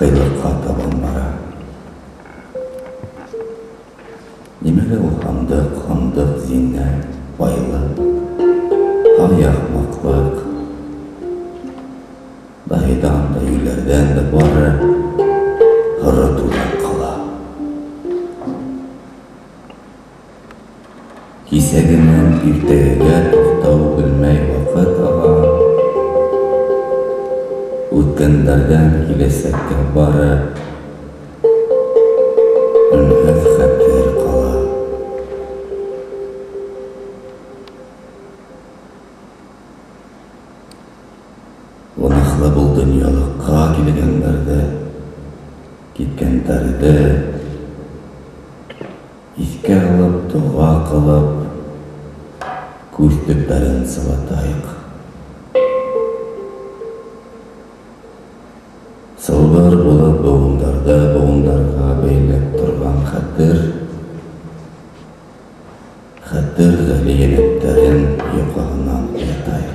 Баҡыйлыҡҡа табан бара. Нимәгә ул һандыҡ, һандыҡ зиннәт, байлыҡ, һай ахмаҡлыҡ? Даһиҙан да, йүләрҙән дә бары һоро туҙан ҡала. Кисәгенән иртәгегә туҡтау белмәй ваҡыт аға. Үткәндәрҙән киләсәккә бары өнһөҙ хәтер ҡала. Гонаһлы был донъялыҡҡа килгәндәрҙе, киткәндәрҙе иҫкә алып, доға ҡылып, күҙ төптәрен сылатайыҡ. Сылбыр булып быуындарҙы быуындарға бәйләп торған хәтер, хәтер ғәли йәнәптәрен йоҡоһонан уятайыҡ.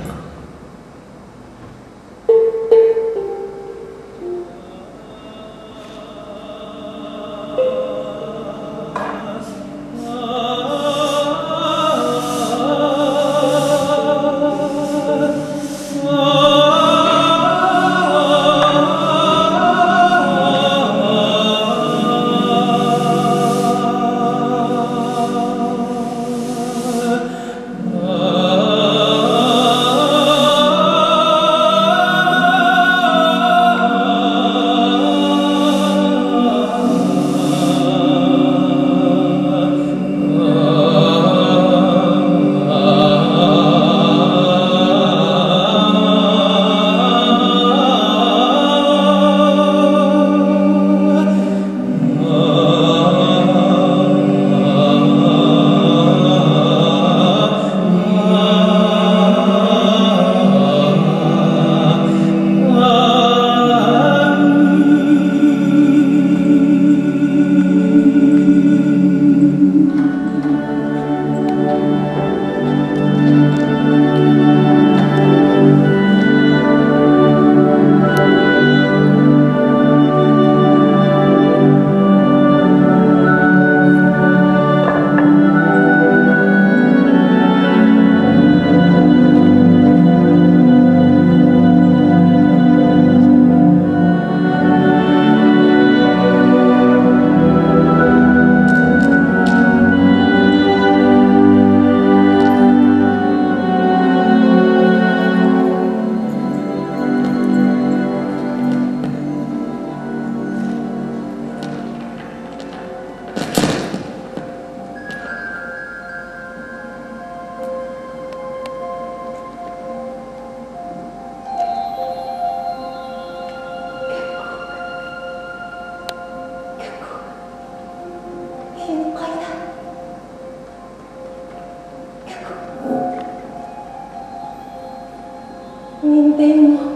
Ниндәй моң,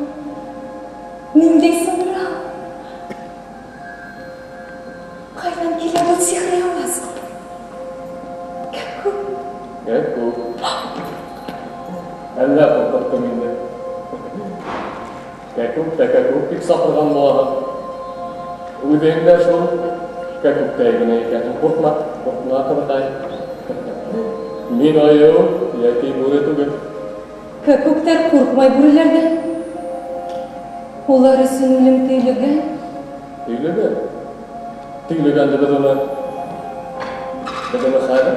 ниндәй сыңрау! Ҡайҙан килә был сихри ауаз? Кәкүк! Кәкүк! Әллә ҡурҡыттым инде. Кәкүк тә кәкүк тип саҡырған булаһың. Үҙең дә шул кәкүктәй генә икәнһең. Ҡурҡма, ҡурҡма, ҡыҙыҡай. Мин айыу йәки бүре түгел. Кәкүктәр ҡурҡмай бүреләрҙән. Улар өсөн үлем төйлөгән. Төйлөгән? Төйлөгәнде беҙ уны. Беҙ уны хәҙер.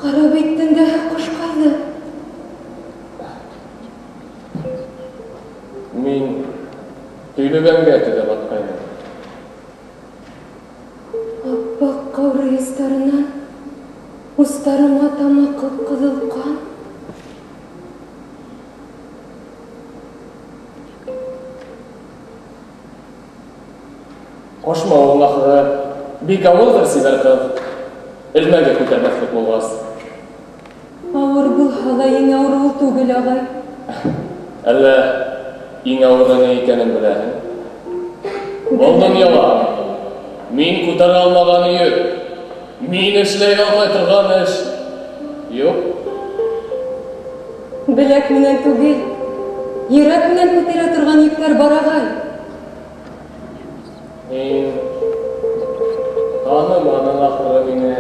Харап иттең дә ҡошҡайҙы. Мин төйлөгәнгә төҙәп атҡайным. Аппаҡ ҡаурый остарынан устарыма тама ҡып-ҡыҙыл ҡан. Ҡошмауың ахыры бик ауырҙыр, сибәр ҡыҙ. Элмәгә күтәрмәҫлек булғас. Ауыр булһа ла иң ауыр ул түгел, ағай. Әллә иң ауыры ни икәнен беләһең? Был донъяла мин күтәрә алмаған йөк, мин эшләй алмай торған эш юҡ. Беләк менән түгел, йөрәк менән күтәрә торған йөктәр бар, ағай. Мин таныманың ахыры мине,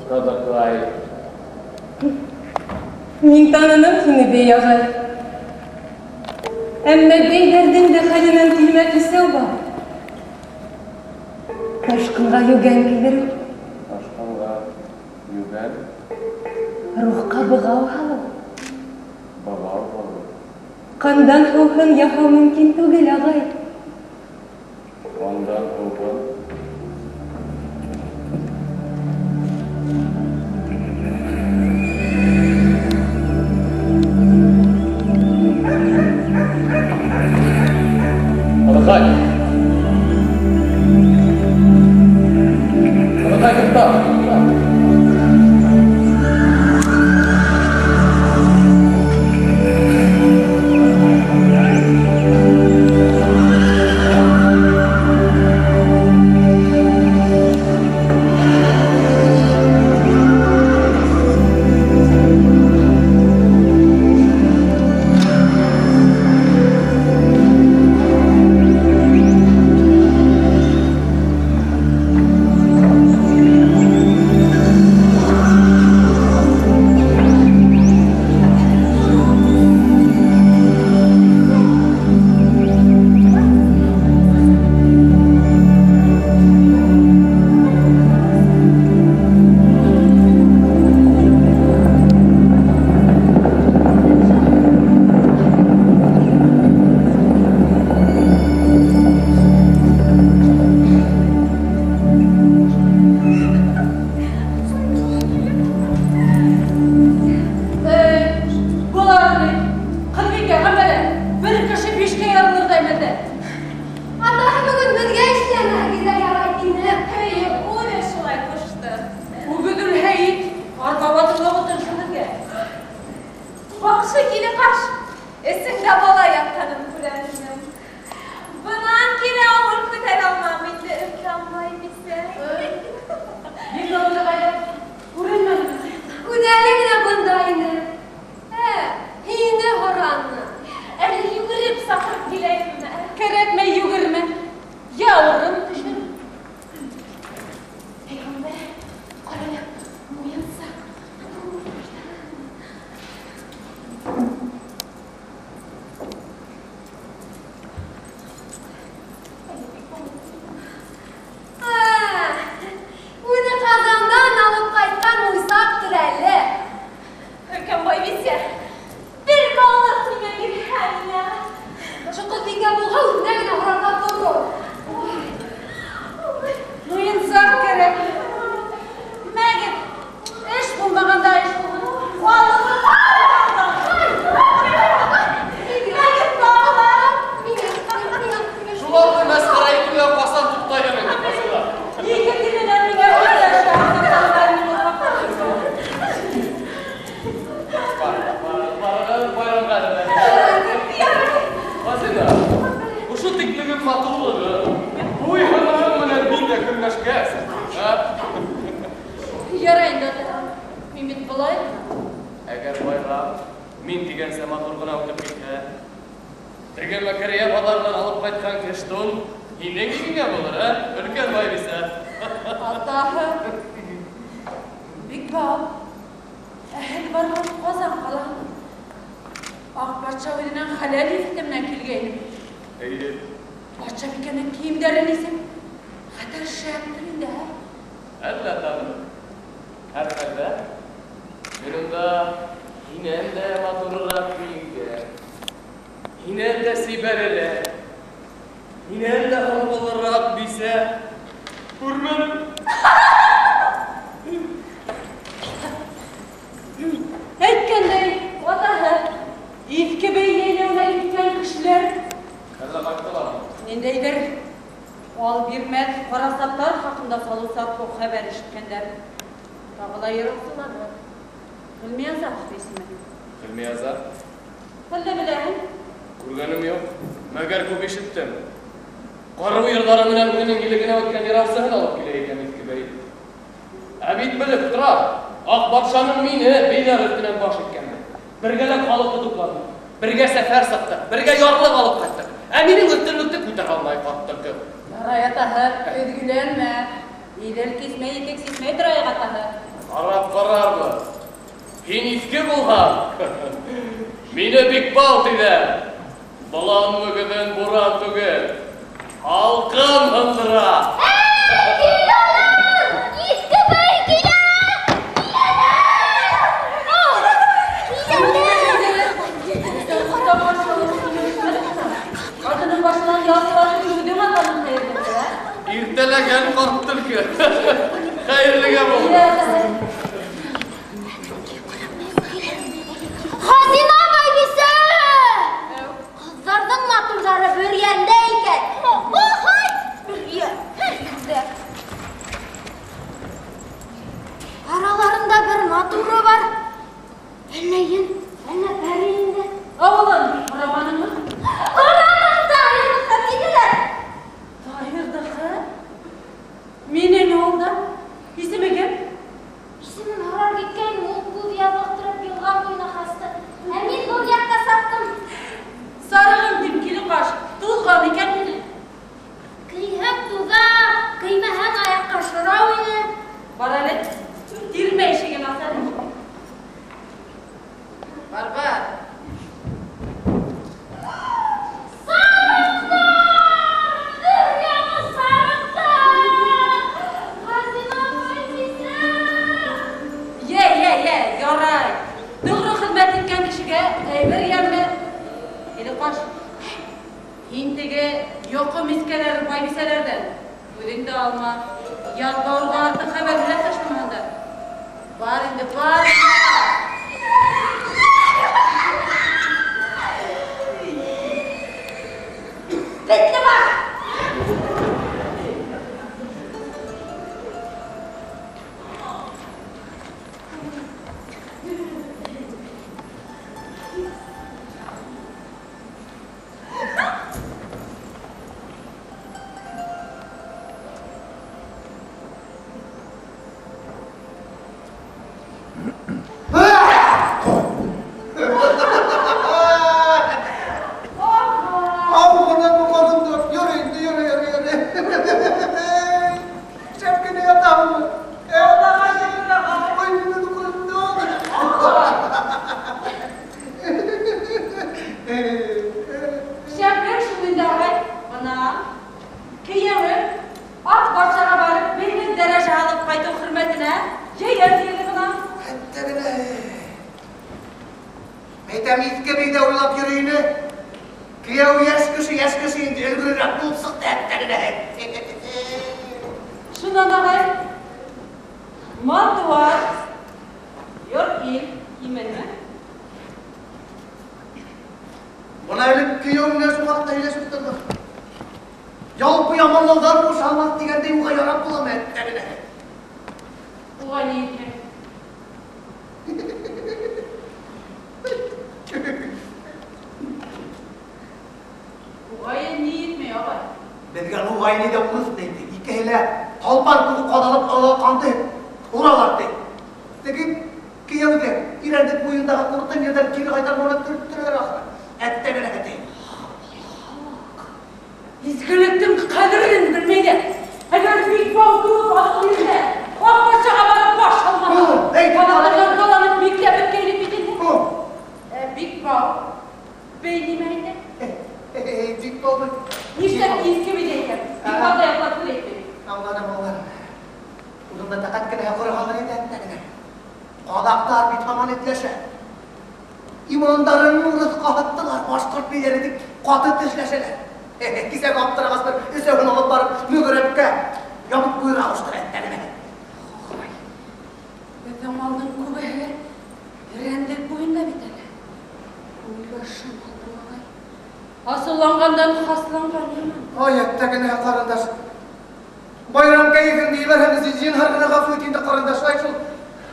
ҡыҙыҡай. Мин таныным һине, бей ағай. Әммә бейҙәрҙең дә хәленән килмәҫ өсәү бар. Ташҡынға йүгән кейҙереү. Ташҡынға йүгән? Рухҡа бығау һалыу. Бығау һалыу. Ҡандан һыуһын яһау мөмкин түгел, ағай. Ҡандан һыуһын? Ҡыҙыҡай! Ҡыҙыҡай, туҡта! Ниндәйҙер ал бирмәҫ ҡарасаттар хаҡында салыу-сатҡыу хәбәр ишеткәндәр. Тағы ла йыраусылар бар. Ғилмияза исеме. Ғилмияза? Әллә беләһең? Күргәнем юҡ, мәгәр күп ишеттем. Ҡарыу йырҙары менән үҙенең илегенә үткән йыраусыһын алып килә икән Иҫке бей. Ә бит белеп тора, Аҡ батшаның мине бейҙәр өҫтөнән баш иткәнен. Бергәләп халыҡты тупланыҡ, бергә сәфәр сыҡтыҡ, бергә ярлыҡ алып ҡайттыҡ. Ә минең өҫтөнлөктө күтәрә алмай ҡарт төлкө. Ярай, атаһы, өҙгөләнмә. Иҙел кисмәй, итек сисмәй торайыҡ, атаһы. Ҡарап ҡарарбыҙ. Һин иҫке булһаң, мине Бикбау тиҙәр. Болан мөгөҙөн буран түгел, һалҡын һындыра. Иҫке бей килә! Атының башынан яҫтыларын күрҙең атаның хәйерлегә. Иртәләгән ҡарт төлкө. Хәйерлегә бул. Хазина байбисә! Ҡыҙҙарҙың матурҙары бөрйәндә икән. Охай! Бөрйән. Араларында бер матуры бар. Әллә ен, әллә пәри инде. Ауылын һораманыңмы? Һораным, Таһирҙыҡы тинеләр. Таһирҙыҡы? Минең ауылда. Исеме кем? Исемен һорар киткән, ул күҙ ябыҡтырып йылға буйына ҡасты. Ә мин был яҡта саптым. Сарығым тип килеп ҡаш, туҙған икән мине. Кейһәң туҙа, кеймәһәң аяҡҡа шырау ине. Бар әле, тирмә ишеген ас әле. Бар, бар. Сарыҡтар! Дөрйәне сарыҡтар! Хазина байбисә! Йә, йә, йә, ярай. Тоғро хеҙмәт иткән кешегә әйбер йәмле. Әле ҡаш, һин теге йоҡо мискәләрен байбисәләрҙән үҙең дә алма. Ят бауырға артыҡ хәбәр белән ташламаһындар. Бар инде, бар. Бетте бар.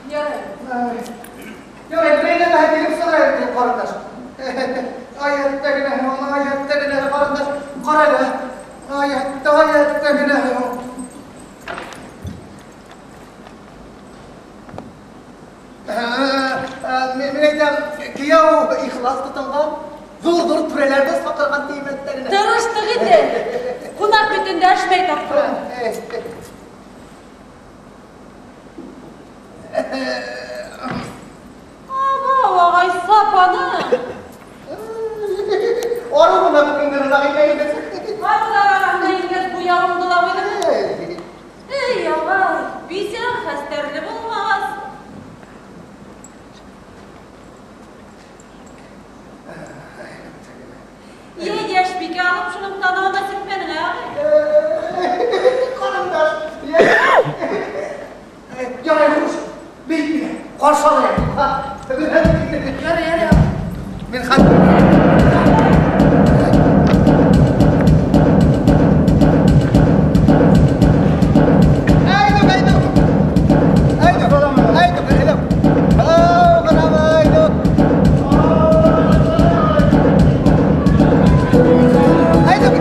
Ярай. Ярай, берәй нәмә килеп сығыр әле, ҡарындаш. Ай, әттәгенә, ай, әттәгенә, ҡарындаш, ҡара әле. Ай, ай, әттәгенә. Мин әйтәм, кейәү ихлас тотонған, ҙур-ҙур түрәләрҙе саҡырған тием әттәгенә. Тырыштыҡ инде. Ҡунаҡ бит өндәшмәй тапҡыр. Абау, ағай, сапаны. Арыу ғына бөгөнгө ағайҙы. Ағалар араһында ингәс буяуыңды ла ҡуйҙың. Эй, ағай, бисә хәстәрле булмағас. Йә, йәш бикә алып шуның танауына сиртмәнең, ағай? Ҡарындаш, ярай, хуш, бик мине ҡаршы алайым. Ярай, ярай. Мин хәҙер. Әйҙүк, әйҙүк. Әйҙүк, әйҙүк, әйҙүк. Ау, ҡарам, әйҙүк. Әйҙүк.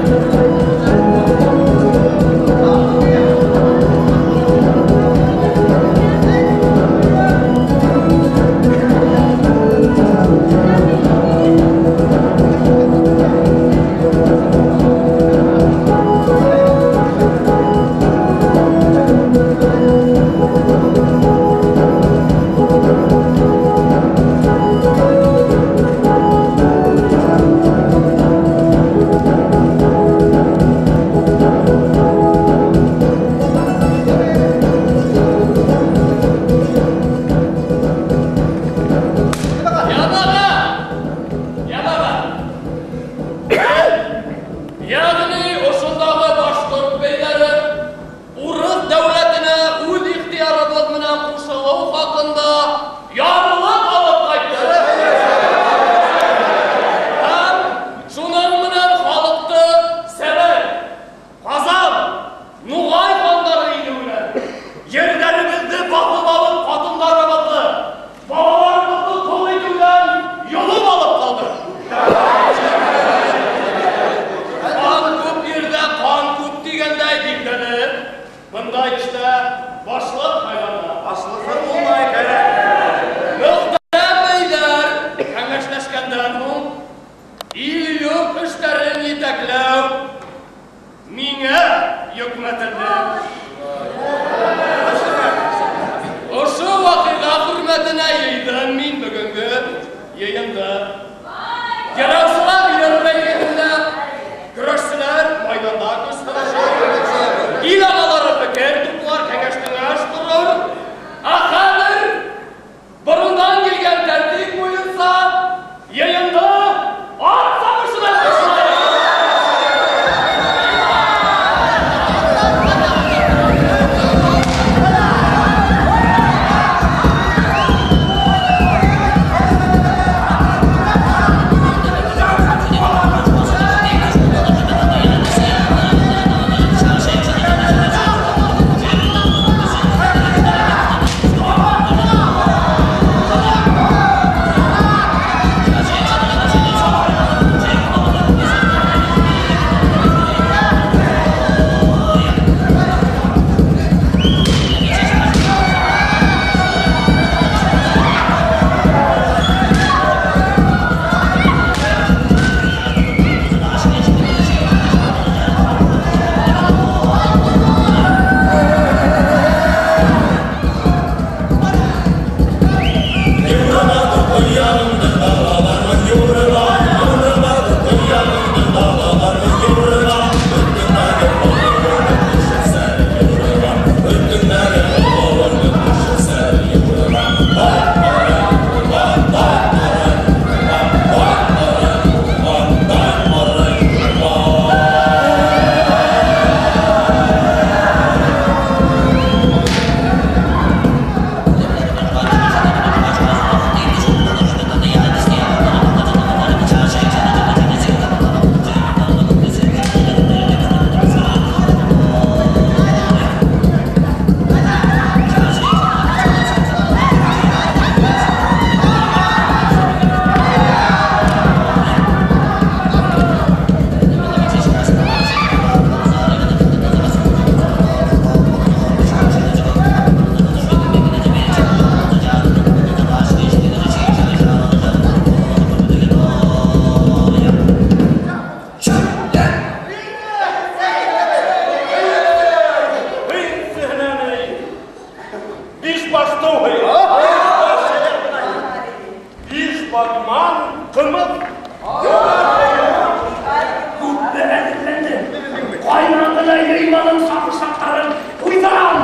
генә йыйманың сапырсаҡтарын ҡуйҙырам.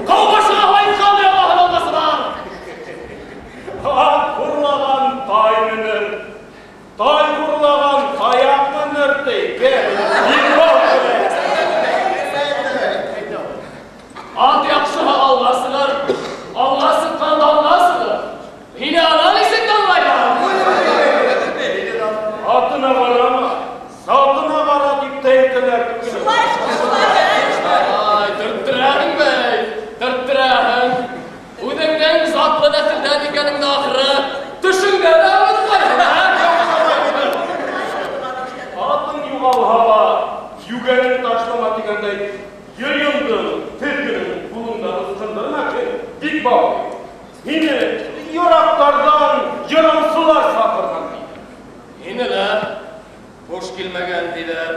Ҡаубашыға һайыҫҡан яңаһын алмасы бар. Ат хурлаған тай менер, тай хурлаған таяҡ менер ти. Ат яҡшыһы алға сығыр, алға сыҡҡан алға сығыр. Һине анан нисек танымайҙар? Атына ҡарама, затына ҡара тип тә әйтәләр түгел. Шулай, шулай. Ай, төрттөрәһең бәй, төрттөрәһең. Үҙеңдең затлы нәҫелдән икәнеңде ахыры төшөңдә лә онотмайһың, ә? Атың юғалһа ла, йүгәнен ташлама тигәндәй, йыйындың, теҙгенең ҡулыңдан ысҡындырма кем, Бикбау. Һине йыраҡтарҙан йыраусылар саҡырған тиҙәр. Һине лә хуш килмәгән тиҙәр.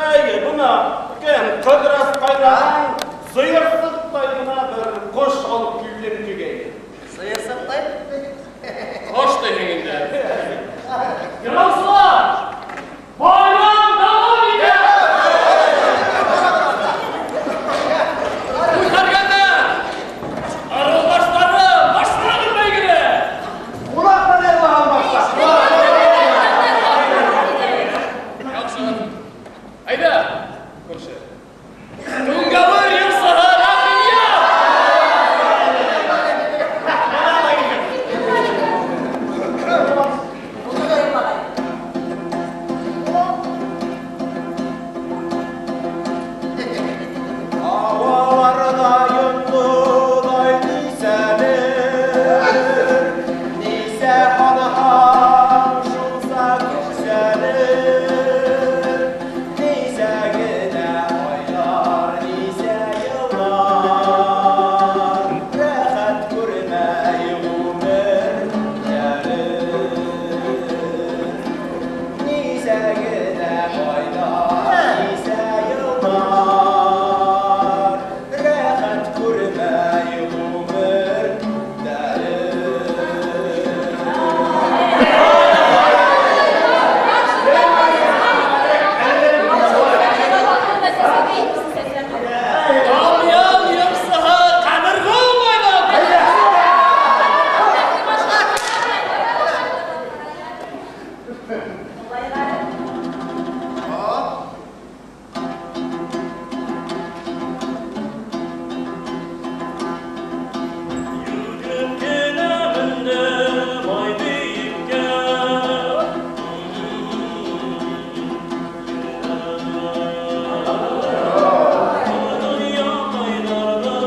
Әйе, бына кем Ҡыҙырас ҡайнаның сыйырсыҡтай ғына бер ҡош алып килдем тигәйне. Сыйырсыҡтай? Ҡош тиһең инде. Йыраусылар! Байрам дауам итә! Үҙгәргәндәр! Арыуҙаштары башлағын бәйгене! Ҡунаҡтар йырлаған башта. Яҡшы. Әйҙә, күрше. Түңгәүер йырсыһы Рәхимйә! Havalarda yolduday niselir, Nise anaham şunsa güzelir, Nise gene aylar, nise yıllar, Rahat görmey ömür gelir. Nise gene aylar, nise yıllar, Rahat görmey ömür gelir. Тамъян йырсыһы Ҡәмергөл байҙан! Йүгереп кенә мендем ай бейеккә. Донъя ҡайнарҙан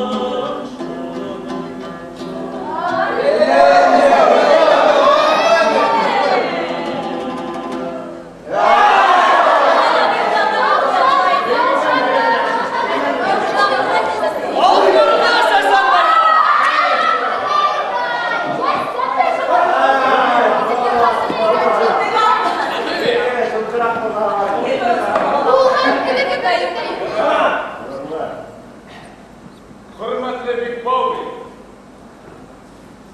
Алйырға сәсәндәр! Хөрмәтле Бикбау,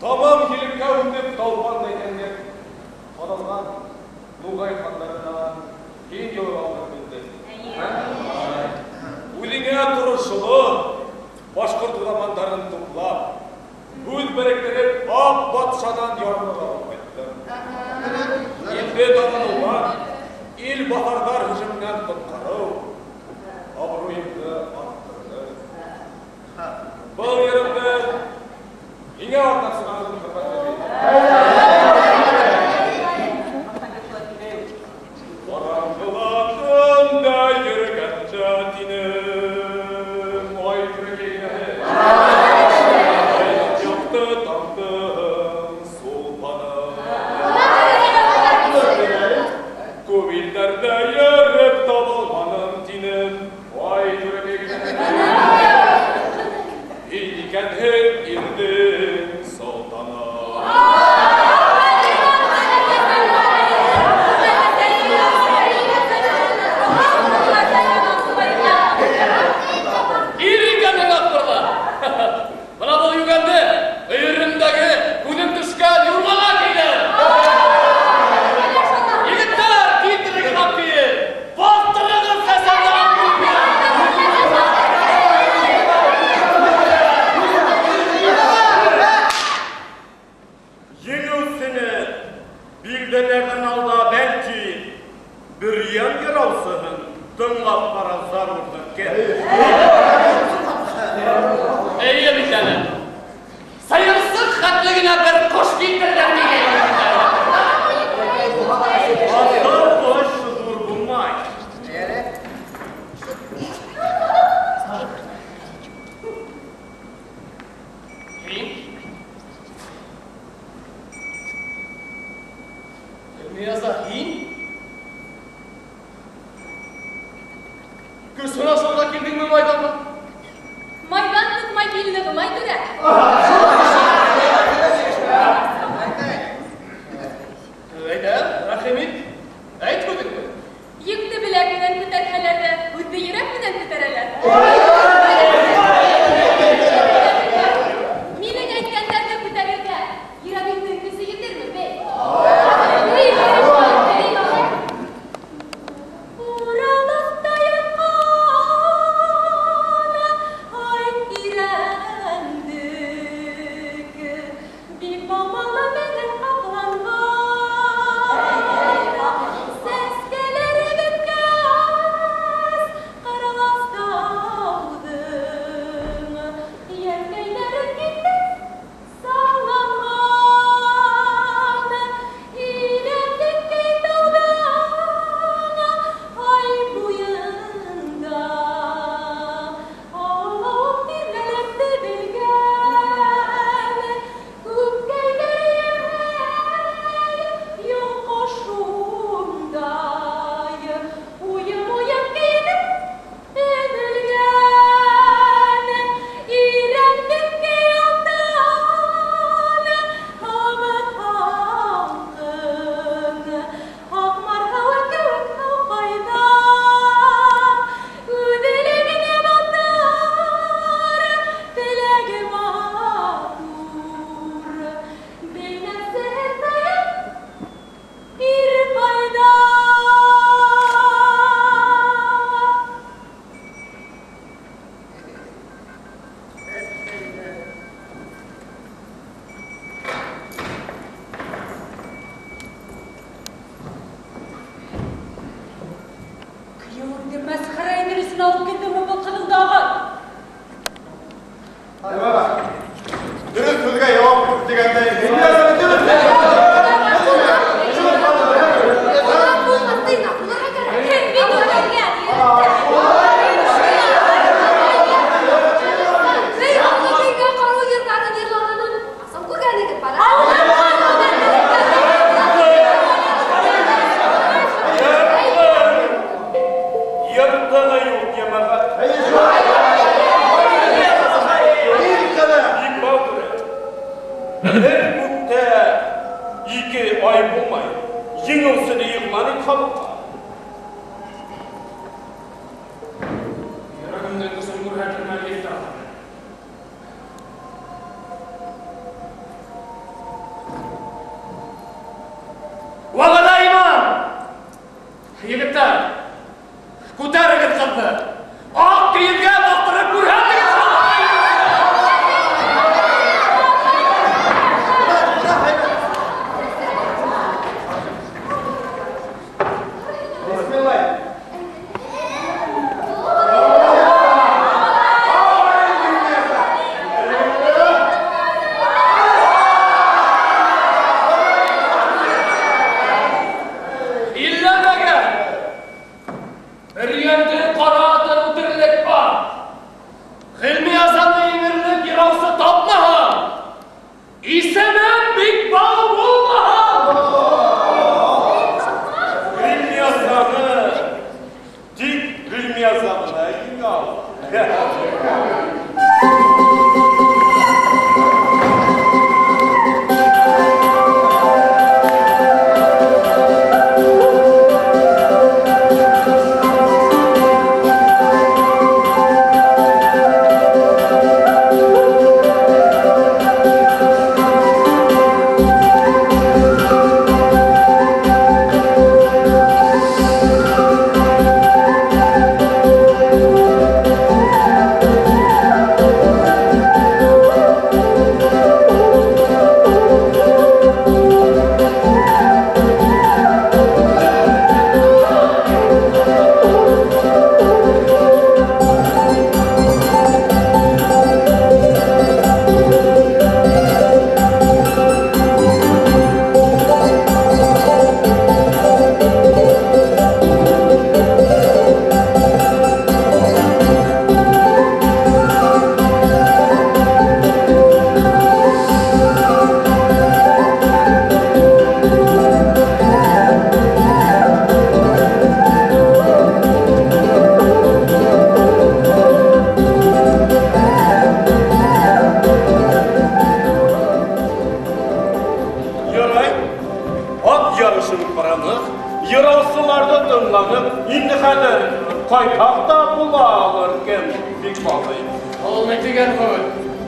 тамам килеккә үтеп талпан әйткәнгә ҡаҙалған Нуғай хандарынан киң юл алдым инде. Үҙеңә торошло башҡорт уламандарын туплап, һүҙ беректереп аҡ батшанан ярлыҡ алып ҡайттым. Инде танылыуға ил баҫарҙар һөжүменән ҡотҡарыу абруйымды арттырҙы. Был йырымды һиңә арнап сығарҙым, хөрмәтле бей. Ҡараңғыла төндә йөрөгәндә тинем, ай түрәкәйгәһе. Яҡты таңдың сулпаны. Күп илдәрҙә йөрөп табалманым тинем, ай түрәкәйгәһе. Һин икәнһең ирҙең. Гарурҙыҡы. Эйе бит әле. Сыйырсыҡ хәтле генә бер ҡош килтерҙем тигәйнем бит әле. Аҫыл ҡош ҙур булмай. Һин? Ғилмияза, һин? Көс һынашырға килдеңме майҙанға? Майҙан тотмай бил нығымай, түрә. Әйҙә, рәхим ит. Әйт һүҙеңде. Йөктө беләк менән күтәрһәләр ҙә, һүҙҙе йөрәк менән күтәрәләр. Минең әйткәндәрҙе күтәрергә йөрәгеңдең көсө етерме, бей? Бей, бей, бей. Уралыҡта ятҡан ай тирәндек, бик бамалы менән ҡапланған, сәскәләре бөткәс, ҡаралас тауҙың йәнкәйләре китеп салынған, иләмлеккәй тауҙың ай буйында аллауым тирмәләп төҙөлгән, күккәйләр йәмһәй йолҡо шундай, уйым-уйым кейенеп өҙөлгән, ирәндеккәй алтын һамыҡ һалҡын, Аҡмар һыуы кеүек һыуҡайҙар, үҙелегенә батыр, теләге матур, бейнәсеһен тыйып ир ҡайҙа? Кейәүеңде мәсхәрә итер өсөн алып килдеңме был ҡыҙыңды, ағай? Дөрөҫ һүҙгә яуап юҡ тигәндәй. Булмаҫ, тыйнаҡ булырға кәрәк. Һин бит үтергән. Бер атлы көйгә ҡарыу йырҙарын йырлағанын ҡасан күргәнегеҙ бар? Йыртығы юҡ, йәмәғәт. Бик бау түрә. Бер күктә ике ай булмай. Еңеүсене иғлан ит халыҡҡа. Йөрәгемдең көсөн күрһәтермен егеттәр. Вәғәҙә иман! Егеттәр, күтәрегеҙ ҡыҙҙы. Аҡ кейемгә баҫтырып күрһәтегеҙ халыҡҡа. Илләмәгән бер йәнде ҡара атын үтерлек бар. Ғилмиязаны еңерлек йыраусы тапмаһам, исемем Бикбау булмаһын. Ғилмиязаны, тик Ғилмиязаны еңә ал. Thank Була алыр кем бик базый. Ул ни тигән һүҙ?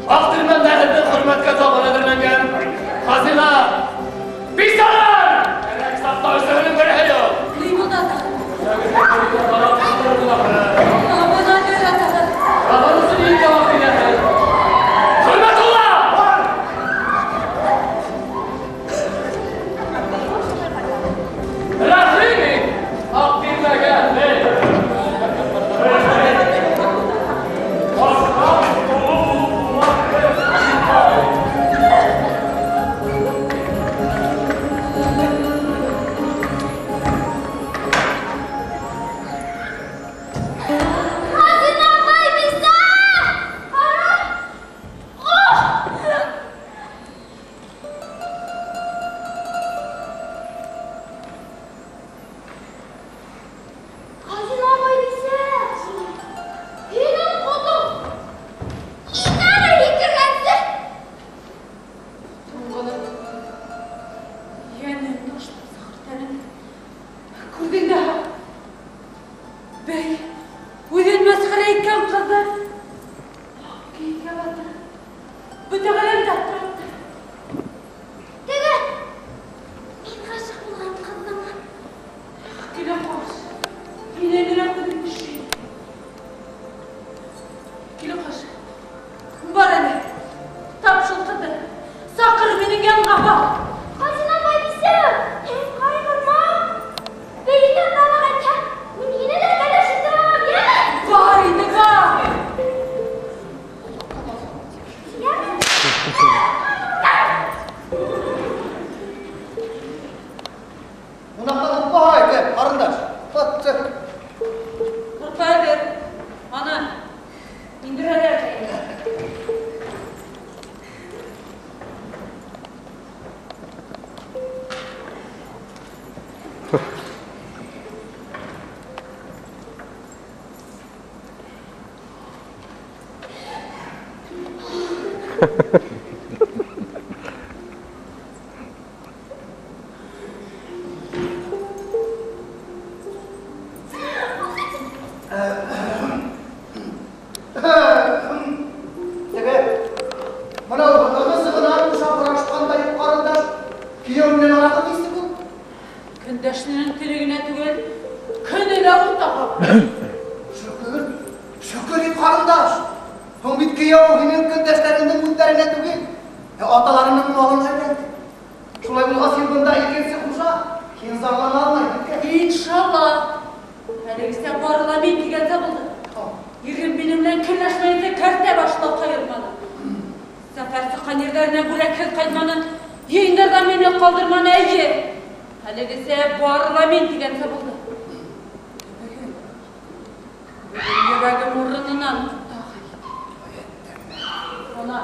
Аҡ тирмәндә һеҙҙең хөрмәткә табын әҙерләнгән. Хазина! Бисалар! Кәрәк саҡта өсөһөнөң береһе юҡ. Ҡыймылдата. Табын өсөн иң яуап бирәһең. Хөрмәтулла! Рәхим ит! Аҡ тирмәгә, эй! Хазина байбисә! Ҡара! Ох! Хазина байбисә! Һинең ҡотоң икәне һикергәнсе! Туңғылым, йәнем ташлап сығыр тәнем. Күрҙең дә, бәй, үҙен мәсхәрә иткән ҡыҙҙы аҡ кейеккә батырып, бөтә ғаләмде аптыратты. Теге мин ғашиҡ булған ҡыҙҙың Килә ҡаш, һинән генә күҙем төшә. Килә ҡаш, бар әле, тап шул ҡыҙҙы, саҡыр минең янға, бар. Хазина байбисә, һин ҡайғырма. Бейетән талаҡ әйтһә, мин һине лә кәләш итеп алам, йәме? Бар инде, бар. Йәме? Ҡунаҡтар ҡурҡа икән, ҡарындаш. Ҡатты. Ҡурҡа бер, ана, индерәләр ҙә инде. Теге, мынау ығы-зығынан шапырашқандай қарындаш, кейәү менән араҡы тейсе был. Көндәшенең теле генә түгел, көнө лә уртаға. Шөкөр, шөкөр ит ҡарындаш. Һуң бит кейәү һинең көндәштәреңдең үҙҙәренә түгел, ә аталарының малына әйләнде. Шулай булғас, һин бында икенсе хужа, һин зарлана алмайһың икән. Иншалла. Әлегесә бары ла мин тигәнсә булды. Ирем минең менән көнләшмәйенсә кәртә башлап ҡайырманы. Сәфәр сыҡҡан ерҙәренә бүләкһеҙ ҡайтманы, йыйындарҙа мине ҡалдырманы, эйе. Әлегесә бары ла мин тигәнсә булды. Бөгөн, бөгөн йөрәгем урынынан ҡупты. Ана,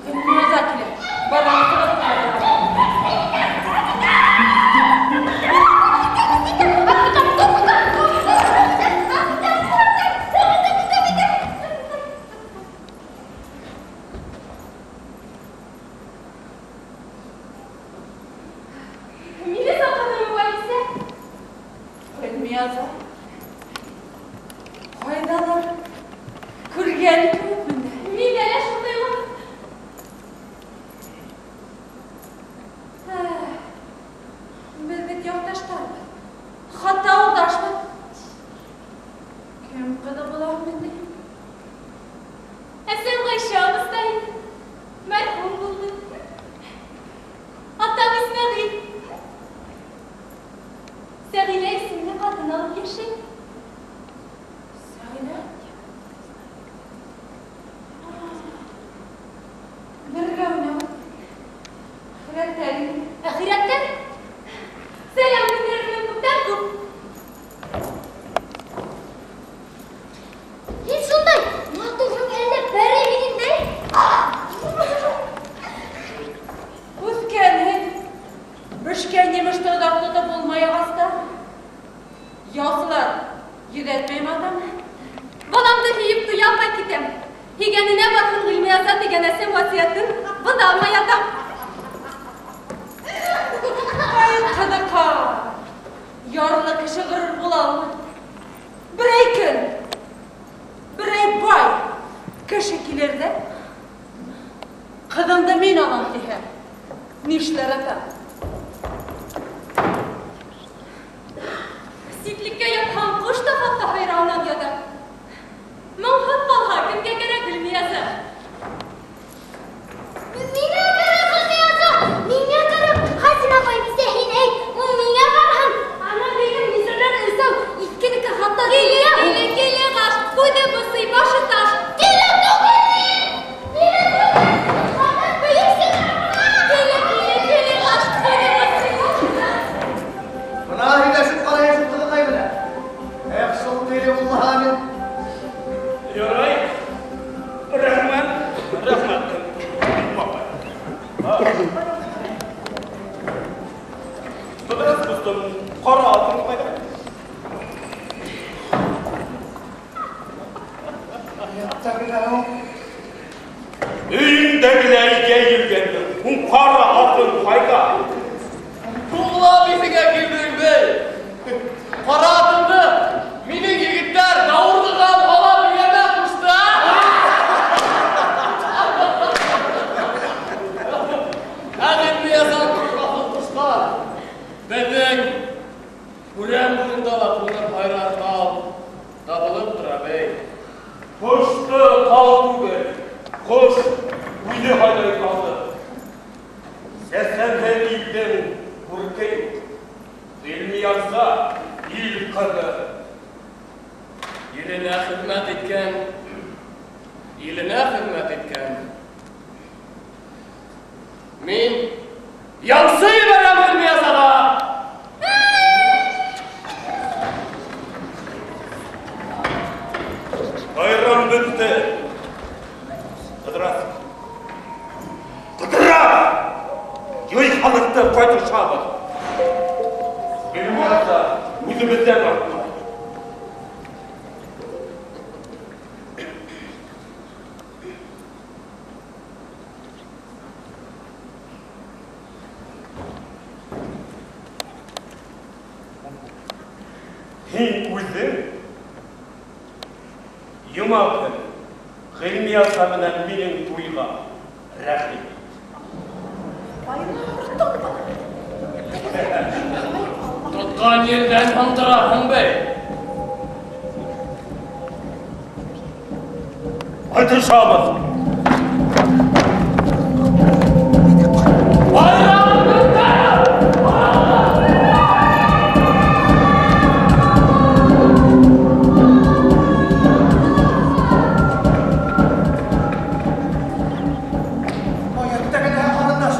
Ғилмияза килә. Баланы сығып ҡалдыра. Мине саҡырҙың байбисә. Ғилмияза, ҡайҙалыр күргән кеүекмен дә. Мин әле шундайлар. Беҙ бит яҡташтарбыҙ. Хатта ауылдашбыҙ. Кем ҡыҙы булаһың инде? Әсәм Ғәйшә абыстай. Мәрхүм булды. Атам Исмәғил. Сәғилә исемле ҡатын алып йәшәй. Сәғилә? Бергә уйнау. Әхирәттә инде. Әхирәттә сәләм күндәренең күптән күп. Һин шундай матурһың әллә бәрей минеңдәй? Үҫкәнһең. Бешкән емеште оҙаҡ тотоп булмай ағаста. Яусылар йөҙәтмәйме атам? Баламды һөйөп туя алмай китәм. Һөйгәненә барһын Ғилмияза тигән әсәм васыятын боҙа алмай ятам. Ай, ҡыҙыҡай! Ярлы кеше ғорур була алмай. Берәй көн мин алам тиһә, нишләр атам? Ситлеккә ятһаң, ҡош та хатта һайрауынан ята. Моңһоҙ ҡалһа, кемгә кәрәк Гөлнияза? Миңә кәрәк Гөлнияза! Миңә кәрәк! Хәсин апай, бисә һин әйт, ул миңә ҡараһын. Ана бейгем нисәләр өсәү, иҫкенеке хатта Киле, киле, киле ҡаш, күҙе бысый, башы таш. Киле түгел мин! Киле түгел! Хатын бөйөк Киле, киле, киле ҡаш, күҙе бысый, башы таш. Бына һөйләшеп ҡарайым шул ҡыҙыҡай менән. Эх, шул тиле булмаһа мин. Ярай. Рәхмәт, рәхмәт. Ҡыҙырас ҡустым, ҡара атың ҡайҙа? Өйөңдәгеләр йәйелгәндер, һуң ҡара атың ҡайҙа? Туңлап иҫеңә килдең, бей. Ҡара атыңды минең егеттәр даурҙыған бала бейәмә ҡушты. Ә Ғилмияза ҡурҡаҡлыҡ ҡушҡан. Беҙҙең Үрән буйында ла ҡуңыр һайрар тал табылып тора, бей. Ҡошто тал түгел, ҡош үҙе һайлай талды. Сәсәнһеҙ илдең күрке юҡ. Ғилмияза ил ҡыҙы. Иленә хеҙмәт иткән, иленә хеҙмәт иткән. Мин ямсы ебәрәм Ғилмиязаға. Байрам бөттө. Ҡыҙырас. Ҡыҙырас! Йый халыҡты ҡайтышабыҙ. Ғилмияза үҙебеҙҙән артмай. Һин үҙең йома көнө Ғилмияза менән минең туйға рәхим ит. Тотҡан ерҙән һындыраһың, бей. Ҡайтышабыҙ. Байрам бөттө! Ай, әттәгенә, ҡарындаш.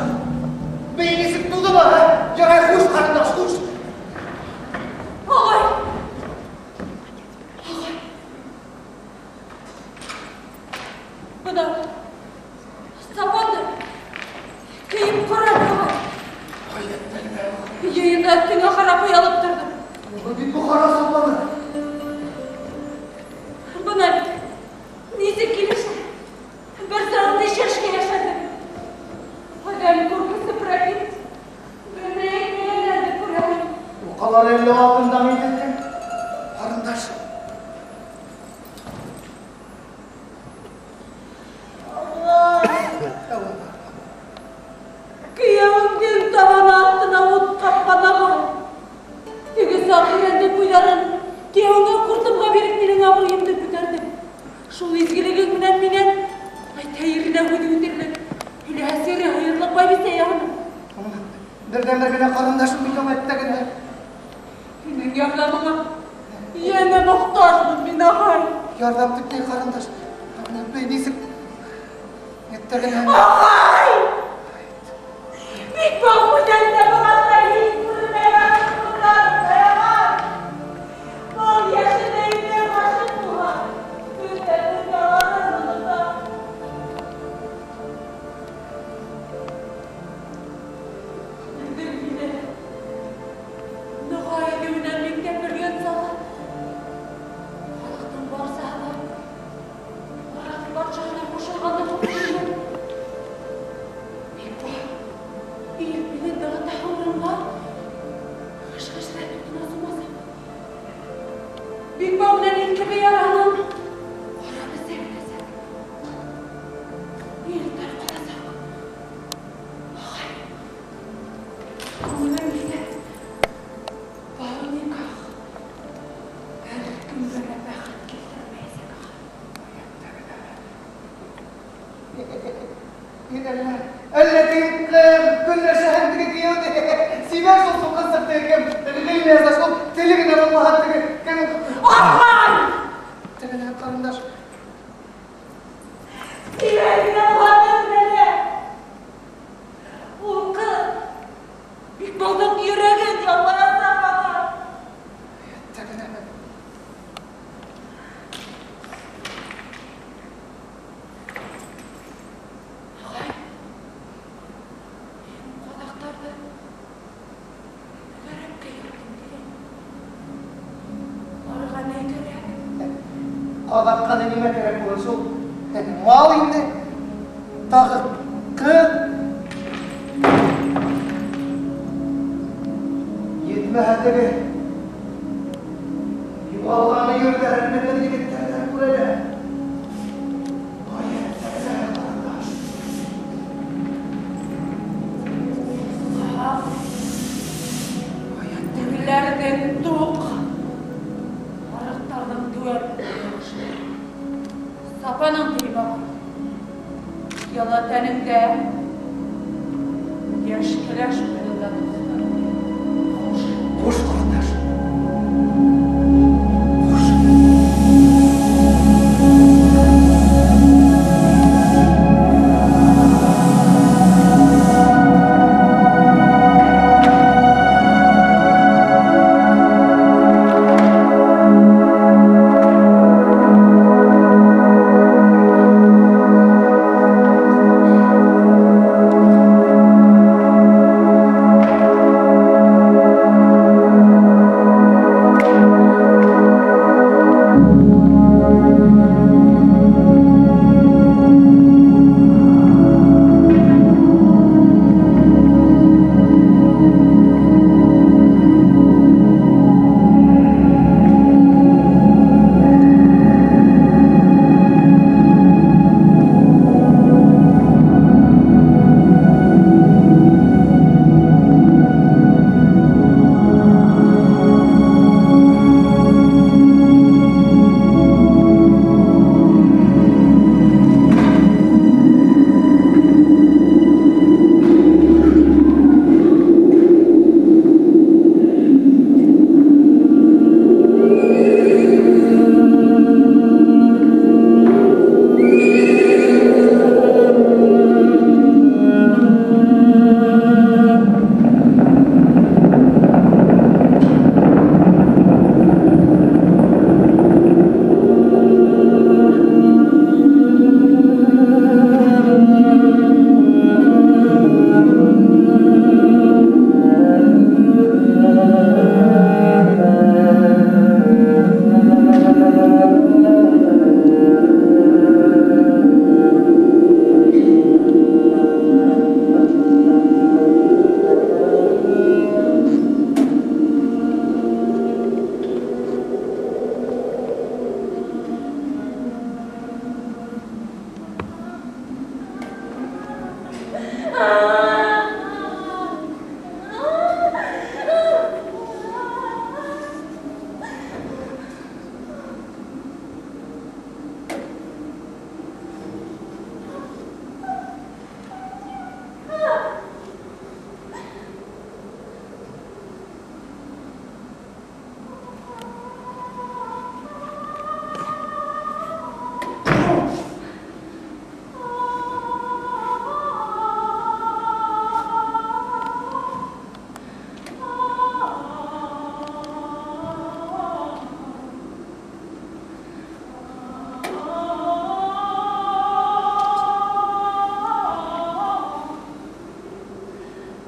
Бей нисек тулды ла, ә? Ярай, хуш, ҡарындаш, хуш. Ағай! Ағай! Бына сапанды кейеп ҡара, ағай. Ай, әттәгенә. Йыйында өҫтөңә ҡарап оялып торҙом. Был бит Бохара сапаны. Бына бит нисек килешә. Бер сәғәт нисә йәшәнем. Әҙәм күркесе прәкит. Белмәй әйтмәгәндәрҙе күрәһең. Уҡалар әллә алтындан ителгән. Ҡарындаш. Ағай! Кейәүеңдең табаны аҫтына ут ҡапҡан, ағай. Теге Сағирәнде ҡуйҙарын кейәүеңә ҡуртымға биреп минең абруйымды күтәрҙең. Шул изгелегең менән минән әйтһә еренә һүҙ үтерлек. Һөйләһә сере һыйырлыҡ байбисә яғына. Берҙән-бер генә ҡарындашым мин уңа әттәгенә. Һинең ярҙамыңа йәнә мохтажмын мин, ағай. Ярҙам тип ни, ҡарындаш? Бей нисек әттәгенә. Ағай! Бик был гүзәл тәбиғәттә һис күренмәгән ҡыҙҙар аяған. Был йәшендә инде ғашиҡ булған. Бөтә донъяларын онота. Белдең мине. Доға итеүенән миңгә белгән сағы. Халыҡтың барсаһы ла Марат батшаһына ҡушылғанды хуп күрҙем. Бик бай. Ил мине дағыта. Мин әллә, әллә теге көнләшәһең теге кейәүҙе. Сибәр шул суҡынсыҡ теге кем, Ғилмияза шул теле генә булмаһа теге кем. Ағай! Тегене ҡарындаш. Сибәр генә булһа әле. Ул ҡыҙ Бикбауҙың йөрәген яулаясаҡ ағай. Тегене. Ағай, һин ҡаҙаҡтарҙы түгәрәккә йөрөттөң тигән. Уларға ни кәрәк? Ҡаҙаҡҡа ла нимә кәрәк булыр шул? Мал инде. Тағы ҡыҙ. Етмәһә теге. Юғалғаны ерҙәрен беҙҙең егеттәрҙән күрәләр. Ай, тегене, ҡарындаш. Тегеләрҙең туҡ, арыҡтарҙың теүәл яҡшы. Сапаның тейеп ағай. Йылы тәнеңдә, йәш кәләш ҡулында дуҫтар. Хуш. Хуш, ҡарындаш. Хуш.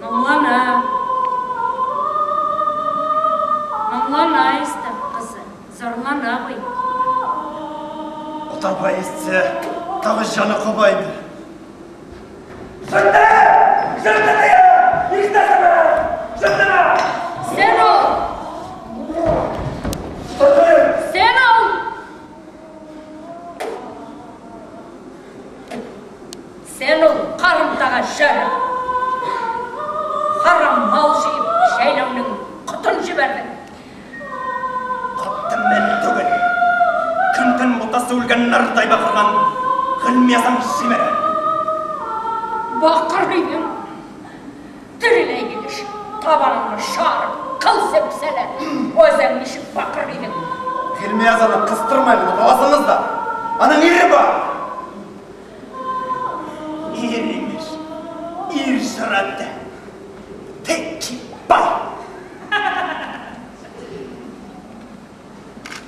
Моңлана. Моңлана истә, ҡызы, зарлана ғой. Отарбай ишетсә, тағы жаны ҡаба инде. Жырты! Жырты тием! Ишетәсеңме? Жыртыны! Сен ул! Сен ул! Сен ул ҡарымтаға жарып, харам мал жыйып, жайлауның ҡотон жибәрҙең. Ҡатын мен түгел. Көн-төн бутасы үлгән нардай баҡырған Ғилмиязаң жибәрә. Баҡыр өйөң. Тереләй килеш, табаныңды шарып, ҡыл сепсәләр. Үҙең нисек баҡыр өйөң. Ғилмиязаны ҡыҫтырмай ғына таласыңыз да. Аның ире бар. Ир имеш. Ир жыраты. Текибай.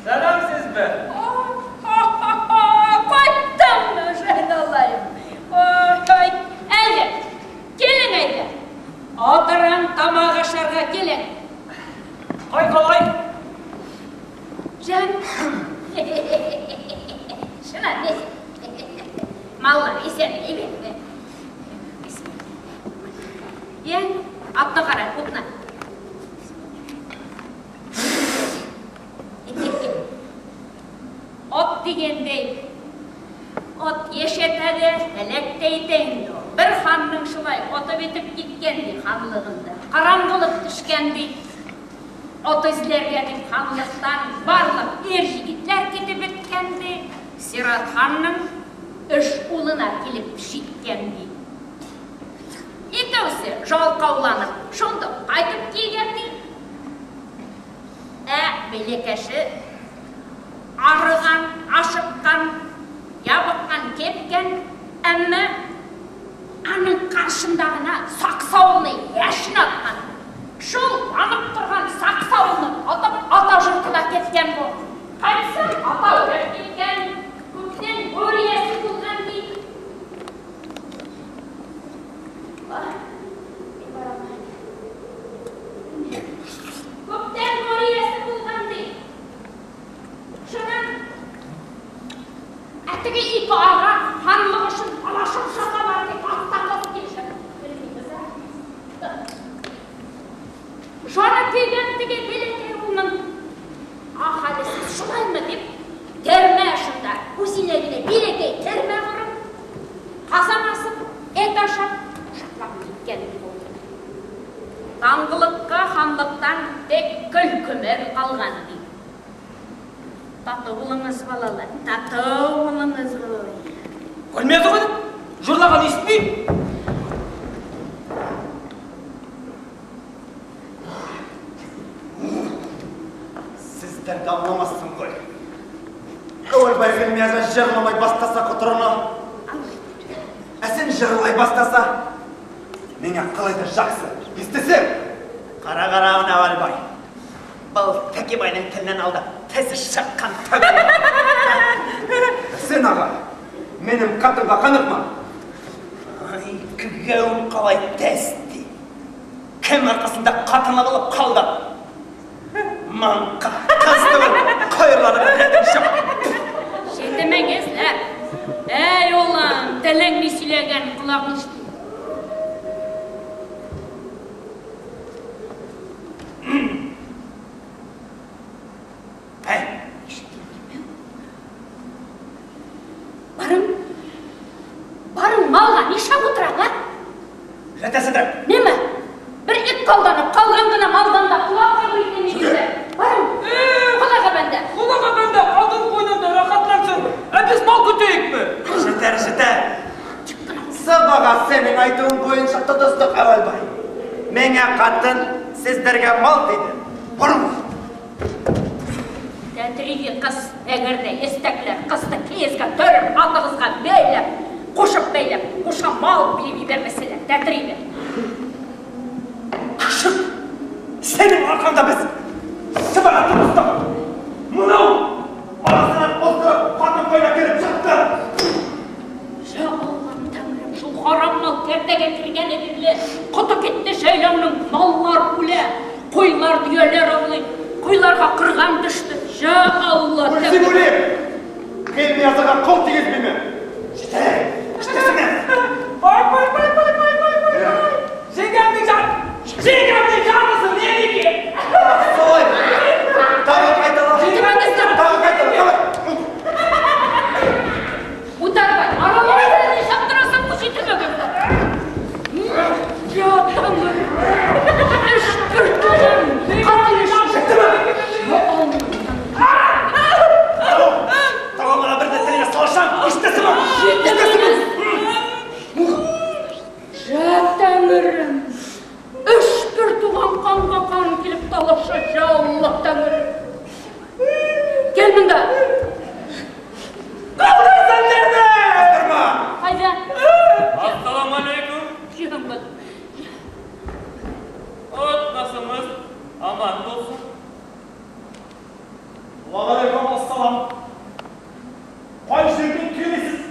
Сәләмсезме? Ҡайттыңмы, Жайналайым? Ой, әйҙә, килең әйҙә. Отырың тамаҡ ашарға килең. Ҡай ҡалай? Жан. Шына, несі? Маллар иҫән, әйбәтме? Йән, атты ҡара, утына. Ат тигәндәй, ат йәшәтә лә, һәләк тә итә инде ул. Бер ханның шулай аты бөтөп киткән ди ханлығында. Ҡараңғылыҡ төшкән ди. Ат эҙләргә дип ханлыҡтан барлыҡ ир егетләр китеп бөткән ди. Сират ханның өс улына килеп еткән ди. Икәүсе ялҡауланып шунда ҡайтып килгән ди. Ә бәләкәше арыған, ашыҡҡан, ябыҡҡан, кипкән, әммә аның ҡаршында ғына саҡсауылны йәшен атҡан. Шул янып торған саҡсауылны атып ата жұртына кеткен бу. Ҡайтса, ата үлеп киткән, күптән бүре эйәсе булған ти. Күптән бүре эйәсе булған ти. Шунан ә теге ике аға ханлыҡ өсөн талашып саталар ти, аттан ҡыҙып килешеп. Белмәйбеҙ, ә? Жаны көйгән теге бәләкәй улының ах, әле һеҙ шулаймы тип, тәрмә шунда, үҙенә генә бәләкәй тәрмә ҡороп, ҡазан асып, ит ашап, шатлап киткән булды. Таңғылыҡҡа ханлыҡтан тик көл-күмер ҡалған ти. Татыу булыңыз, балалар, татыу булыңыз, балалар. Күрмәйҙе ғой, жырлаған ишетмәйем. Сеҙҙәр ҙә аңламаҫһың ғой. Әүәлбай Ғилмияза жырламай башласа ҡоторона. Ә һин жырлай башласа, миңә ҡалай ҙа яҡшы. Ишетәһең? Ҡара-ҡара уны, Әүәлбай. Был Тәкибайның теленән алдап, тезе сыҡҡан түгел. Һин аға, минең ҡатынға ҡаныҡма. Ай, көгәүем ҡалай тәс ти. Кем арҡаһында ҡатынлы булып ҡалдың? Маңҡа, ҡыҙ түгел, ҡойорланы рәтең юҡ. Шетемегеҙләр. Эй, улым, телең ни һөйләгән, ҡолағың ишетмәй. Барың, барың малға нишләп ултыраң, а? Рәтәсендер. Нимә? Бер ит ҡалданып, ҡалған ғына малдан да ҡолаҡ ҡағып итә нигеҙҙә. Барың, Хоҙайға бәндә. Хоҙайға бәндә, ҡатын ҡуйынында рәхәтләнсен. Ә беҙ мал көтәйекме? Етәр, етәр. Сыбаға синең әйтеүең буйынса тотоштоҡ, Әүәлбай. Миңә ҡатын, һеҙҙәргә мал тине. Барығыҙ. Тәтриге ҡыҙ, әгәр ҙә эстәкләр ҡыҙҙы кейеҙгә төрөп, атығыҙға бәйләп, ҡушып бәйләп, ҡуша мал биреп ебәрмәһәләр, тәтриге. Көсөк, синең арҡаңда беҙ сыбаға тотоштоҡ. Мынау араһынан ултырып, ҡатын ҡайҙа кереп сыҡты? Я Аллам, Тәңрем, шул харам мал кәртәгә кергәне бирле ҡото китте шәйләүнең, маллар үлә, ҡуйлар, дөйәләр аулай, ҡуйларға ҡырған төштө. Я Алла, Үлсен Тәңрем. үлем. Ғилмиязаға ҡул тейгеҙмәйме? Етәр, етәсеңме? Бай, бай, бай, бай, бай, бай, бай, бай. Жеңгәмдең жан, жеңгәмдең жанысы менеке. Солай. Тағы ҡайтала. Жеңгәмдең Тағы ҡайтала, давай. Утарбай, аралашып нишләп тораһың, үҙ итемәгәндә? Я Тәңрем. Эш бер туған, ҡатын Я Алла. Тағы мына бер ҙә теленә салышам, ишетәсеңме? Ишетәсеңме? талаша, я Аллаһ Тәңрем. Кил монда. Калдырсын дерде! Бастырма! Ҡайҙа? Ассаламу алейкум. Җыһымбыт. Отбасымыз аман болсын. Уағалейкум ассалам. Қай жерден келесіз?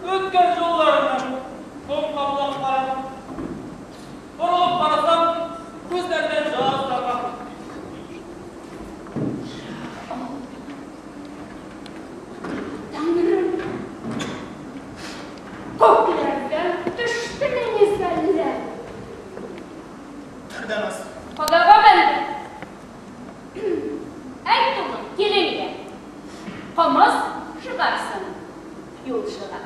Өткен жолдарымнан тоң қабылап қарап, бұрылып қарасам, көздерінен жас тамар. Тәңрем. Күкләрҙән төштөмө ни әллә? Түрдән ас. Ҡоҙаға бәндә. Әйт улым, киленгә. Ҡымыҙ шығарсын юлшыға.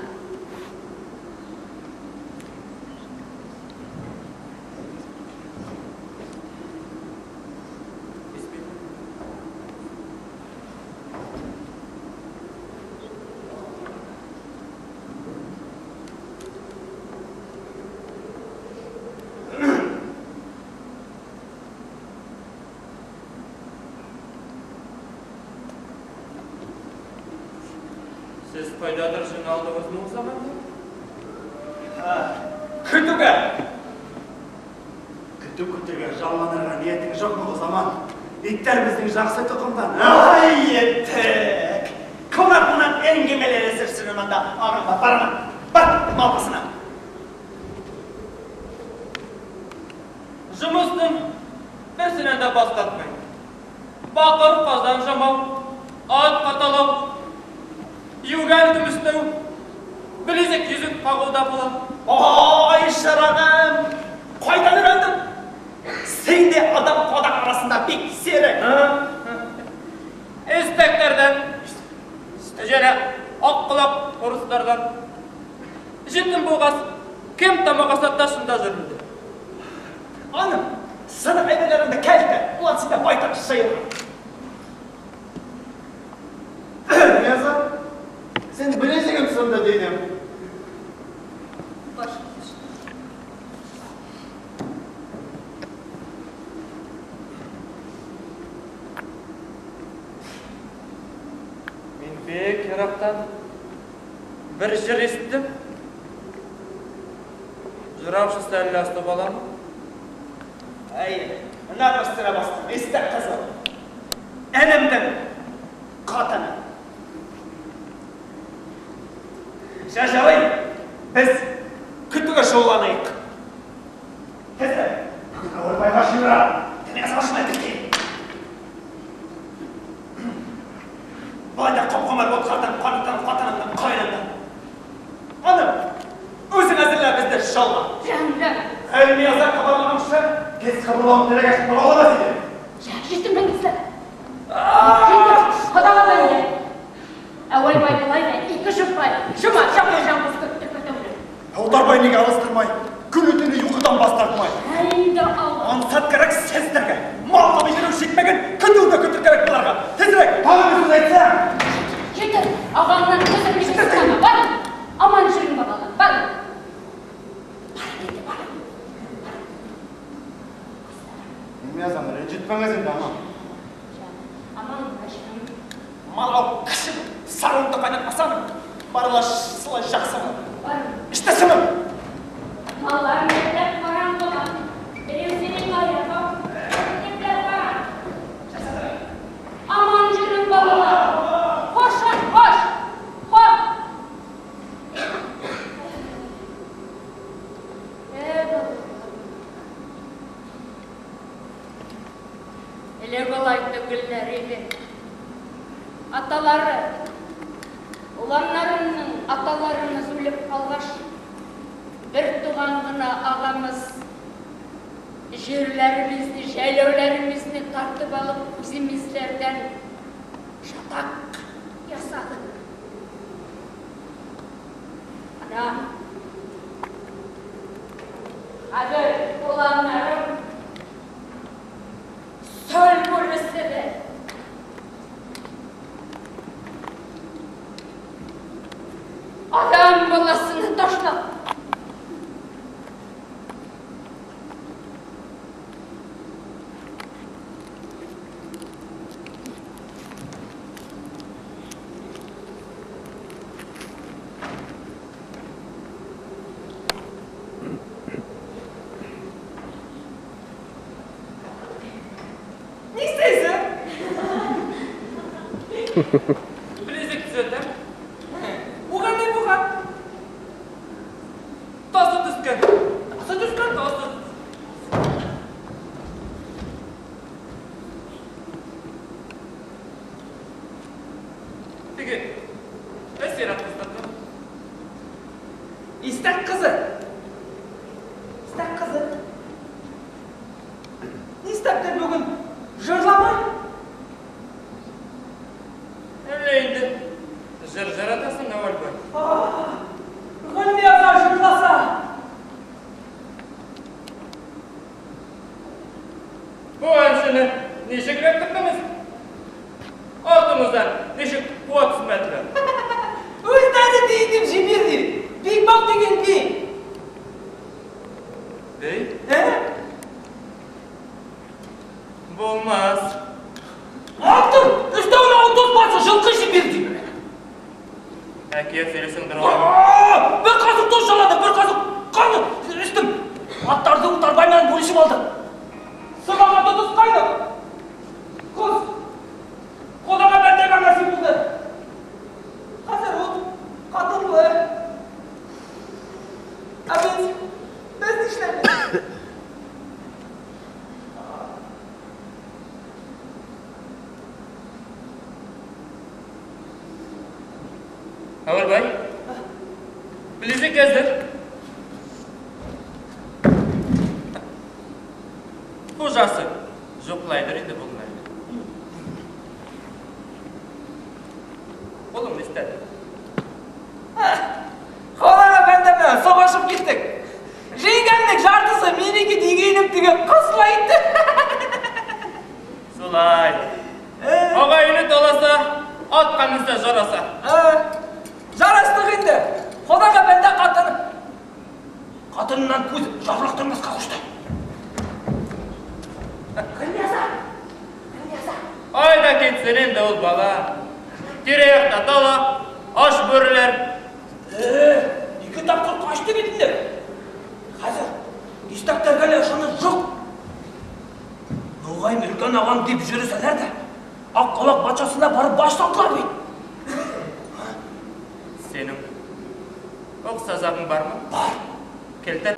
Сез кайдадыр жиналдыгызмы ул заманда? Көтүгә! Көтү көтөргә жалланырға ниәтең юҡмы, Узаман? Иттәр безнең яҡшы тоҡомдан. Ай, еттек! Ҡунаҡ-мунаҡ әңгәмәләр әсерсен анда. Ағаңға барма. Бар, мал башына. Жұмыстың берсенән дә баш тартмай. Баҡыр ҡаҙан жамау, ат ҡаталау, йүгән көмөштәү, белезек йөҙөк ҡағыу ҙа була. Ай, шырағым, ҡайҙан өйрәндең? Һин дә адам ҡоҙаҡ араһында бик һирәк. Эстәктәрҙән, жәнә аҡ ҡолаҡ урыҫтарҙан. Жетім булғас, кем тамаҡ асата шунда жүрмүндә. Аным, сыныҡ әйберҙәреңде кәлтә, улар синдә байтаҡ йыйылған. Мирза, син белезегем сынды тинем. Башым төштө. Мин бик йыраҡтан бер жыр ишеттем. Жыраушысы әллә Асты баламы? Әй, нәҡ өҫтөнә баҫтың, иҫтә ҡыҙыл. Энемдең ҡатыны. Шәжәүей, беҙ көтөүгә шоғолланыйыҡ. Тиҙҙән. Бөгөн Әүелбайға шыйыра. Тенә салышына текей. Былай ҙа ҡап-ҡомар булып ҡартам, ҡанаттан, ҡатынымдан, ҡайнымдан. Аным, үҙең әҙерлә беҙҙе шалға. Жәнләм. Ғилмияза ҡыбырлағансы, Тиҙ ҡыбырлауын теләгәс, ҡыбырлай алмаҫ ине. Жетіміңізді. Ҡоҙаға бәндә. Әүелбай былай ҙа ике жұпбай, жұма жапа-жалғыз көттө көтөүле. Аударбай нигә алыштырмай, көнө-төнө йоҡодан баш тартмай. Әйҙә Алла. Ансат кәрәк һеҙҙәргә. Мал табып йөрөү етмәгән, көтөү ҙә көтөр кәрәк быларға. Тиҙерәк. Тағы бер һүҙ әйтһәм. Етер, ағаңдан ҡыҙым биреп бар. Аман жүрің, балалар, бар. Бар, инде, бар. Мирзаны рәнжетмәгеҙ инде, ана. Аман, башым. Мал кеше сарымды ҡайнатмаһаң, бары ла шулай яҡшымы? Бар. Эштәсеме? Маллар мәтләп ҡараңғыла. Береүсенең аяғы мәтләп бара. Аман жүрің, балалар. Хош, хош, хош. Элек былай түгелләр ине. Аталары, уландарымдың аталарымыз үлеп ҡалғас, бер туған ғына ағамыз жерләребеҙҙе, жәйләүләребеҙҙе тартып алып, үҙебеҙҙәрҙән шатаҡ яһаны. Ана, хәҙер уландарым сөл бүресе. Адам балаһын ташлап. Белезек төзәтәм. Буған ни буған? Тасы төскән. Тасы төскән, тасы. Теге, Әсирә кызлыкы. Истәк кызы. Истәк кызы. Нишләптер бүген җырламай? Әллә инде җыр җыратасың, Әүвәлбай. Гөлнияза җырласа. Бу әншене ничек эләктердегез? Артымыздан ничек куа төшмәделәр? Үзләре ди дип җибәрде. Бикбау дигән би. Би? Ә? Булмас. Алтын, өстәвенә 30 башы җылкы җибәрде. Әкият сөйлисеңдер. Бер казык тоз жалады, бер казык кан өстем. Аттарды Утарбай менән бүлешеп алды. Сыбаға тотышкайны. Кыз Ходага бәндәгә насип булды. Хәзер ул катынлы. Ә без нишләбез? Әүвәлбай, белезек әзер. Хужасы жоҡлайҙыр инде был мәлде. Ҡулың нишләде? Ходага бәндә менән сугышып киттек. Җиңгәнлек жартысы минеке дигәнем теге кызла итте. Шулай. Ағайыны таласа, атҡа менсә жараса. Жарастыҡ инде. Ходага бәндә ҡатын. Ҡатынынан күҙ жабыҡтырмаҫҡа ҡушты. Гөлнияза! Гөлнияза! Айҙа китһен инде ул бала. Тирә-яҡта тала, аш бүреләр. Ике тапҡыр ҡасты бит инде. Хәҙер истәктәргә лә ышаныс юҡ. Нуғайым өлкән ағам тип йөрөсәләр ҙә, Аҡ ҡалаҡ батшасына барып баш салдылар бит. Синең оҡ сазағың бармы? Бар. Килтер.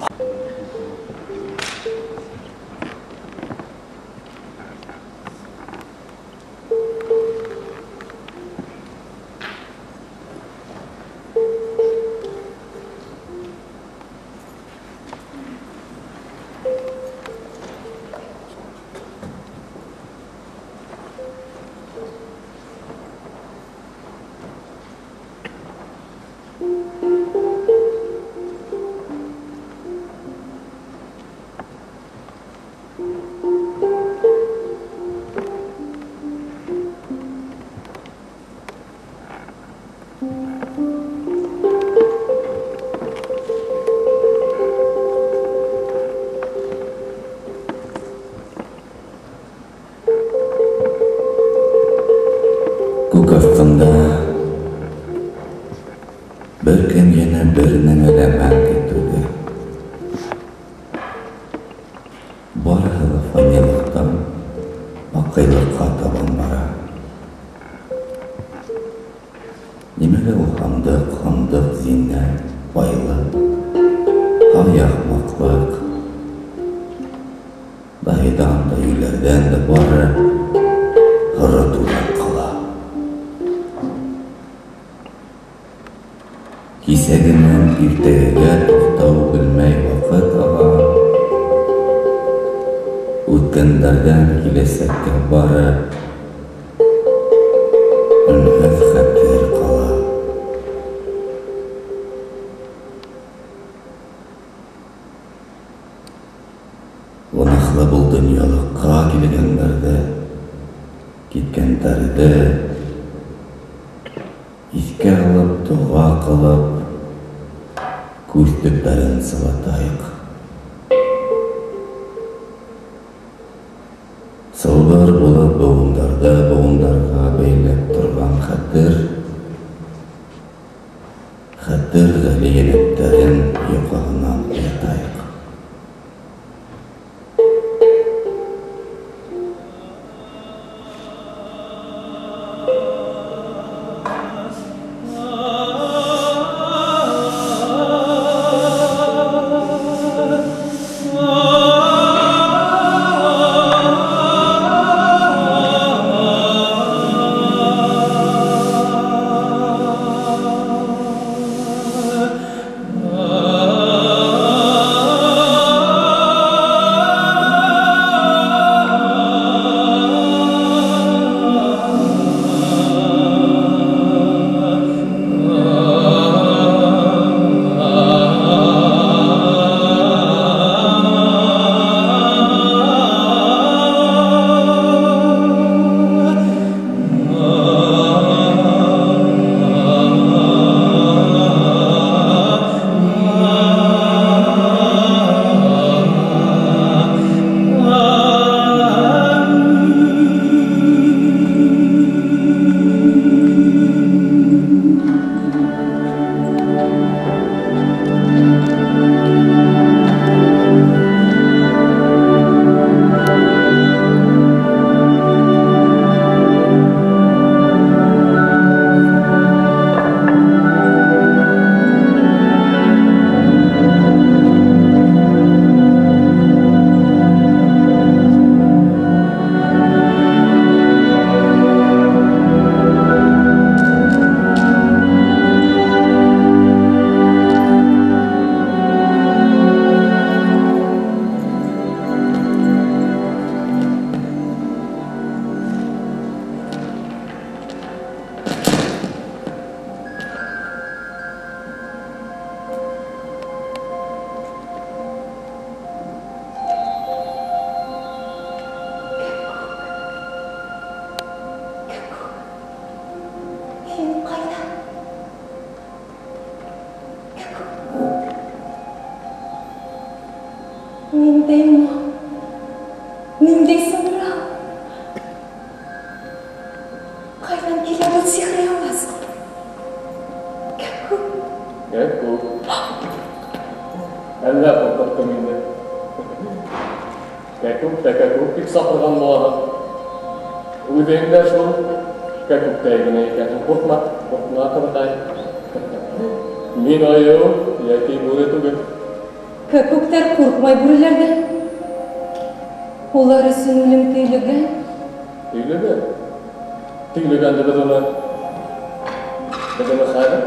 Күк аҫтында бер кем йәнә бер нәмә лә мәңге түгел. Барыһы ла фанилыҡтан баҡыйлыҡҡа табан бара. Нимәгә ул һандыҡ, һандыҡ зиннәт, байлыҡ, һай ахмаҡлыҡ? Даһиҙан да, йүләрҙән дә бары һоро туҙан ҡала. Кисәгенән иртәгәгә туҡтау белмәй ваҡыт аға. Үткәндәрҙән киләсәккә бары өнһөҙ хәтер ҡала. Гонаһлы был донъялыҡҡа килгәндәрҙе, киткәндәрҙе иҫкә алып, доға ҡылып, күҙ төптәрен сылатайыҡ. Сылбыр булып быуындарҙы быуындарға бәйләп торған хәтер, хәтер ғәлиәнәптәрен йоҡоһонан уятайыҡ. Кәкүк. Әллә ҡурҡыттым инде. Кәкүк тә кәкүк тип саҡырған булаһың. Үҙең дә шул кәкүктәй генә икәнһең. Ҡурҡма, ҡурҡма, ҡыҙыҡай. Мин айыу йәки бүре түгел. Кәкүктәр ҡурҡмай бүреләрҙән. Улар өсөн үлем төйлөгән. Төйлөгән? Төйлөгәнде беҙ уны. Беҙ уны хәҙер.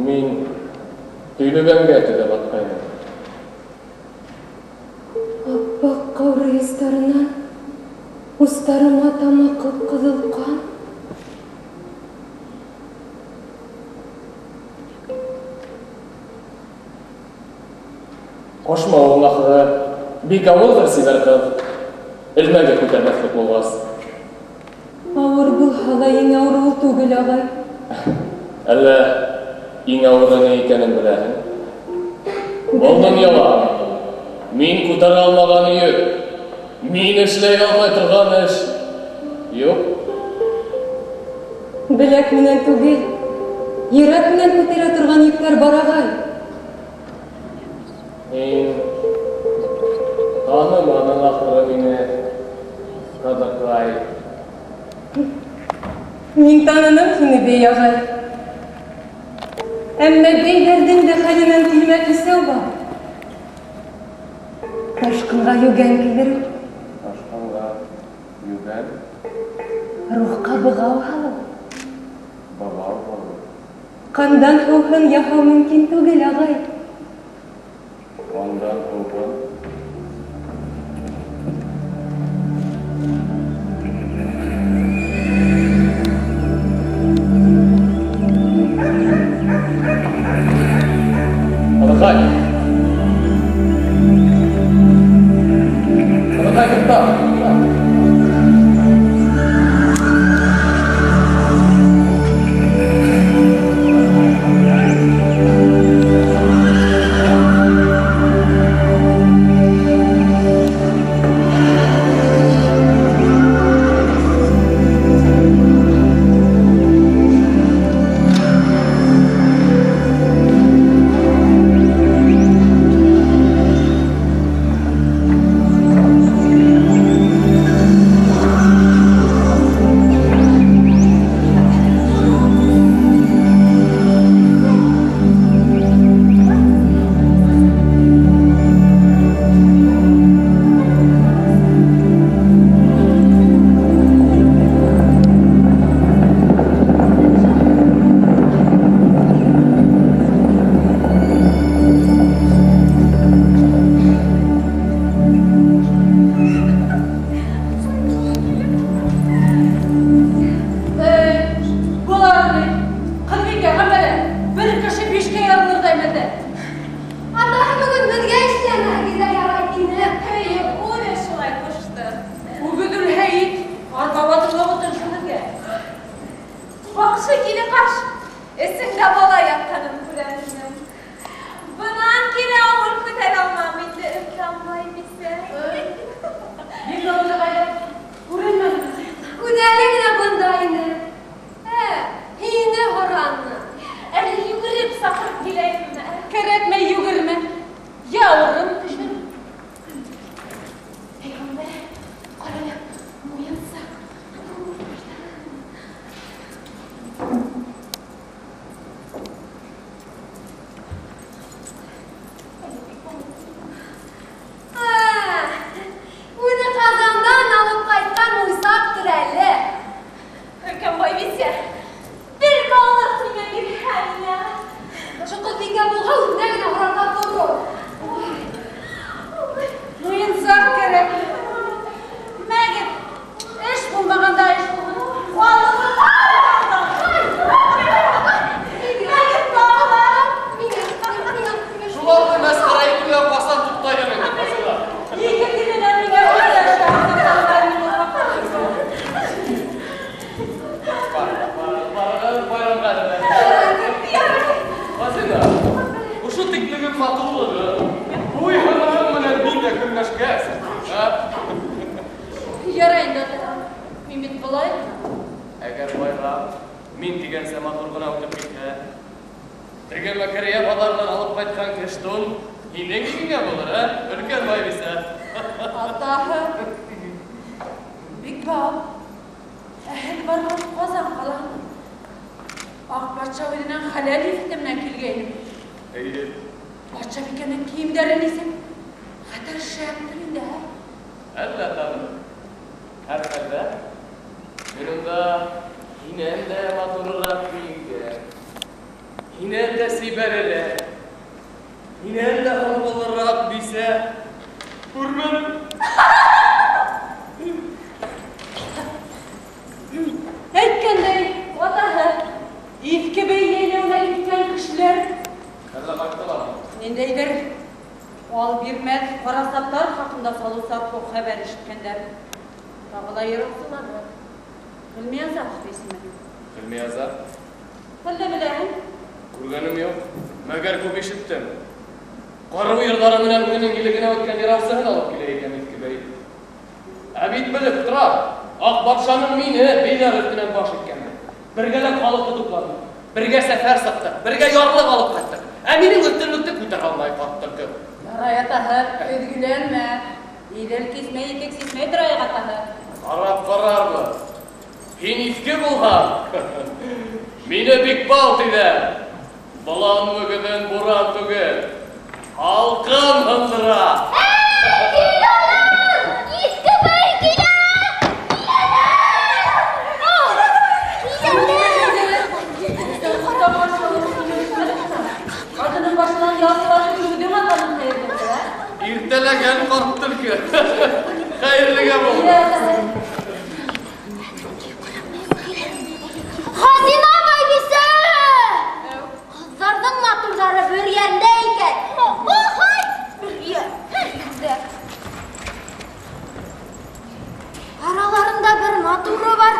Мин төйлөгәнгә төҙәп атҡайным. Аппаҡ ҡаурый остарынан устарыма тама ҡып-ҡыҙыл ҡан. Ҡошмауың ахыры бик ауырҙыр, сибәр ҡыҙ. Элмәге күтәрмәҫлек булғас. Ауыр булһа ла иң ауыр ул түгел, ағай. Әллә иң ауыры ни икәнен беләһең? Был донъяла мин күтәрә алмаған йөк, мин эшләй алмай торған эш юҡ. Беләк менән түгел, йөрәк менән күтәрә торған йөктәр бар, ағай. Мин таныманың ахыры мине, ҡыҙыҡай. Мин таныным һине, бей ағай. Әммә бейҙәрҙең дә хәленән килмәҫ өсәү бар. Ташҡынға йүгән кейҙереү. Ташҡынға йүгән? Рухҡа бығау һалыу. Бығау һалыу. Ҡандан һыуһын яһау мөмкин түгел, ағай. Ҡандан һыуһын? Ҡыҙыҡай! Ҡыҙыҡай, туҡта! Мәгеҙ, ҡайтам. Мин тигәнсә матур ғына үтеп китһә. Теге Мәкәрйә баҙарынан алып ҡайтҡан кештун һинең өйөңә булыр, ә? Өлкән байбисә. Атаһы. Бикбау. Әһел барған Ҡазан ҡалаһына. Аҡ батша үҙенең хәләл ефете менән килгәйне. Эйе. Батшабикәнең кейемдәре нисек? Хәтәр шәптер инде, ә? Әллә тағы. Һәр хәлдә мин унда һинән дә матурыраҡ кейенгән, һинән дә сибәрерәк, һинән дә һылыулыраҡ бисә күрмәнем. Әйткәндәй, атаһы, Иҫке бей йәйләүенә киткән кешеләр Әллә ҡайттылармы? Ниндәйҙер ал бирмәҫ ҡарасаттар хаҡында салыу-сатҡыу хәбәр ишеткәндәр. Тағы ла йыраусылар бар. Ғилмияза исеме. Ғилмияза? Әллә беләһең? Күргәнем юҡ, мәгәр күп ишеттем. Ҡарыу йырҙары менән үҙенең илегенә үткән йыраусыһын алып килә икән Иҫке бей. Ә бит белеп тора, Аҡ батшаның мине бейҙәр өҫтөнән баш иткәнен. Бергәләп халыҡты тупланыҡ, бергә сәфәр сыҡтыҡ, бергә ярлыҡ алып ҡайттыҡ. Ә минең өҫтөнлөктө күтәрә алмай ҡарт төлкө. Ярай, атаһы, өҙгөләнмә. Иҙел кисмәй, итек сисмәй торайыҡ, атаһы. Ҡарап ҡарарбыҙ. Һин иҫке булһаң, мине Бикбау тиҙәр. Болан мөгөҙөн буран түгел, һалҡын һындыра. Иҫке бей килә! Атының башынан яҫылатып үҙең атаның хәйерле, ә? Иртәләгән ҡарт төлкө. Хәйерлегә бул. Хазина байбисә! Ҡыҙҙарҙың матурҙары бөрйәндә икән. Охай! Бөрйән. Араларында бер матуры бар.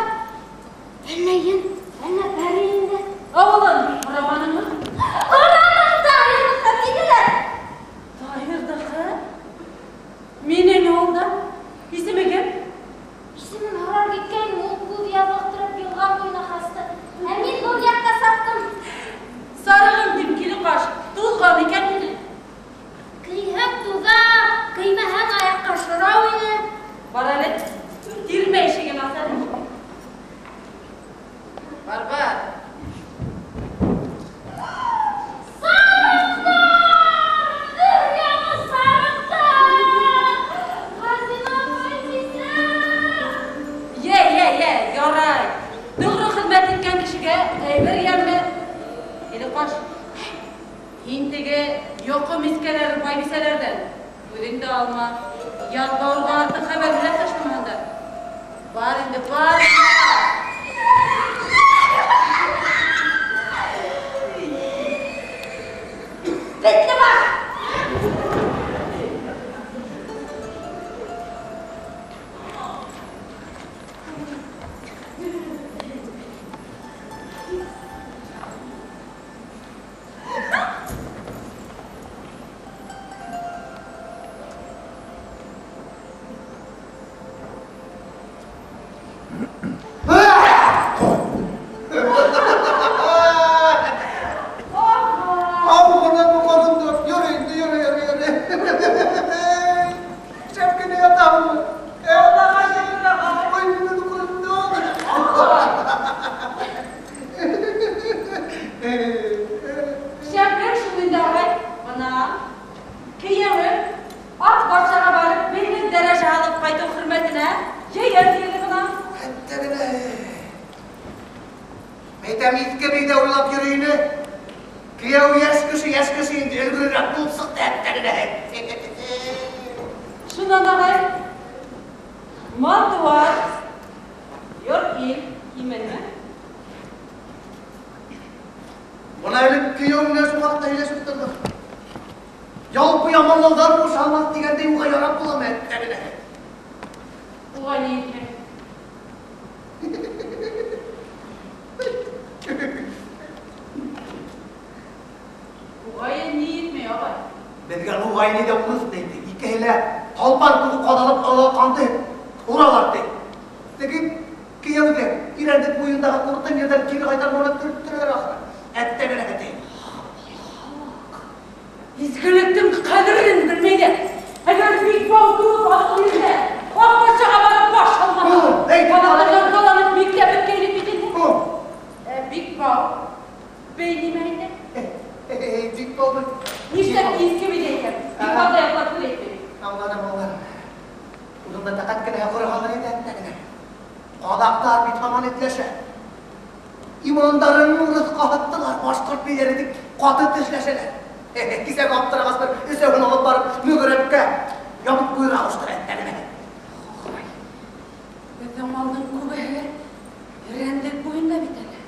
Әллә ен, әллә пәри инде. Ауылын һораманыңмы? Һораным, Таһирҙыҡы тинеләр. Таһирҙыҡы? Минең ауылда. Исеме кем? Исемен һорар киткән, ул күҙ ябыҡтырып йылға буйына ҡасты. Ә мин был яҡта саптым. Сарығым тип килеп ҡаш, туҙған икән инде. Кейһәң туҙа, кеймәһәң аяҡҡа шырау ине. Бар әле, тирмә ишеген ас әле. Бар, бар. Сарыҡтар! Өр-яңы сарыҡтар! Хазина байбисә! Йә, йә, йә, ярай. Тоғро хеҙмәт иткән кешегә әйбер йәмме. Әле ҡаш, һин теге йоҡо мискәләре байбисәләрҙән үҙең дә алма. Ят бауырға артыҡ хәбәр белән ташламаһындар. Бар инде, бар. Бетте бар! Шәплек шул инде, ағай. Бына кейәүе Аҡ батшаға барып беҙҙең дәрәжә алып ҡайтыу хөрмәтенә йәйәр тиеле бына. Әйтәм, иҫке бейҙә уйлап йөрөй ине. Кейәү йәш кеше, йәш кеше инде өлгөрөрәк булып сыҡты әттәгенә. Шунан, ағай, мал-тыуар, йорт-ил именме? Бына әле кейәү менән шул хаҡта һөйләшеп торҙоҡ. Ялпы яманлауҙар бушамаҫ тигәндәй уға ярап буламы әттәгенә? Уға ни етмәй? Уға ни етмәй, ағай? Беҙгә нуғай ни ҙә урыҫ ти. Икеһе лә талпан кеүек ҡаҙалып ала ҡанды уралар ти. Теге кейәүҙе Ирәндек буйындағы ҡуртым ерҙән кире ҡайтармауына төрттөрәләр ахыры. Әттәгенә әтей. Изгелектең ҡәҙерен белмәйҙәр. Әгәр Бикбау кеүек аҡыл ирҙә, аҡ батшаға барып баш алмаһа, ҡаҙаҡтар таланып бикләп бөткәйне бит инде. Бикбау, бей нимә әйтә? Бикбау бит. Нишләп изге бит әйтә? Бикбау ҙа яҡлап һүҙ әйтмәй. Аңланым, аңланым. Уның да тәҡәт кенә ҡороғанлыр инде әттәгенә. Ҡаҙаҡтар бит һаман этләшә. Имандарын урыҫҡа һаттылар, башҡорт бейҙәре тип ҡаты тешләшәләр. Кисәк аптырағас бер өсәүен алып барып, мөгөрәпкә ябып ҡуйырға ҡушты әттәгенә. Беҙҙең малдың күбеһе Ирәндек буйында бит әле.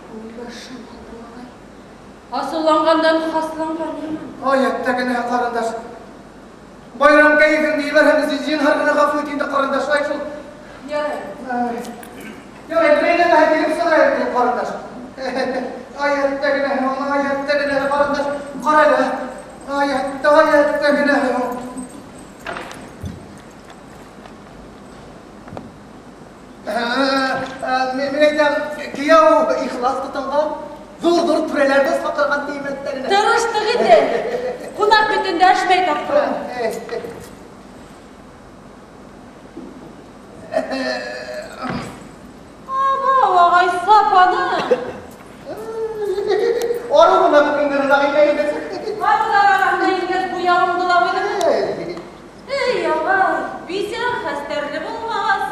Күңелгә шым алдым, ағай. Асыуланғандан хасланған яман. Ай, әттәгенә, ҡарындаш. Байрам кәйефеңде ебәрһәм, зинһар ғына ғәфү ит инде, ҡарындаш. Ай, шул. Ярай. Ярай, бер әйләнә килеп сығайыҡ, ҡарындаш. Ай, әттәгенә, ай, әттәгенә, ҡарындаш. Ҡара әле. Ай, әттәгенә. Мин әйтәм, кейәү ихлас тотонған, ҙур-ҙур түрәләрҙе саҡырған тием әттәгенә. Тырыштыҡ инде. Ҡунаҡ бит өндәшмәй тапҡыр. Абау, ағай, сапаны. Арыу ғына бөгөнгө ағайҙы. Ағалар араһында ингәс буяуыңды ла ҡуйҙың. Эй, ағай, бисә хәстәрле булмағас.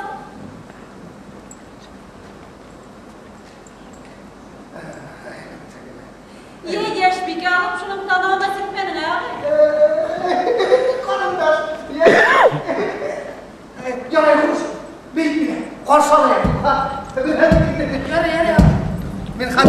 Йә, йәш бикә алып шуның танауына сиртмәнең, ағай? Ҡарындаш, ярай, хуш, бей мине, ҡаршы алайым. Ярай, ярай. Мин хат.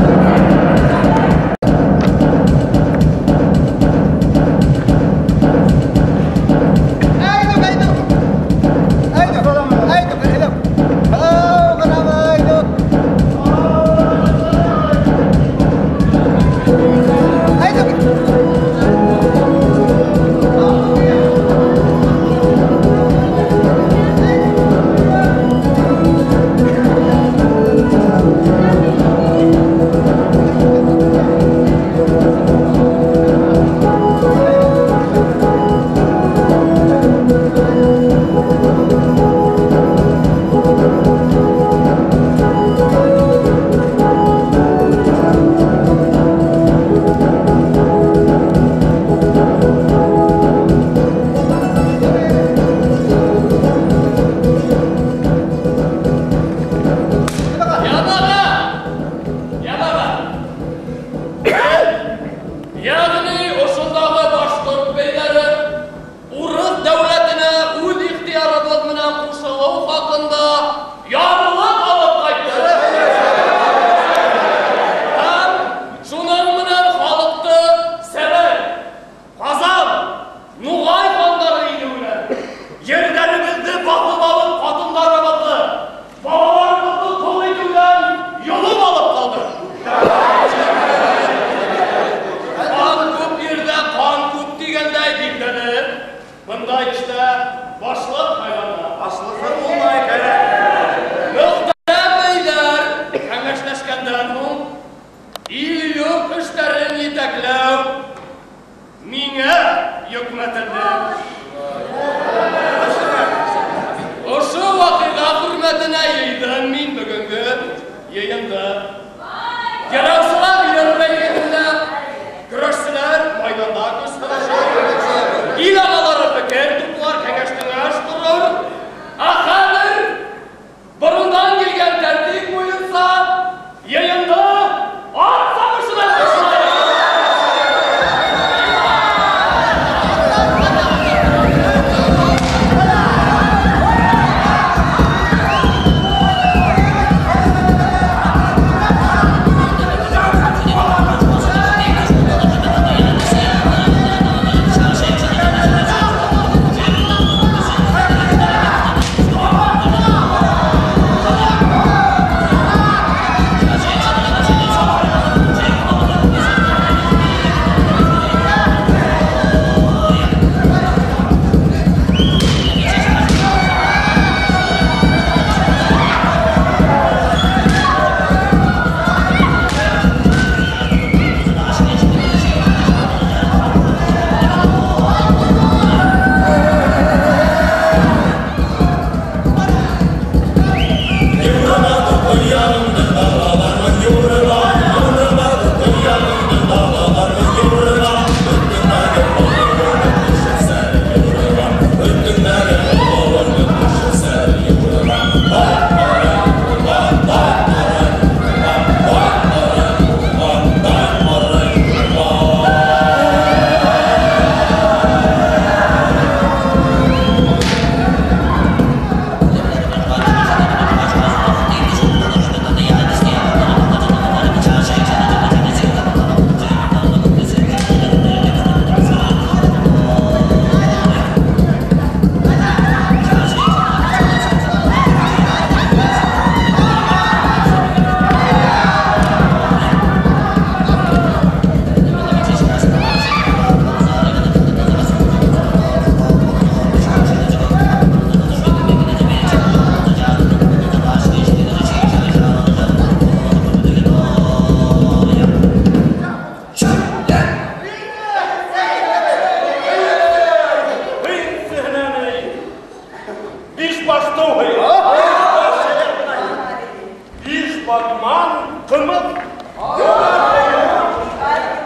Ҡымыҙ?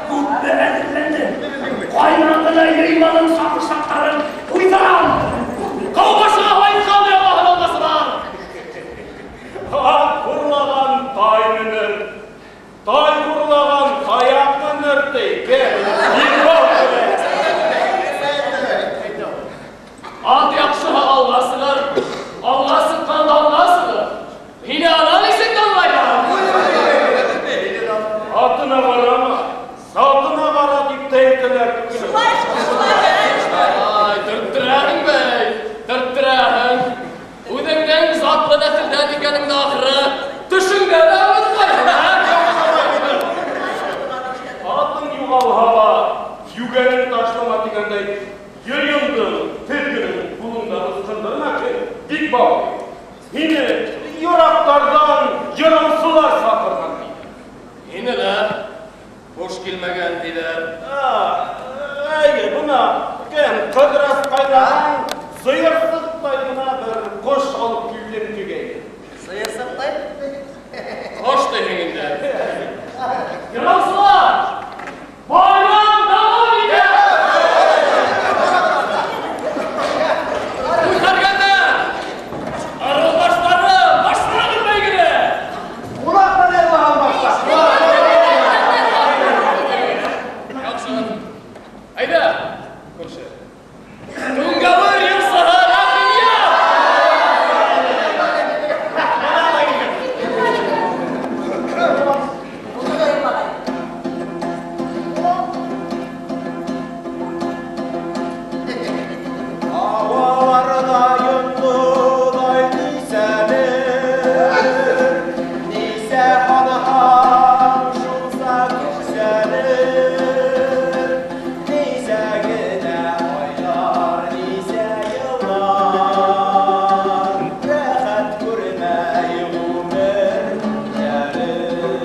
Күпме әҙерләндем. Ҡайнатына йыйманың сапырсаҡтарын ҡуйҙырам. Ҡаубашыға һайҡал яңаһын алмасылар. Ат хурлаған тай менер, тай хурлаған таяҡ менер ти. Ат яҡшыһы алға сығыр, алға сыҡҡан алға сығыр. Һине ана нисек танымайҙар? Атына ҡарама, затына ҡара тип тә әйтәләр түгел. Ай, төрттөрәһең бәй, төрттөрәһең. Үҙеңдең затлы нәҫелдән икәнеңде ахыры төшөңдә лә онотмайһың, ә? Атың юғалһа ла, йүгәнең ташлама тигәндәй, йыйындың, теҙгенең ҡулыңдан ысҡындырма, бик бау. Һине йыраҡтарҙан йыраусылар саҡырған тиҙәр. Һине лә буш килмәгән тиҙәр. Әйе, бына кем Ҡыҙырас ҡайнаның сыйырсыҡтай ғына бер ҡош алып килдем тигәйне. Сыйырсыҡтай? Ҡош тиһең инде. Йыраусылар, байрам дауам итә! Үҙгәргәндәр! Ырыу баштары, башлағыҙ бәйгене! Ҡунаҡ менән башлап. Яҡшы. Әйҙә, күрше. Түңгәүер йырсыһы Рәхимйән! Havalarda yolluday niseler, Nise hanaham şulsa güzelir, Nise gene aylar, nise yıllar, Rahat görmey ömür gelir.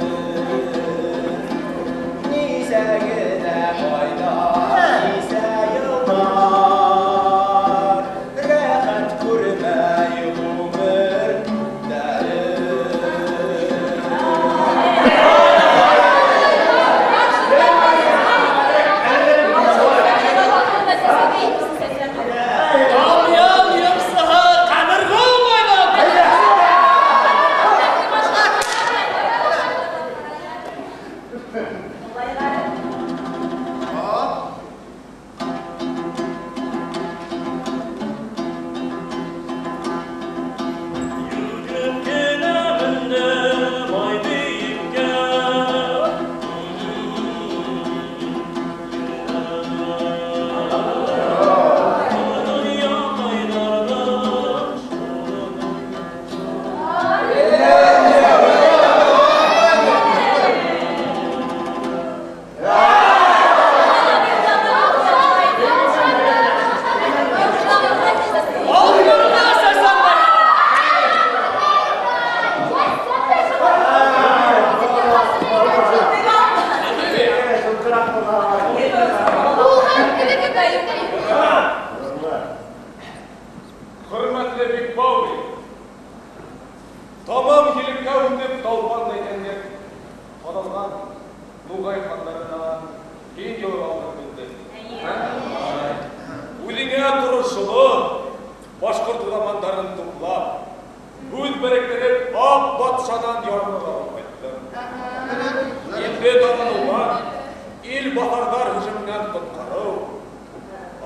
Nise gene aylar, nise yıllar, Rahat görmey ömür gelir. Тамъян йырсыһы Ҡәмергөл байҙан! Йүгереп кенә мендем ай бейеккә. Донъя ҡайнарҙан Алғырҙа Сәсәнбай! Хөрмәтле Бикбауи, тамам елеккә үтеп талпан әйткәнгә ҡаҙалған Нуғай хандарынан киң юл алдым инде. Үҙеңә торошло башҡорт уламандарын туплап, һүҙ беректереп, аҡ батшанан ярлыҡ алып ҡайттым. Инде танылған ил баҫарҙар һөжүменән ҡотҡарыу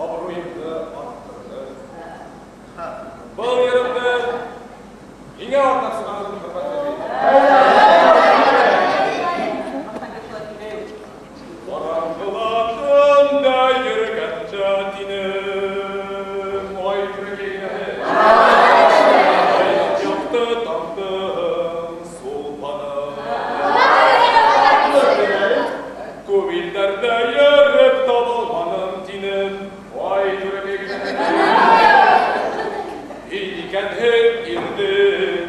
абруйымды арттырҙы. Был еремде һиңә арнап сығарҙым, хөрмәтле бей. Ҡараңғыла төндә йөрөгәндә тинем, ай түрәкәйнәһе. Яҡты таңдың сулпаны. Күп илдәрҙә йөрөп табылманым тинем, ай түрәкәйнәһе. Һин икәнһең ирҙең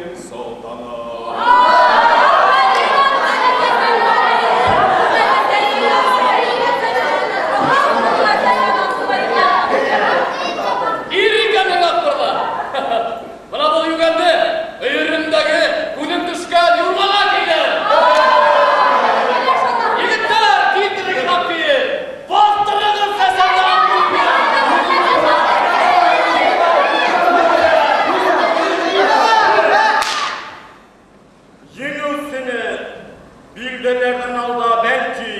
Билдәләрҙән алда бәлки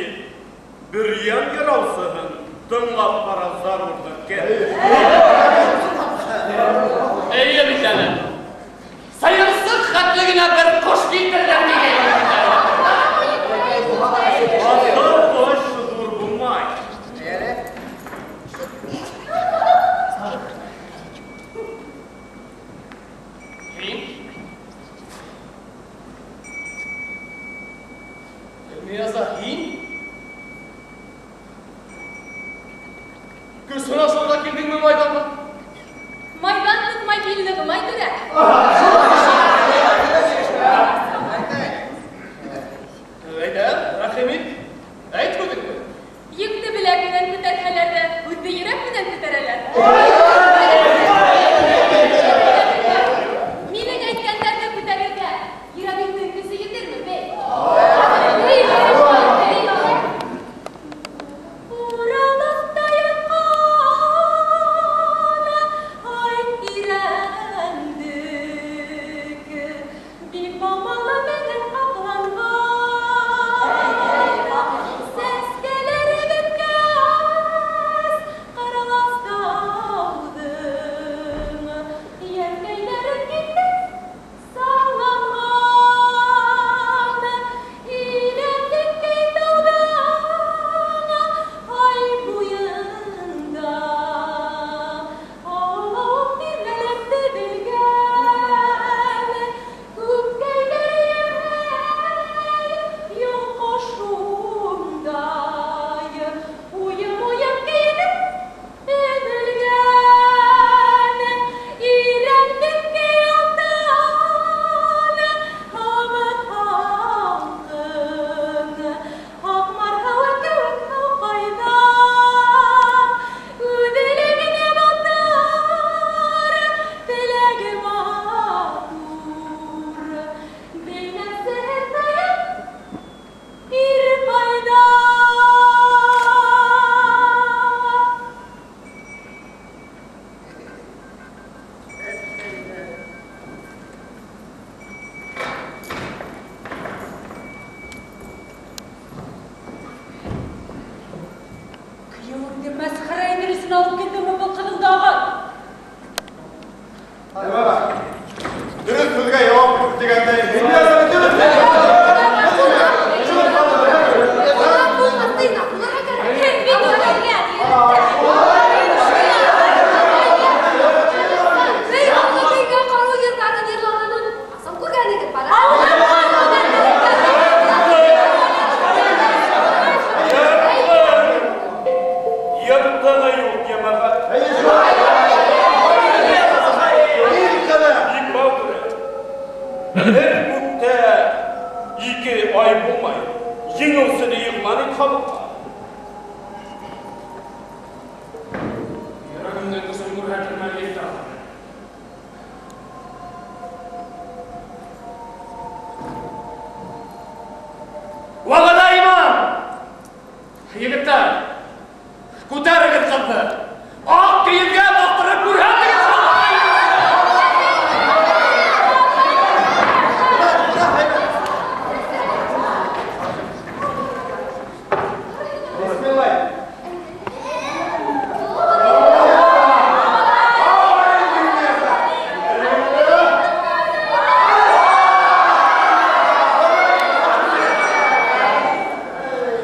бөрйән йыраусыһын тыңлап ҡарау зарурҙыр. Эйе бит әле. Сыйырсыҡ хәтле генә бер ҡош килтерҙем тигәйне. Аҫыл ҡош ҙур булмай. Һин? Мияза, һин? Көс һынашырға килдеңме майҙанға? Майҙан тотмай бил нығымай түрә. Әйҙә, рәхим ит. Әйт һүҙеңде. Йөктө беләк менән күтәрһәләр ҙә, һүҙҙе йөрәк менән күтәрәләр. Минең әйткәндәрҙе күтәрергә Ирабиктең көсө етерме, бей? Бей, бей, Уралыҡта ятҡан ай тирәндек, бик баумалы менән ҡапланған, сәскәләре бөткәс, ҡаралас тауҙың йәркәйләре китеп салынған, иләмлеккәй тауҙың ай буйында ауыл тирмәләп төҙөлгән, күккәйләр йолҡо шундай, уйым-уйым кейенеп өҙөлгән, ирәндеккәй алтын һамыт һалҡын, Һаҡмар һыуы кеүек һыу ҡайнар, үҙелегенә батыр, теләге матур, белмәҫ таяп ир ҡайҙа. Кейәүеңде мәсхәрә итер өсөн алып килдеңме был ҡыҙылды, ағай? Дөрөҫ һүҙгә яуап күп тигәндәй. Һин бит үҙеңә. Бей, атлы көйгә ҡарау йырҙарын йырлағанын ҡасан күргәнегеҙ бар? Йыртығы юҡ, йәмәғәт. Бик бау түрә. Бер күктә ике ай булмай. Еңеүсене иғлан ит халыҡҡа. Йөрәгемдең көсөн күрһәтермен ил тағы. Вәғәҙә иман! Егеттәр, күтәрегеҙ ҡыҙҙы. Аҡ кейемгә баҫтырып күрһәтегеҙ халыҡҡа.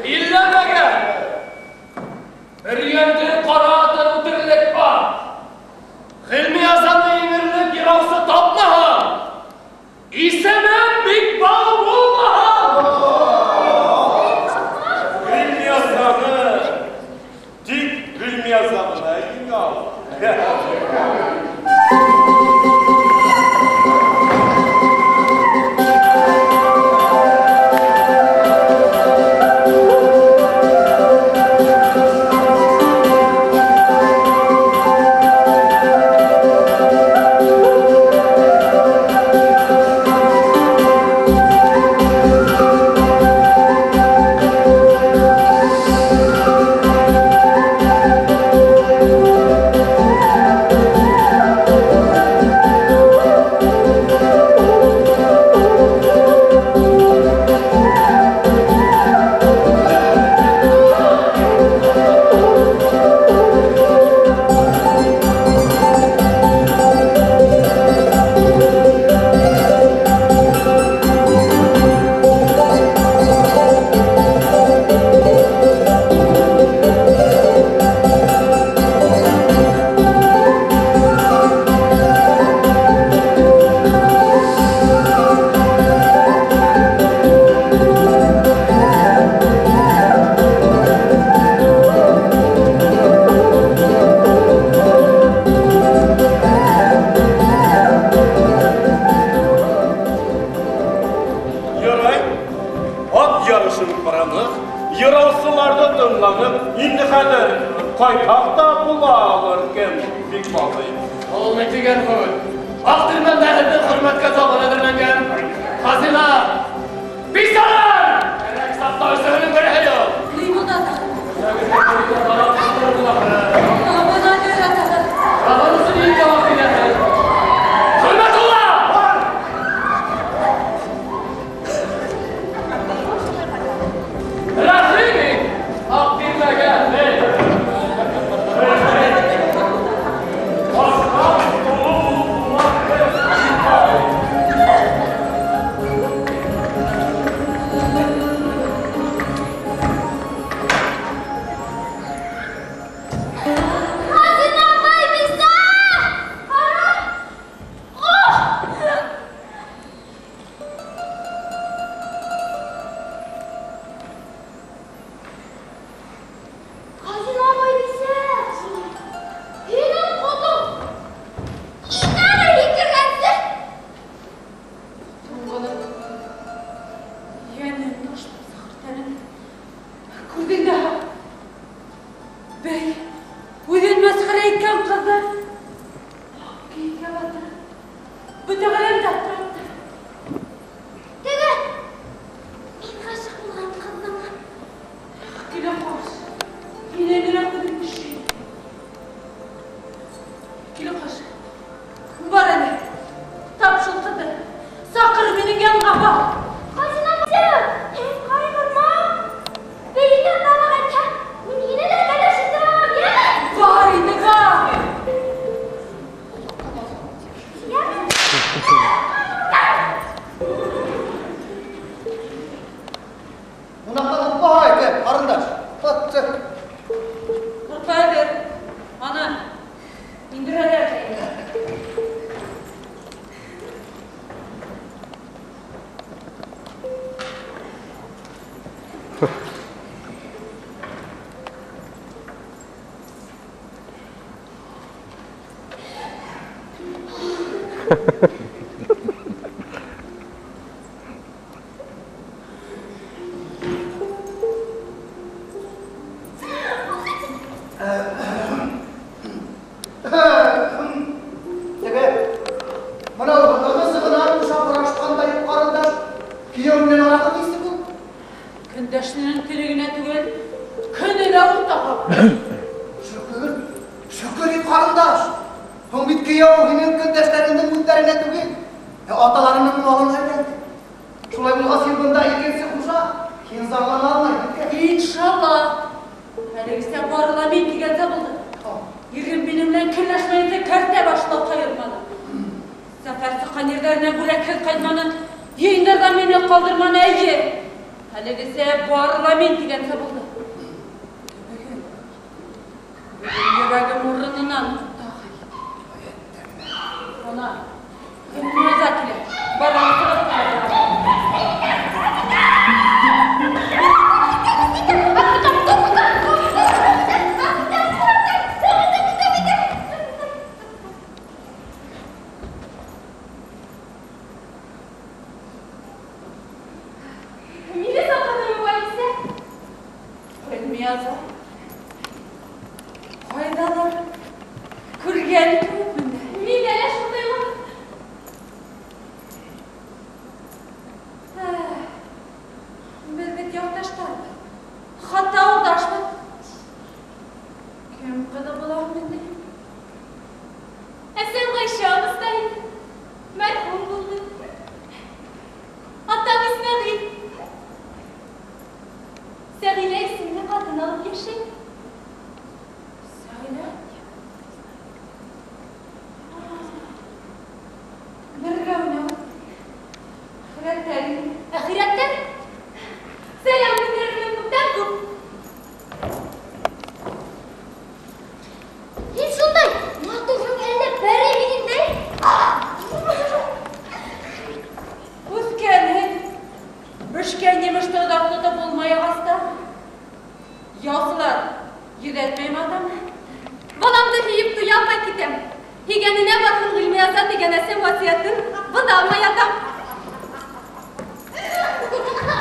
Иллә мәгәр ярышын ҡараныҡ, йыраусыларҙы тыңланыҡ, инде хәҙер ҡайтһаҡ та була алыр, кем бик балый. Ул ни тигән һүҙ? Аҡ тирмәндә һеҙҙең хөрмәткә табан әҙерләнгән хазина бисәләр! Кәрәк саҡта өсөһөнөң береһе юҡ. Ни булды, ата?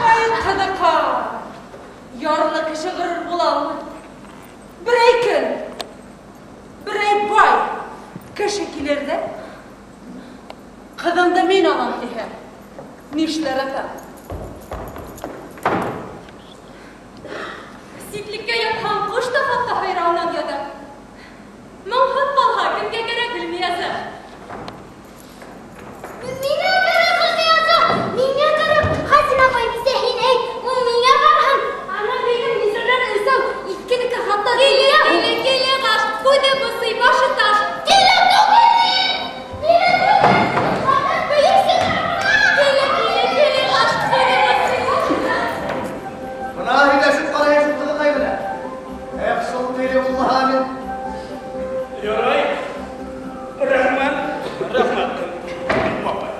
Ай, ҡыҙыҡай! Ярлы кеше ғорур була алмай. Берәй көн, берәй бай кеше килер ҙә, ҡыҙыңды мин алам тиһә, нишләр атам? Ситлеккә ятһаң, ҡош та хатта һайрауынан ята. Моңһоҙ ҡалһа, кемгә кәрәк Ғилмияза? Миңә кәрәк Ғилмияза! Миңә кәрәк! Хазина байбисә, һин әйт, ул миңә барһын! Ана бейҙең нисәләр өсәү, иҫкенеке хатта Киле, киле, киле ҡаш, күҙе бысый, башы таш. Киле түгел мин! Киле түгел! Хатта бөйөк Киле, киле, киле ҡаш, күҙе бысый, башы таш. Бына һөйләшеп ҡарайым шул ҡыҙыҡай менән. Эх, шул тиле булмаһа мин. Ярай. Рәхмәт, рәхмәт. Бабай.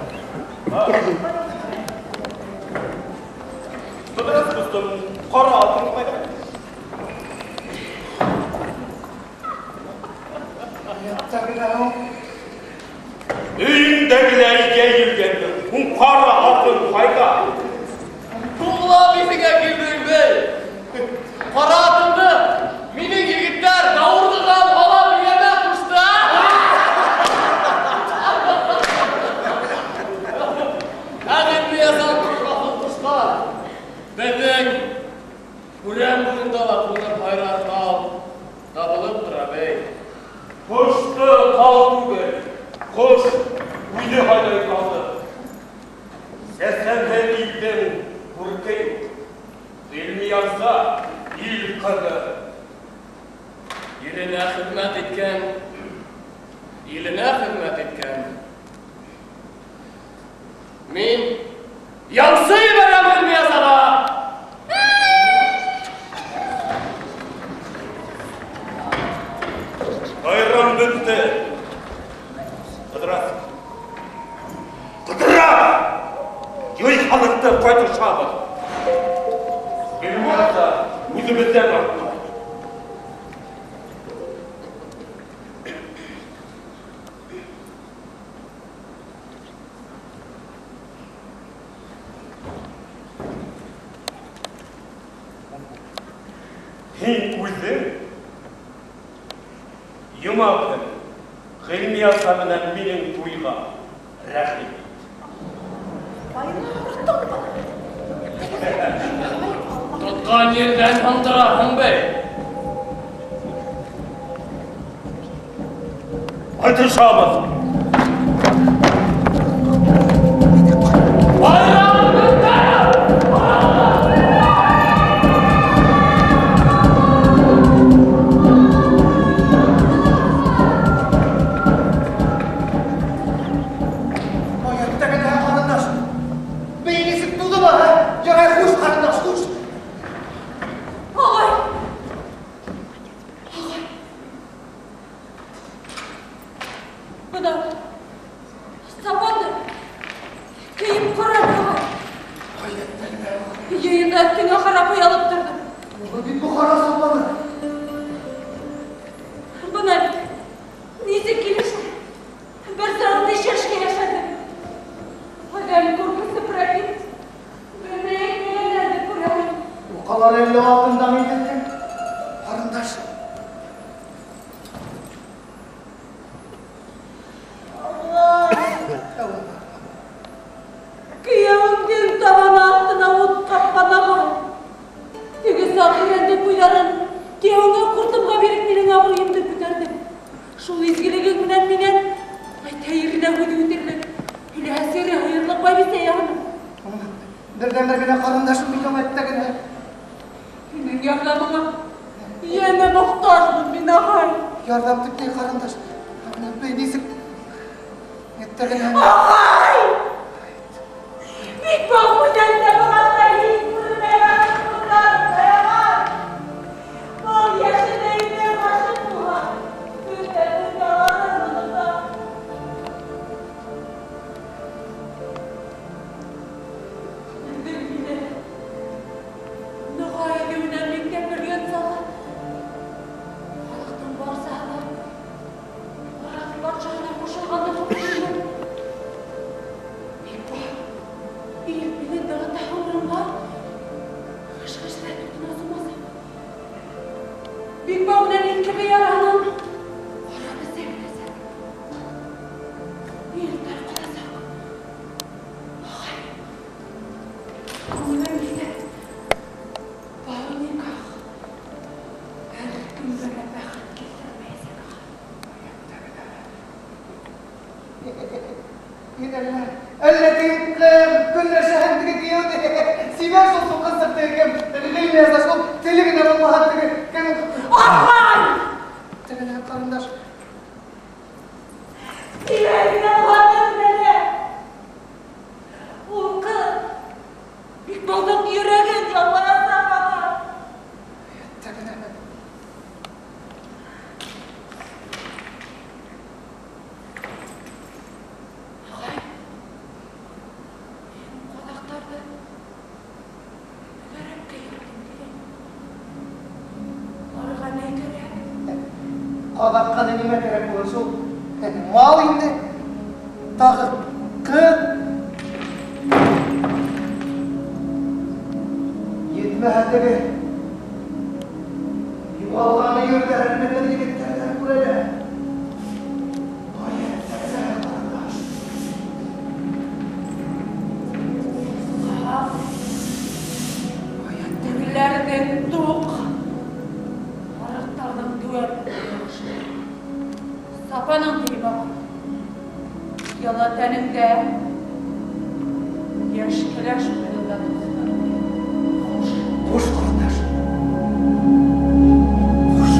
Ҡыҙырас ҡустым, ҡара атың ҡайҙа? Өйөңдәгеләр йәйелгәндер, һуң ҡара атың ҡайҙа? Туңлап иҫеңә килдең, бей. Ҡара атыңды минең егеттәр даурҙыға бала бейәмә ҡушты. Ә Ғилмияза ҡурҡаҡлыҡ ҡушҡан. Беҙҙең Үрән буйында ла ҡуныр һайрар тал табылып тора, бей. Ҡошто тал түгел, ҡош үҙе һайлай талды. Сәсәнһеҙ илдең күрке юҡ. Ғилмияза ил ҡыҙы. Иленә хеҙмәт иткән, иленә хеҙмәт иткән. Мин ямсы ебәрәм Ғилмиязаға. Байрам бөттө. Ҡыҙырас. Ҡыҙырас! Йый халыҡты ҡайтышабыҙ. Ғилмияза үҙебеҙҙән артмай. Һин үҙең йома көнө Ғилмияза менән минең туйға рәхим ит. Тотҡан ерҙән һындыраһың, бей. Ҡайтышабыҙ. Байрам бөттө! Ярай, хуш, ҡарындаш, хуш. Ағай! Ағай! Бына сапанды кейеп ҡара, ағай. Йыйында өҫтөңә ҡарап оялып торҙом. Был бит Бохара сапаны. Бына бит нисек килешә. Бер сәғәт шешкә йәшәнем. Әҙәм күркесе прәкит. Белмәйек күрәм. Уҡалар әллә алтындан иҙелгән. Ҡарындаш. Кейәүеңдең табаны аҫтына ут ҡапҡан, ағай. Теге саҡ өйрәнде ҡуйҙарын кейәүеңә ҡуртымға биреп минең абруйымды күтәрҙең. Шул изгелегең менән минән әйтһә еренә һүҙ үтерлек. Һөйләһә сере һыйырлыҡ байбисә яғына. Берҙән-бер генә ҡарындашым мин әйтте генә. Һинең ярҙамыңа йәнә мохтажмын мин, ағай. Ярҙам тип ни, ҡарындаш? Бей нисек әйтте генә. Ағай! Бик был гүзәл тәбиғәттә һис күренмәгән ҡыҙҙар аяған. Был йәшендә инде ғашиҡ булған бөтә донъяларын онота. Бер мине Ноғай илеүенән миңгә бөлгән сағы халыҡтың барсаһы ла Барат батшаһына ҡушылғанды хуп күрҙем. Бик ил мине дағыта урынға ғыш-ғышрәт утына сумаса. Бикбау менән иткебе яраның. Ҡара беҙҙе беләсәк. Ил тарҡаласаҡ. Ағай, күңелем килә. Был никах бер кемгә лә бәхет килтермәйәсәк, ағай. Мин әллә, әллә теге көнләшәһең теге кейәүҙе. Сибәр шул суҡынсыҡ теге кем, Ғилмияза шул теле генә булмаһа теге кем. Ағай! Тегене ҡарындаш. Сибәр генә булһа әле. Ул ҡыҙ Бикбауҙың йөрәген яулаясаҡ, ағай. Тегене. Ағай, мин ҡаҙаҡтарҙы түгәрәккә йөрөтөм тигән. Уларға ни кәрәк? Ҡаҙаҡҡа нимә кәрәк булыр шул? Мал инде. Тағы ҡыҙ. Етмәһә теге юғалғаны ерҙәрен беҙҙең егеттәрҙән күрәләр. Ай, тегене, ҡарындаш. Тегеләрҙең туҡ, һарыҡтарҙың теүәл яҡшы. Сапаның тейеп ағай. Йылы тәнеңдә, йәш кәләш ҡуйынында дуҫтар. Хуш. Хуш, ҡарындаш. Хуш.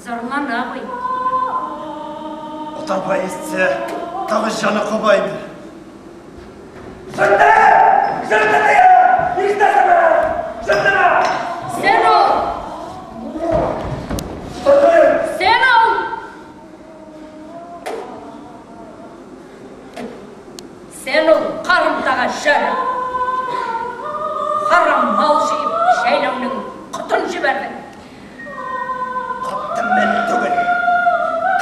Зарлана бый. Отарбай ишетсә, тағы жаны ҡаба инде. Жырты! Жырты тием! Ишетәсеңме? Жыртыны! Сен ул! Отарбай! Сен ебәрҙең? Ҡатын мин түгел.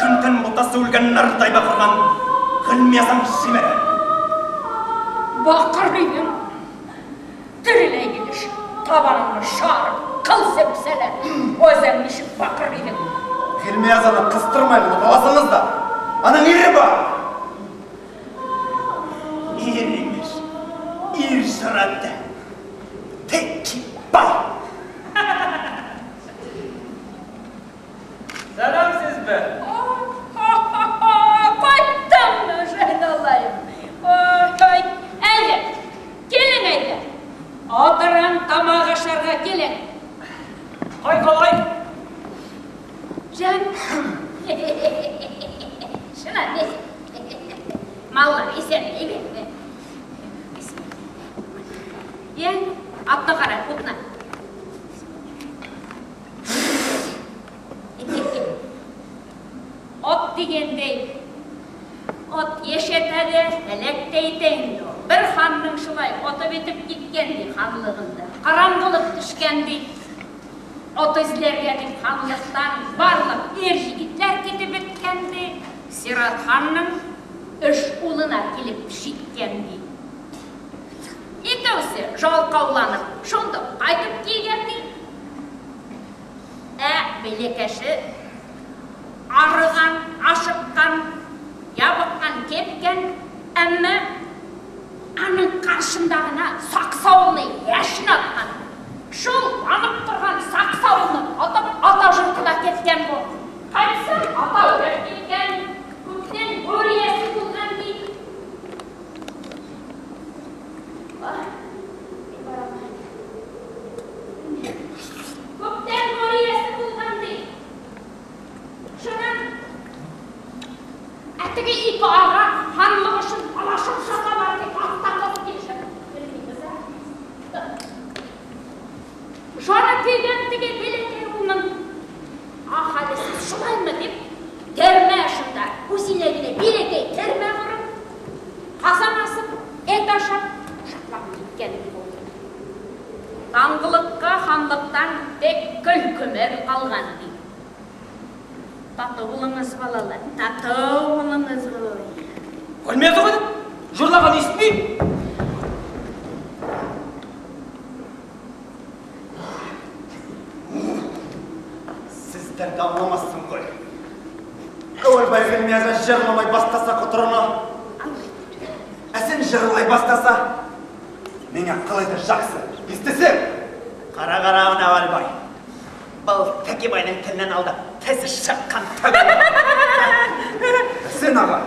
Көн-төн бутасы үлгән нарҙай баҡырған Ғилмиязаң ебәрә. Баҡыр инең. Тереләй килеш, табаныңны шарып, ҡыл сепсәләр. Үҙең нисек баҡыр инең. Ғилмиязаны ҡыҫтырмай ғына баласыңыз да. Аның ире бар. Ир имеш. Ир жыраты. Текибай. Сәләмсезме? Ҡайттыңмы, Жайналайым? Ой, әйҙә, килең әйҙә. Отырың тамаҡ ашарға килең. Ҡай ҡалай? Жан. Шына, несі? Маллар иҫән, әйбәт. Йә, атты ҡара, утына. Ат тигәндәй, ат йәшәтә лә, һәләк тә итә инде ул. Бер ханның шулай аты бөтөп киткән ди ханлығында. Ҡараңғылыҡ төшкән ди. Ат эҙләргә дип ханлыҡтан барлыҡ ир егеттәр китеп бөткән ди. Сират ханның өс улына килеп еткән ди. Икәүсе ялҡауланып шунда ҡайтып килгән ди. Ә бәләкәсе арыған, ашыҡҡан, ябыҡҡан, кипкән, әммә аның ҡаршында ғына саҡсауылны йәшен атҡан. Шул янып торған саҡсауылны атып ата жұртына кеткен бу. Ҡайтса, ата үлеп киткән, күптән гүр эйәсе булған ди. Күптән гүр эйәсе булған ди. Шунан ә теге ике аға ханлыҡ өсөн талашып жаталар ди, аттан ҡотоп килешеп. Белмәйбеҙ, ә? Жаны көйгән теге бәләкәй улының ах, әле һеҙ шулаймы тип, тәрмә шунда, үҙенә генә бәләкәй тәрмә ҡороп, ҡазан асып, ит ашап, шатлап киткән булды. Таңғылыҡҡа ханлыҡтан тик көл-күмер ҡалған ди. Татыу булыңыз, балалар, татыу булыңыз, балалар. Ғилмияза ҡайҙа? Жырлаған ишетмәйем. Сеҙҙәр ҙә аңламаҫһың ғой. Әүәлбай Ғилмияза жырламай башласа ҡоторона. Ә һин жырлай башласа, миңә ҡалай ҙа яҡшы. Ишетәһең? Ҡара-ҡара уны, Әүәлбай. Был Тәкибайның теленән алды. Тезе сыҡҡан түгел. Һин аға,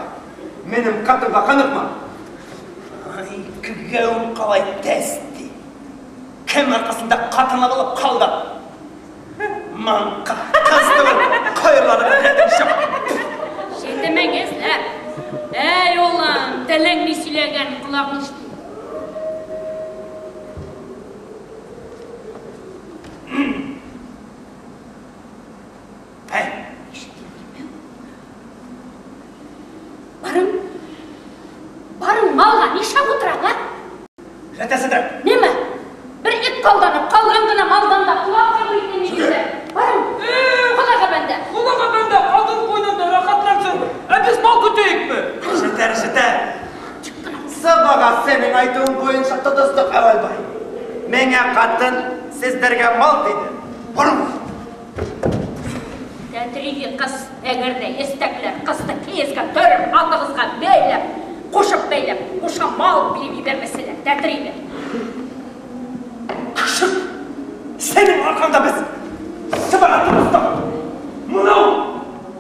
минең ҡатынға ҡаныҡма. Ай, кейәүем ҡалай тәс ти. Кем арҡаһында ҡатынлы булып ҡалды? Маңҡа, ҡыҙ түгел, ҡойорланы рәтен шып. Шетемәгеҙ, Эй, улым, телең ни һөйләгән, ҡолағың ишетмәй. Барың, барың малға нишләп ултыраң, а? Рәтәсендер. Нимә? Бер ит ҡалданып, ҡалған ғына малдан да ҡолаҡ ҡағып итә нигеҙҙә. Барың, Хоҙайға бәндә. Хоҙайға бәндә, ҡатын ҡуйынында рәхәтләнсен. Ә беҙ мал көтәйекме? Етәр, етәр. Сыбаға синең әйтеүең буйынса тотоштоҡ, Әүәлбай. Миңә ҡатын, һеҙҙәргә мал тине. Барығыҙ. Тәтриге ҡыҙ, әгәр ҙә эстәкләр ҡыҙҙы кейеҙгә төрөп, атығыҙға бәйләп, ҡушып бәйләп, ҡуша мал биреп ебәрмәһәләр, тәтриге. Көсөк, синең арҡаңда беҙ сыбаға тотоштоҡ. Мынау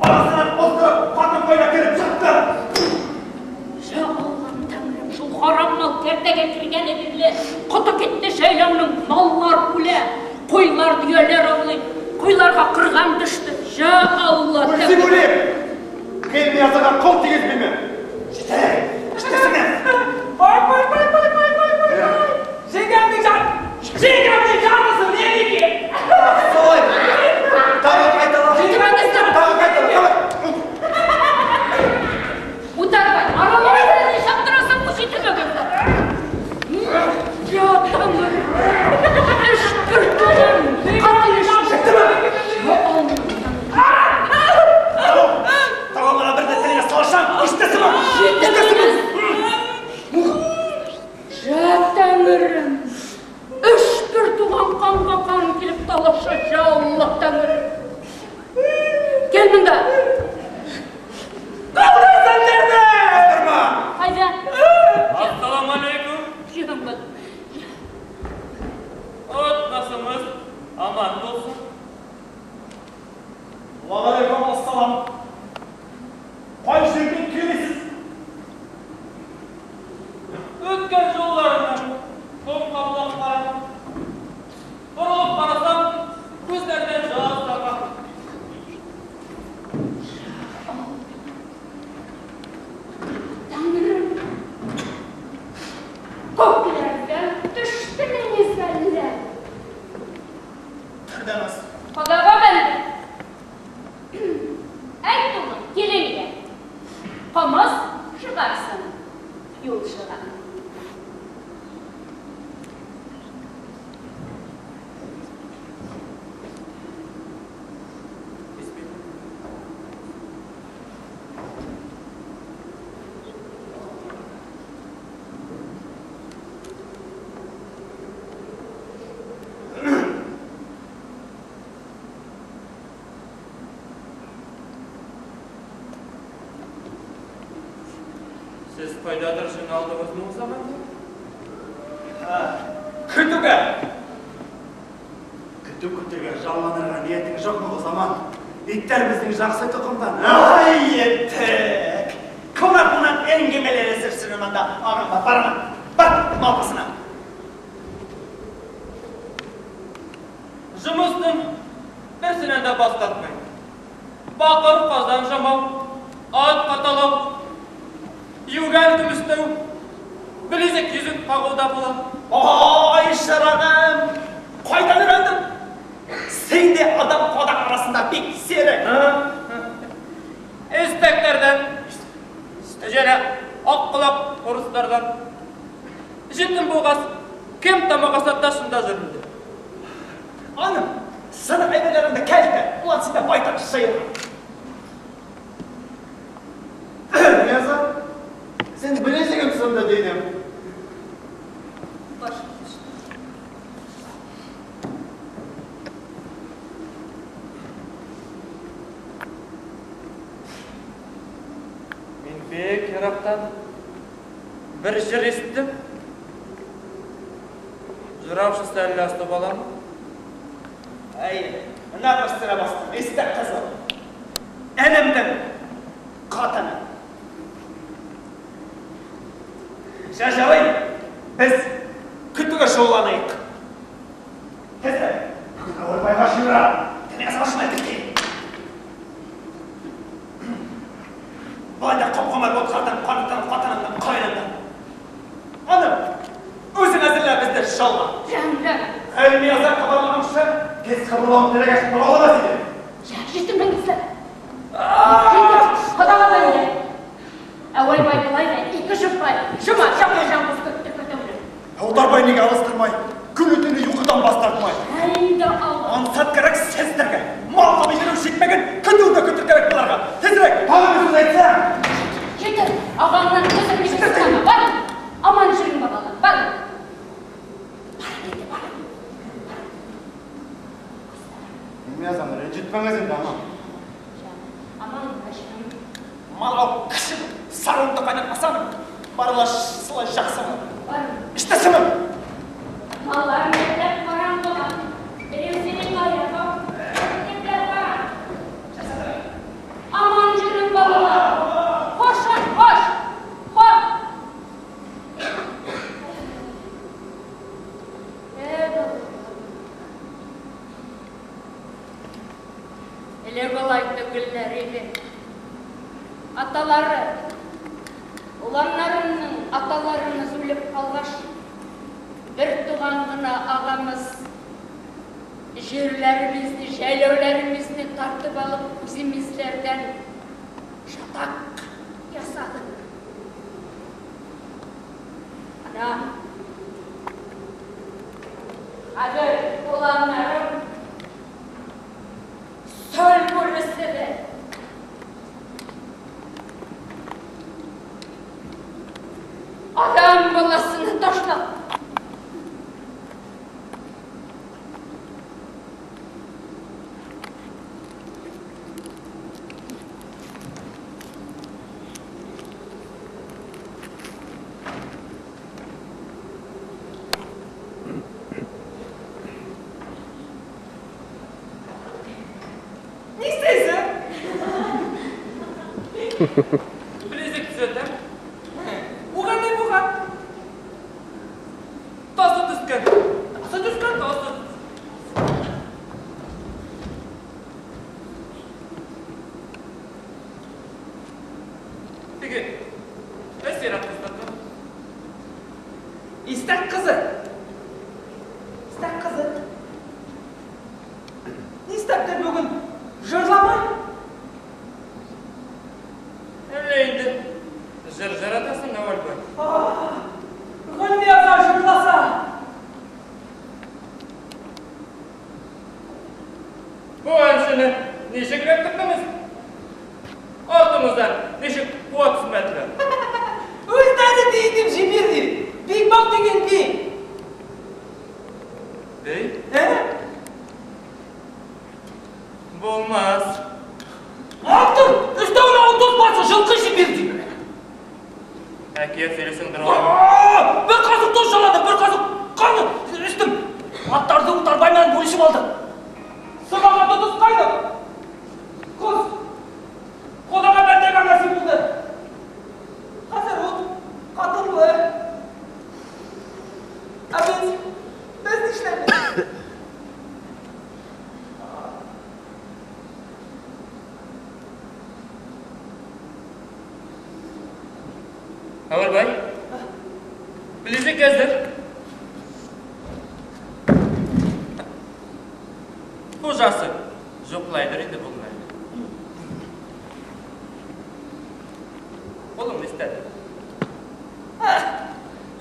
араһынан ултырып, ҡатын ҡойона кереп сыҡты. Я Аллам, Тәңрем, шул харам мал кәртәгә кергәне бирле ҡото китте шәйләүнең, маллар үлә, ҡуйлар, дөйәләр аулай, ҡуйларға ҡырған төштө. Я Алла, Үлсен Тәңрем. үлем. Ғилмиязаға ҡул тигеҙмәйме? Етәр, етәсеңме? Бай, бай, бай, бай, бай, бай, бай, бай. Жеңгәмдең жан, жеңгәмдең жанысы менеке. Солай. Тағы ҡайтала. Жеңгәмдең Тағы ҡайтала, давай. Утарбай, араларыңды нишләп тораһың, күс итемәгәндә? Я Тәңрем, эш бер туған, ҡатын эш. булсын. Вағалейкум ассалам. Қай жерден келесіз? Өткен жолдарымнан тоң қабылдап қарап, бұрылып қарасам, көздерінен жас тамады. Тәңірім, көкlerden түштү миңе зәллә. Түрдәназ. Құдаға бәнде. Әйт улым, келинге. Қымыз шығарсын, юлшыға. Сіз қайдадыр жиналдыңыз ма о заманда? Күтуге! Күту күтуге жалланырға ниетің жоқ ма о заман? Иттер біздің жақсы тұқымдан. Ай, еттік! Қонақ-қонақ әңгімелер есірсінімінде ағамға барамын. Бар, мал басына. Жұмыстың бірсінен де бас тартмай. Бақыр қазан жамау, ат қаталау, югән күмістеу, білезік жүзік қағуда болады. Ой, шырағым, қайдан үйрендің? Сен де адам қодар арасында бек серік. Эстектерден, және ақ құлақ орыстардан. Жетім болғас, кем тамақ асатта шында жүрмін. Анам, сынық әйберлеріңді кәлті, олар сенде байтақ жайылған. Мяза, сен білезігім сынды дедім. Башым түсті. Мен бек ярақтан бір жыр естідім. Жыраушысы әлі асты балам. Әй, нақ үстіне бастым, естек қызыл. Інімдің қатыны. Жажалай, біз күтуге жолланайық. Тезірек. Әуелбайға жыра, тіне салшын айтып кел. Былай да қоп-қомар отқардан, қанаттан, қатынымнан, қайнымнан. Анам, өзің әзірле бізді жолға. Жаным. Әлмияза хабарлағанша, Тез хабарлауым керек ашып бара еді. Жетім бәңгісі. Құдаға бәнде. Әуелбай былай да екі жұпбай, жұма жапа жалғыз көпті көтеулі. Аударбай неге алыстырмай, күні түні ұйқыдан бас тартмай. Әйді Алла. Ансат керек сіздерге, мал қабы жүру жетмеген, күтуді күту керек бұларға. Тезірек. Тағы бір сөз айтсам. Жетір, ағаңнан көзім неше бар. Аман жүрің балалар, бар. Бар енді, бар. Мязаны ренжітпеңіз енді, ана. Аман башым. Мал кішім, сарынды қайнатпасаң, барыла сылай жақсымын. Бар. Іштесімін. Малlar мектеп баран болан. Біреусінің аяғы, мектеп баран. Аман жүрің балалар. Қош, қош, қош. Элек олай түгелләр иде. Аталары, уланнарымның аталарымыз үлеп қалғаш, бір туған ғына ағамыз жерлерімізді, жайлауларымызды тартып алып, өзіміздерден жатақ ясадық. Ана, қазір уланнарым сөл бөліседі. Адам баласыны ташлап. Белезек төзәтәм. Уға ни булған? Тасы төшкән. Тасы төшкән, тасы. Теге, Әсирә кызлыкы. Истәк кызы. Истәк кызы. Нишләптер бүген җырламай? Әллә инде җыр җыратасың, Әүвәлбай. Гөлнияза җырласа. Бу әншене ничек эләктердегез? Артымыздан ничек куа төшмәделәр? Үзләре ди дип җибәрде. Бикбак дигән би. Би? Ә? Булмас. Аттым! Өстәвенә 30 башы җылкы җибәрде. Әкият сөйлисеңдер. Бер казык тоз жалады, бер казык кан эчтем. Аттарды Утарбай менән бүлешеп алдык. Сыбаға тотышкайдык. Кыз Ходага бәндәгә насип булды. Хәзер ул катынлы. Ә без нишләбез? Әүвәлбай, белезек әзер. Хужасы жоҡлайҙыр инде был мәлде. Ҡулың нишләне?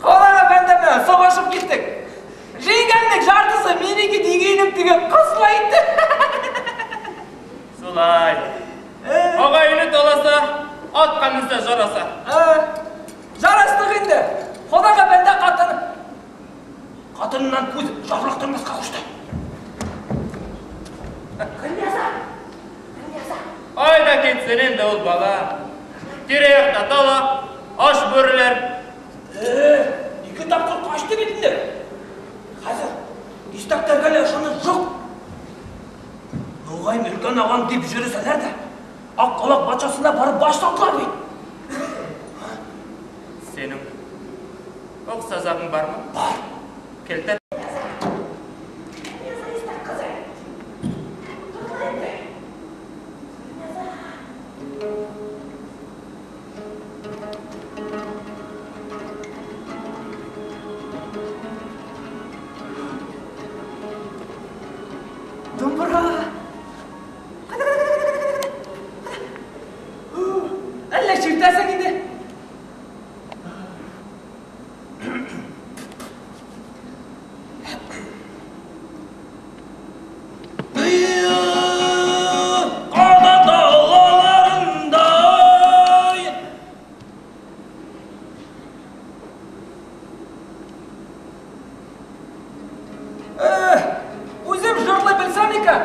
Ходага бәндә менән сугышып киттек. Җиңгәнлек жартысы минеке дигәнем теге кызла итте. Шулай. Ағайыны таласа, атҡа менсә жараса. Жарастыҡ инде. Ходага бәндә ҡатын. Ҡатынынан күҙ жафлаҡтырмаҫҡа ҡушты. Гөлнияза! Гөлнияза! Айҙа китһен инде ул бала. Тирә-яҡта тала, аш бүреләр. Ике тапҡыр ҡасты бит инде. Хәҙер истәктәргә лә ышаныс юҡ. Нуғайым өлкән ағам тип йөрөсәләр ҙә, Аҡ ҡалаҡ батшасына барып баш тарталар бит. Синең оҡ сазағың бармы? Бар. Килтер. Думбыра. Әллә чиртәсең инде. Үзем җырлый белсәм икән.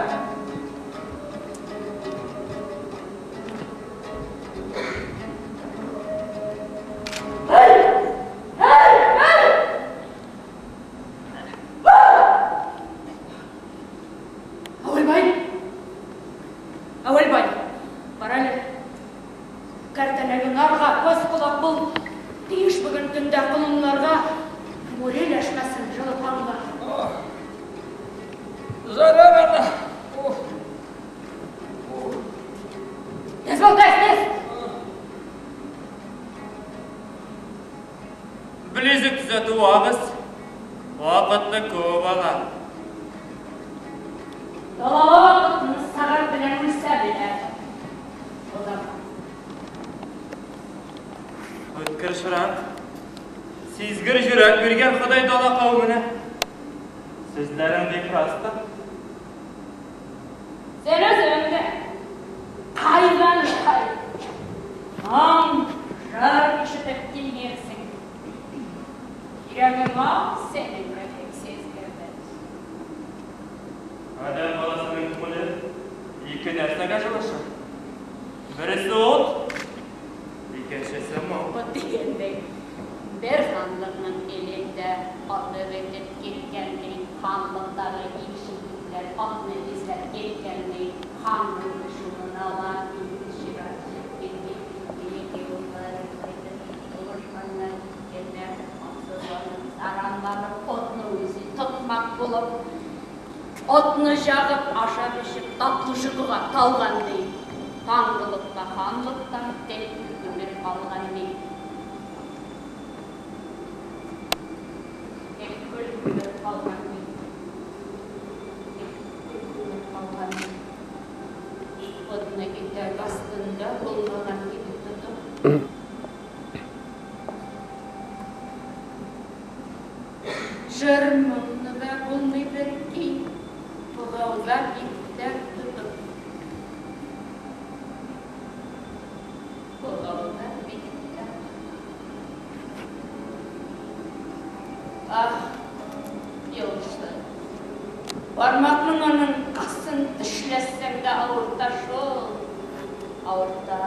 Әүвәлбай! Әүвәлбай! Бар әле. Кәртәләге нарға күҙ ҡолаҡ бул. Тейеш бөгөн төндә ҡолонларға бүре өләшмәсен жылы ҡанға. Зарар ана. Тиҙ бул, тиҙ, тиҙ! Белезек төҙәтеү ағыс. Ваҡытты күп ала. Далала ваҡытын сәғәт белән үлсә белә. Үткер шыран, сизгер йөрәк биргән Хоҙай дала ҡәүеменә. Сүҙҙәрең бик растыр. Сен үҙең дә ҡайҙан ҡай моң жыр ишетеп килгәнсең. Йөрәгең синең бик сизгерҙер. Адәм балаһының күңеле ике нәрсәгә җылыша. Береһе ут, икенсеһе моң. Ут тигәндәй, бер ханлыҡның илендә аты бөтөп киткән ти, ханлыҡтағы ир егетләр атны эҙләп киткән ти, ханның дошманы ла инде чират җиткән ти. булып, отны жағып, ашап эчеп, татлы йокыга талган ди. Таңгылыкта, ханлыктан тек күмер калган ди. Тек көл күмер калган ди. Тек көл күмер калган ди. Отны итәк астында булмаган кебек тотып. Жыр моңны да булмый бер көй, богауда биктәр тотып. Богауда биктәр тотып. Ах, юлчы, бармакның аның касын тешләсәң дә авырта шул, авырта.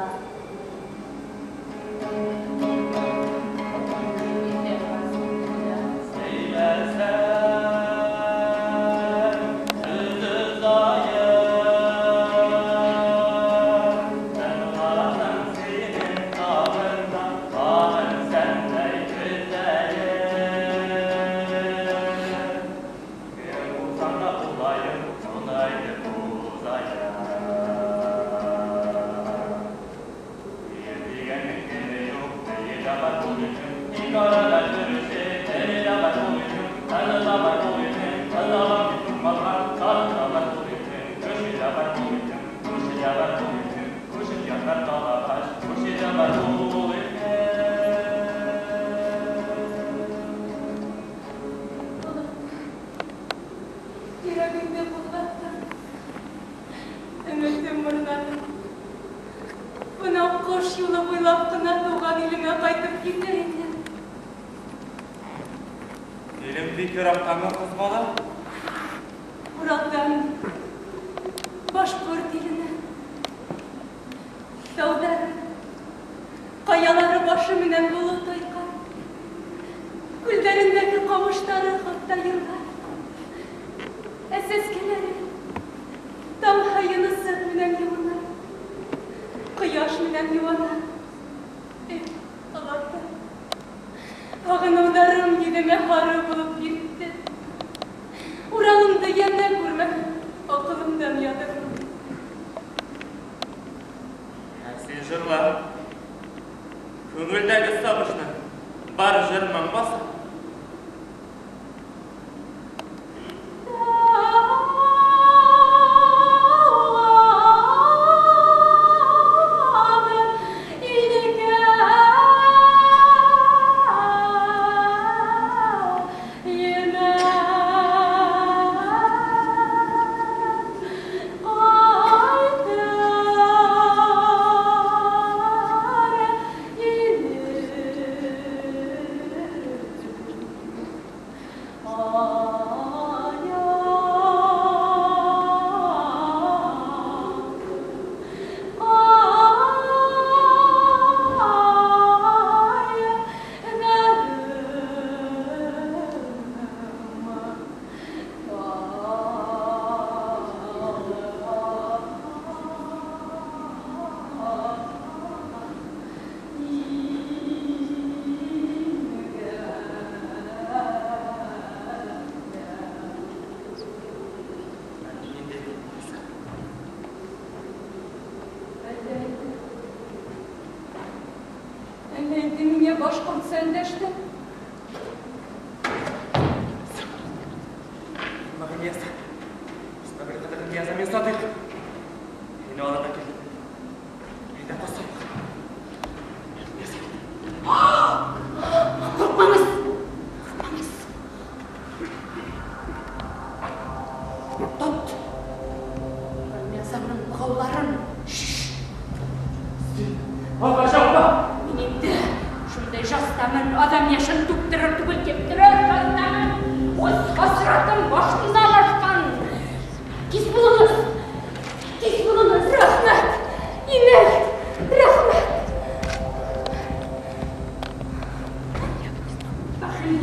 Йөрәгеңде ҡуҙғаттың, өмөтөм мырнады. Бына ҡош юлы буйлап ҡына тыуған илеңә ҡайтып китер инем. Илем бик йыраҡтамы, ҡыҙ бала? Уралдан, башҡорт иленә. Тауҙары, ҡаялары башы менән болот ойҡан. Күлдәрендәге ҡамыштары хатта йырлар. Ә сәскәләре таң һайын ысыҡ менән йыуына, ҡояш менән йыуана. Эх, олатай, һағыныуҙарым йөҙөмә һары булып етте. Уралымды йәнә күрмәһәм, аҡылымдан яҙырмын. Ә һин жырла. Күңелдәге сағышны бар жыр-моң баҫа. Әллә инде миңә башҡортса өндәште? Һине алырға килдем. Әйҙә ҡасайыҡ. Ҡурҡмағыҙ! Ҡурҡмағыҙ! Тот! Ғилмиязаның боғауларын! Ағаш апа! Мин инде шундай жастамын, адам йәшен түктерер түгел, киптерер жастамын. Үҙ хәсрәтем башымдан ашҡан. Тиҙ булығыҙ! Тиҙ булығыҙ! Рәхмәт, инәй, рәхмәт! Бәхил,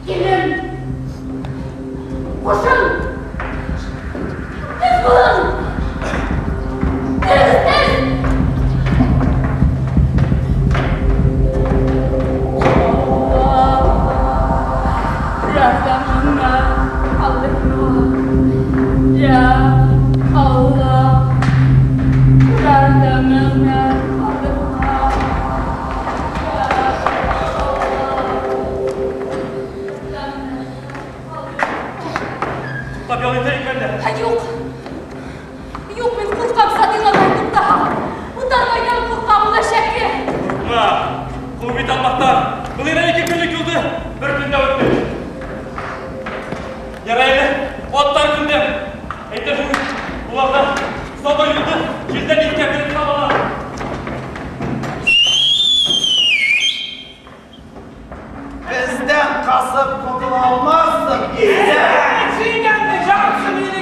килен, ҡушын! Тиҙ булың! Тиҙ, тиҙ! юлды бер төндә үттек. Ярай әле, аттар күндәм. Әйтерһең, уларҙа саба юлды елдән елгә биреп сабалар. Беҙҙән ҡасып ҡотола алмаҫһың, ирҙә. Сиңгәнде жарысын ине.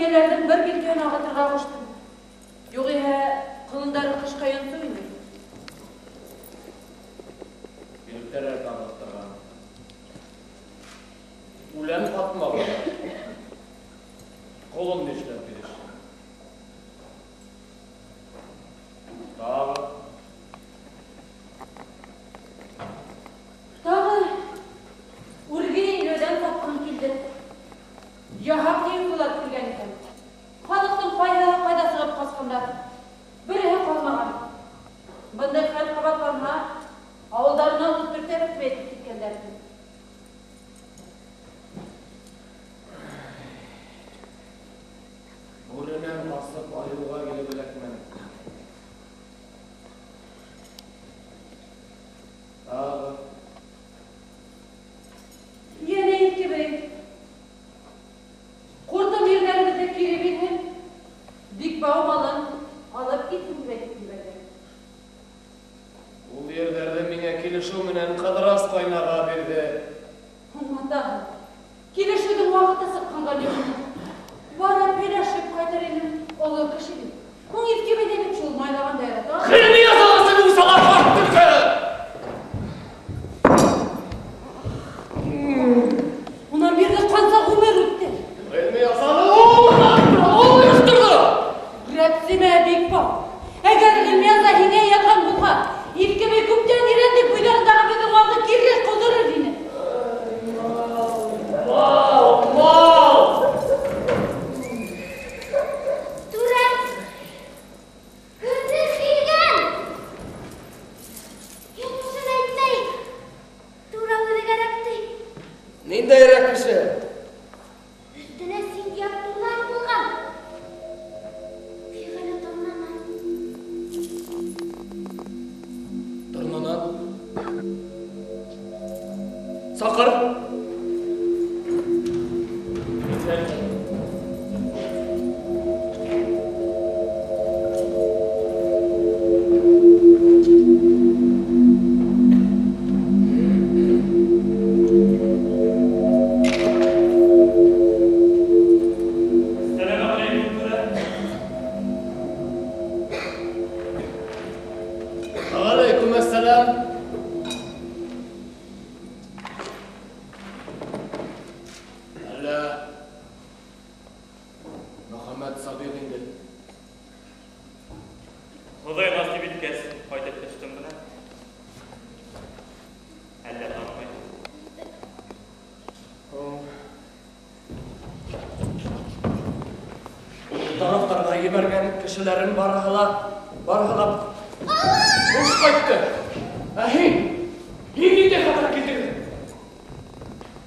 Йәләрҙең бер билкәһен ағытырға ҡуштым. Юғиһә, ҡолондары ҡышҡа йонсой ине. Билктәләр ағыттырған. Үлән ҡатмаған. Ҡолон нишләп килеш? Тағы. Тағы үрге иләүҙән тапҡын килде. Яһаҡ йыйыулар килгән икән. Халыҡтың ҡайһыһы ҡайҙа сығып ҡасҡандар. Береһе ҡалмаған. Бындай хәл ҡабатланһа, ауылдарына ут төртәбеҙ тип әйтеп киткәндәр. Бүренән ҡасып айыуға килеп эләкмәне. Тағы. Йәнә Иҫке бей. Ҡуртым ерҙәребеҙҙе кире бирһен, Бикбау малын алып китһен тип әйтеп ебәрҙе. Ул ерҙәрҙе миңә килешеү менән Ҡыҙырас ҡайнаға бирҙе. Һуң, килешеүҙең ваҡыты сыҡҡанға ни булды? Барып һөйләшеп ҡайтыр инем, оло кеше бит. Һуң Иҫке бей ҙә бит шул майлағанда ярата. Ғилмиязаны усала ҡарт төлкө! Унан бирле ҡанса ғүмер үтте. Ғилмиязаны ул ойошторҙо. Рәпсемә, Бикбау. Әгәр Ғилмияза һиңә ялған булһа, Иҫке бей күптән Ирәндек буйҙарындағы беҙҙең малды кире ҡыуҙырыр ине. Мал, мал! Түрә, көндөҙ килгән. Юҡсын әйтмәй. Түрә үҙе кәрәк ти. Ниндәйерәк кеше? Өҫтөнә сиңгәп тулар булған. Фиғеле торнанан. Торнанан? Саҡыр! Алейкум ассалам. Әллә Мөхәммәт Садиҡ инде. Хоҙай насип иткәс, ҡайтып төштөм бына. Әллә танымай. Ул тарафтарға ебәргән кешеләрен барыһы ла буш ҡайтты. Ә һин? Һин ниндәй хәбәр килтерҙең?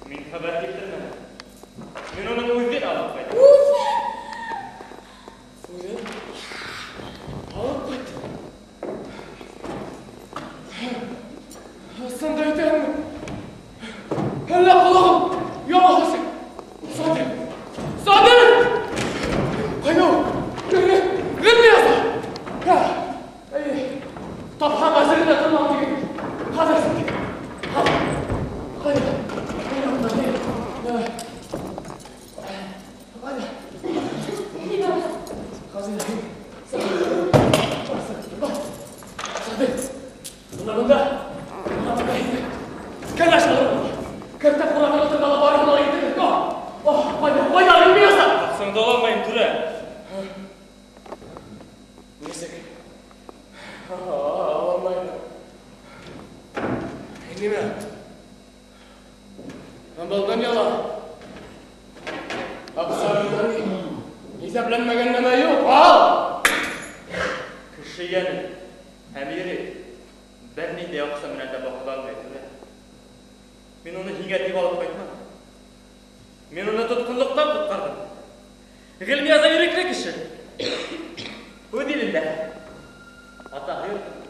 Мин хәбәр килтермәнем. Мин уның үҙен алып ҡайттым. Үҙен алып ҡайттың? Ысынды әйтәһеңме? Әллә ҡолағым ялғыш? Садиҡ! Садиқ! Ҡайҙа ул? Ғилмияза! Тапһаң әҙер генә тормам тиген. Хәҙер, Садиҡ. Хәҙер. Ҡайҙа? Ҡайҙа унда? Ҡайҙа? Хазина. Садиқ. Садиқ. Бына бында. Бына бында инде. Кәләш алыр. Кәртә ҡураған ултырғалы барыһын ла инде. Ҡайҙа? Ҡайҙа Ғилмияза? Аҡсаңды ала алмайым, түрә. Нисек? Ала алмайым. Нимә? Был донъяла аҡса менән иҫәпләнмәгән нәмә юҡ. Ал! Кеше йәне һәм ире бер ниндәй аҡса менән дә баһаланмай, түрә. Мин уны һиңә тип алып ҡайтманым. Мин уны тотҡонлоҡтан ҡотҡарҙым. Ғилмияза ирекле кеше. Үҙ илендә. Атаһы йортонда.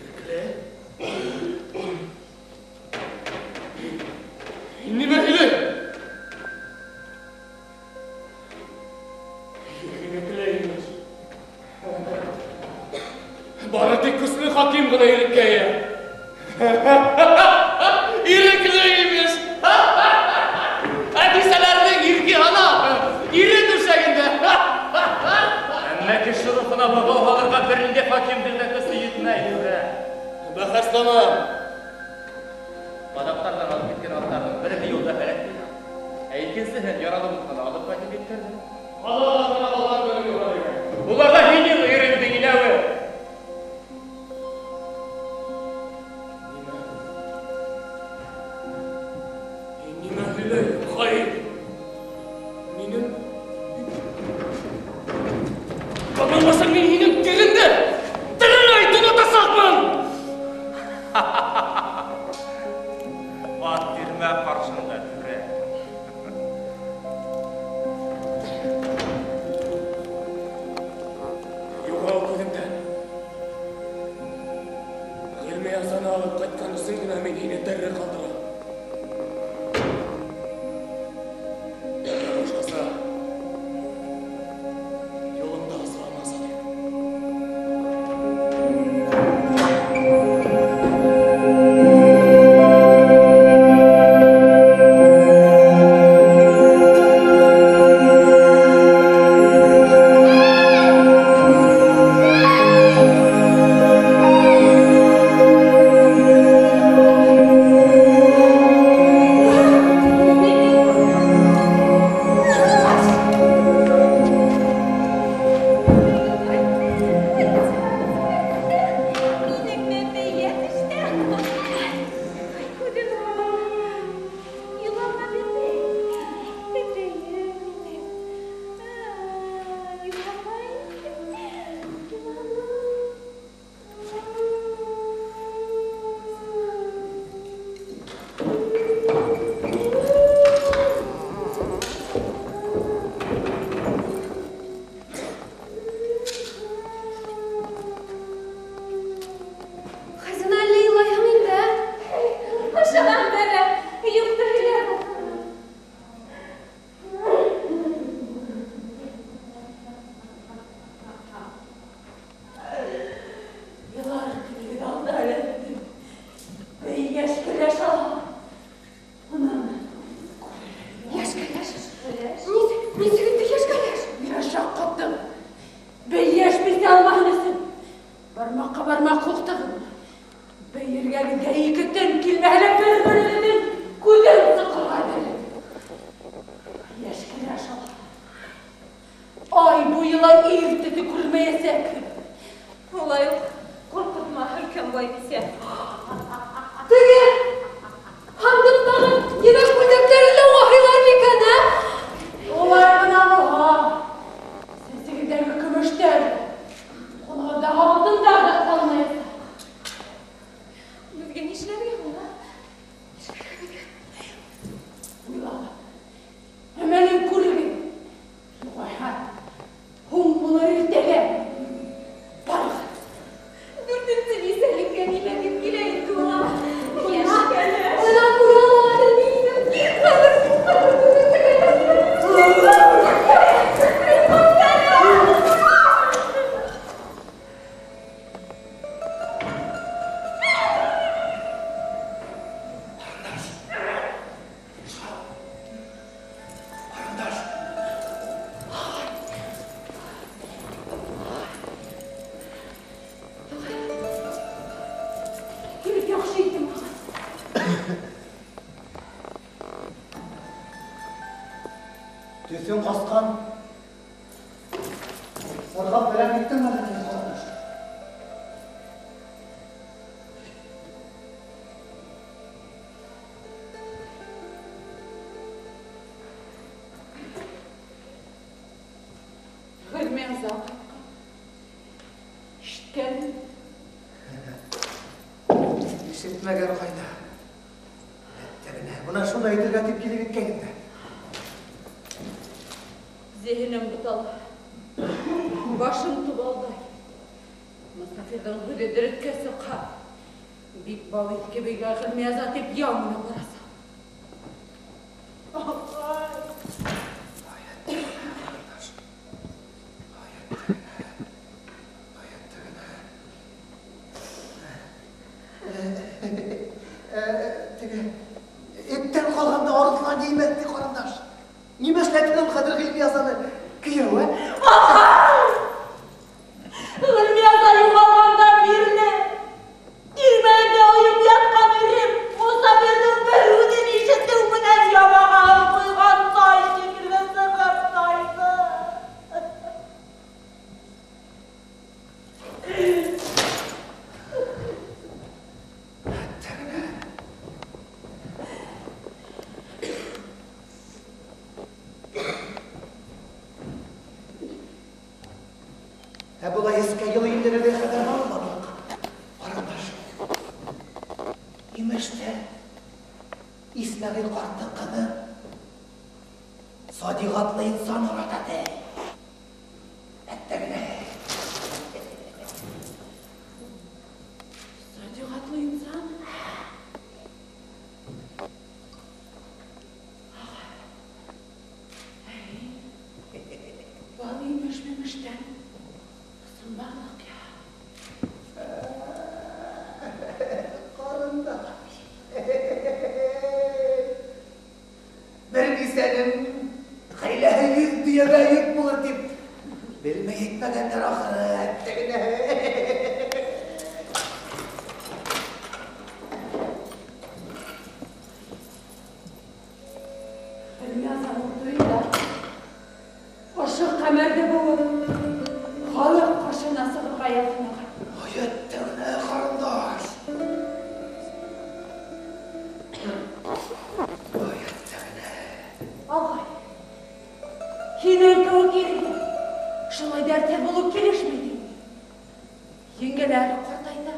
Ирекле? Нимә һөйләй? Ирекле имеш. Бары тик көслө хаким ғына иреккә эйә. Әс тамам. Бадаҡтарҙан алып киткән аттарҙың береһе юлда һәләк булды, ә икенсеһен яралы булғанда алып ҡайтып еткерҙе. Уларға һинең иреңдең инәүе. Нимә һөйләйһең, хаин? Минең Табылмасаң, мин һинең тиреңде тереләй тунатасаҡмын! Ат бирмә ҡаршында, түрә. Юғал күҙемдән. Ғилмиязаны алып ҡайтҡан өсөн генә мин һине тере ҡалдырам. Башҡаса юлыңда осрамаҫ инем. Минең бәбәйгә төштө. Ай, күҙем Илама, бәбәй. Бәбәйем минең. Ай, илама инде. Илама. Хазина, әллә илайһың инде, ә? Ашаған бәбә, юҡты һөйләп. Илар көнөгөҙ алда әле. Бей йәш кәләш ала. Унан Йәш кәләш? Нисек инде йәш кәләш? Йәш ҡатын. Бей йәш бисә алмаһын өсөн. Бармаҡҡа бармаҡ һуҡтығыҙ. Бей эргәгеҙгә ике төн килмәһә лә бер берегеҙҙең күҙен соҡорға әҙер. Йәш кәләш ала. Ай буйы ла ир төҫө күрмәйәсәк. Улай уҡ ҡурҡытма, өлкән байбисә. Теге һандыҡтағы ебәк күлдәктәрен дә уға һыйлар микән, ә? Улай ғына булһа, сәсегеҙҙәге көмөштәр, ҡулығыҙҙағы алтындар ҙа ҡалмаясаҡ. Беҙгә нишләргә һуң, а? Уйлағыҙ, әмәлен күрегеҙ. Юғиһә, һуң булыр иртәгә. Барығыҙ. Дүртенсе бисәлеккә нимә тип килә инде уға? Йәш кәләш. Бына күрә алам мине. Хәҙер, хәҙер дүртенсе кәләш. Ҡарындаш. Килеп яҡшы иттең, ағай. Төҫөң ҡасҡан. Сырғап фәлән иттеңме әллә, ҡарындаш? Ғилмиаза ҡайтҡан. Ишеткән. Ишетмәгән ҡайҙа? Әттәгенә, бына шуны әйтергә тип килеп еткәйнем дә. Зиһенем бутала. Башым тубалдай. Мосафирҙың һүҙе дөрөҫкә сыҡһа, бик бау иҫке бейгә Ғилмиаза тип яу менән барасаҡ. Ағай! Ҡарындаш. Әттәгенә. Теге эттән ҡалғанды арыҫлан еймәҫ ти, ҡарындаш. Нимә эшләтһен хәҙер Ғилмиазаны кейәү, ә? Ағай! Ғилмиаза юғалғандан бирле тирмәндә Имештә Исмәғил ҡарттың ҡыҙы Садиҡ атлы инсан ярата ти. Әттәгенә. Садиҡ атлы инсан? Был имеш-мимештән ысынбарлыҡ я. Ҡарындаш. Бер бисәнең ғаиләһе 100 дөйәгә йөк булыр тип белмәй әйтмәгәндәр ахыры, әттәгенә. Белмәсәм туйҙа ошо ҡәмәрҙе быуып, халыҡ ҡаршына сығырға яҙмаған. Ай, әттәгенә, ҡарындаш. Ай, әттәгенә. Ағай, һинең кеүек иргә шулай дәртһеҙ булыу килешмәй тиң. Еңгәләр ҡартайҙы.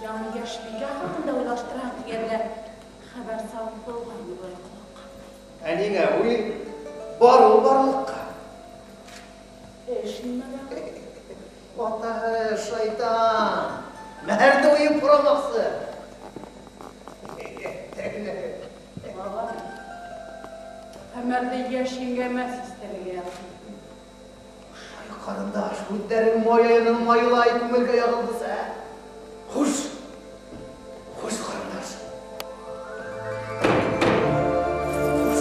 Яңы йәш бикә хаҡында уйлаштыраһың тигәндә хәбәр салып булғайны былай ҡолаҡҡа. Ә ниңә уй бар ул барлыҡҡа? Эш нимәлә? Атаһы шайтан, мәһәрҙе уйып һорамаҡсы. Ағай, Ҡәмәрҙе йәш еңгәмә систәргә яҙһын. Ай, ҡарындаш, һүҙҙәрең май айының майылай күңелгә яғылдыса. Хуш, хуш, ҡарындаш. Хуш.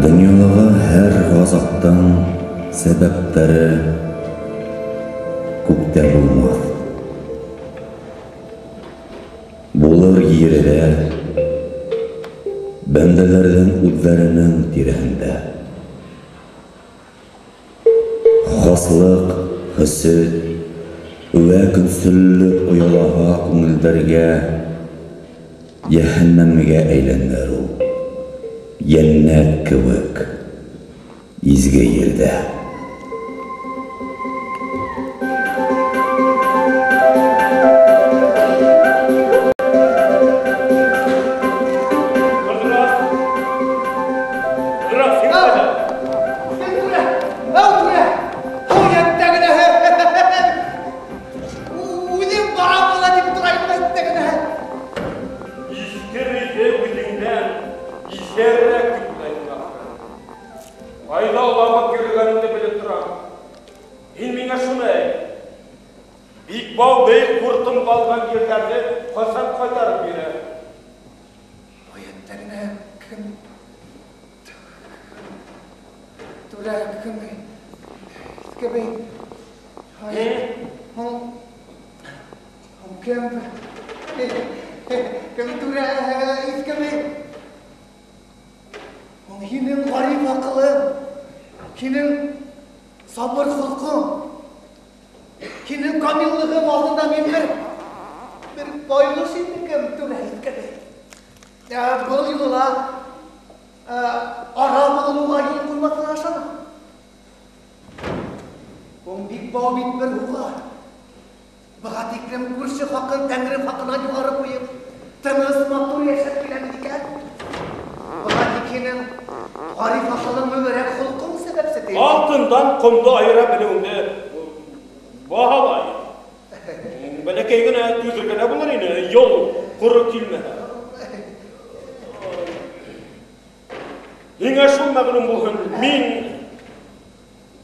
Донъялағы һәр ғазаптың сәбәптәре күктә булмаҫ. Булыр ерҙә, бәндәләрҙең үҙҙәренең тирәһендә. Хаслыҡ, хөсөт вә көнсөллөк оялаһа күңелдәргә, йәһәннәмгә әйләнер ул. Йәннәт кеүек изге ерҙә. Ҡыҙырас! Ҡыҙырас, һин ҡайҙа? Кем түрә? Әү түрә! Ой, әттәгенә! Үҙем барам була тип торайым, әттәгенә. Иҫке бейҙе үҙеңдән иҫәрерәк тип уйлайһың ахыры. Ҡайҙа олағып йөрөгәнеңде белеп торам. Һин миңә шуны әйт. Бикбау бей ҡуртымға алған ерҙәрҙе ҡасан ҡайтарып бирә? Ой, әттәгенә, кем? Түрә, кем? Иҫке бей. Ай, һуң, һуң кем? Кем түрә, иҫке бей? Һуң һинең ғариф аҡылың, һинең сабыр холҡоң, һинең камиллығың алдында мин бер байлыш инде, кем түрә, иҫке бей. Был юлы ла ара булыуға юл ҡуймаҫына ышанам. Һуң Бикбау бит бер һуғар. Быға тиклем күрше хаҡын тәңре хаҡынан юғары ҡуйып, тыныс, матур йәшәп киләбеҙ икән. Быға тик һинең ғариф аҡылың, мөбәрәк холҡоң сәбәпсе тием. Алтындан ҡомдо айыра белеүеңде баһалайым. Бәләкәй генә түҙер генә булыр ине, юл ҡоро килмәһә. Һиңә шул мәғлүм булһын, мин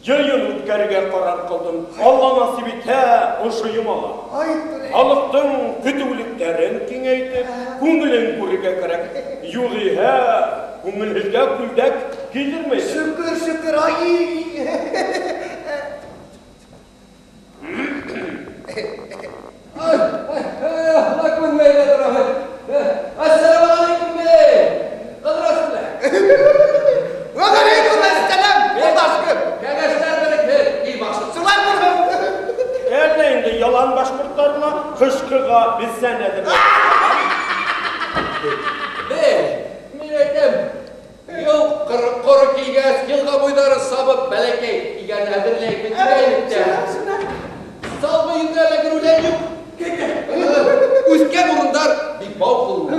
йыйын үткәрергә ҡарар ҡылдым. Алла насип итһә, ошо йомала. Халыҡтың көтөүлектәрен киңәйтеп, күңелен күрергә кәрәк. Юғиһә, күңелһеҙгә күлдәк килдермәйҙәр. Шөкөр, шөкөр, ай! Ай, ай, ай, күнмәй ҙә торам. Ассаламу алейкум, бей! Ҡыҙырас белән. Вә алейкум әссәләм, юлдаш кем? Кәңәштәр берекһен, ил башы. Шулай булһын. Әллә инде ялан башҡорттарына ҡышҡыға бесән әҙерләп. Бей, мин әйтәм, йыл ҡоро килгәс, йылға буйҙары сабып, бәләкәй игән әҙерләйек бит тигәйнек тә. Салғы йөндә эләгер үлән юҡ. Үҫкән урындар бик бау ҡулында.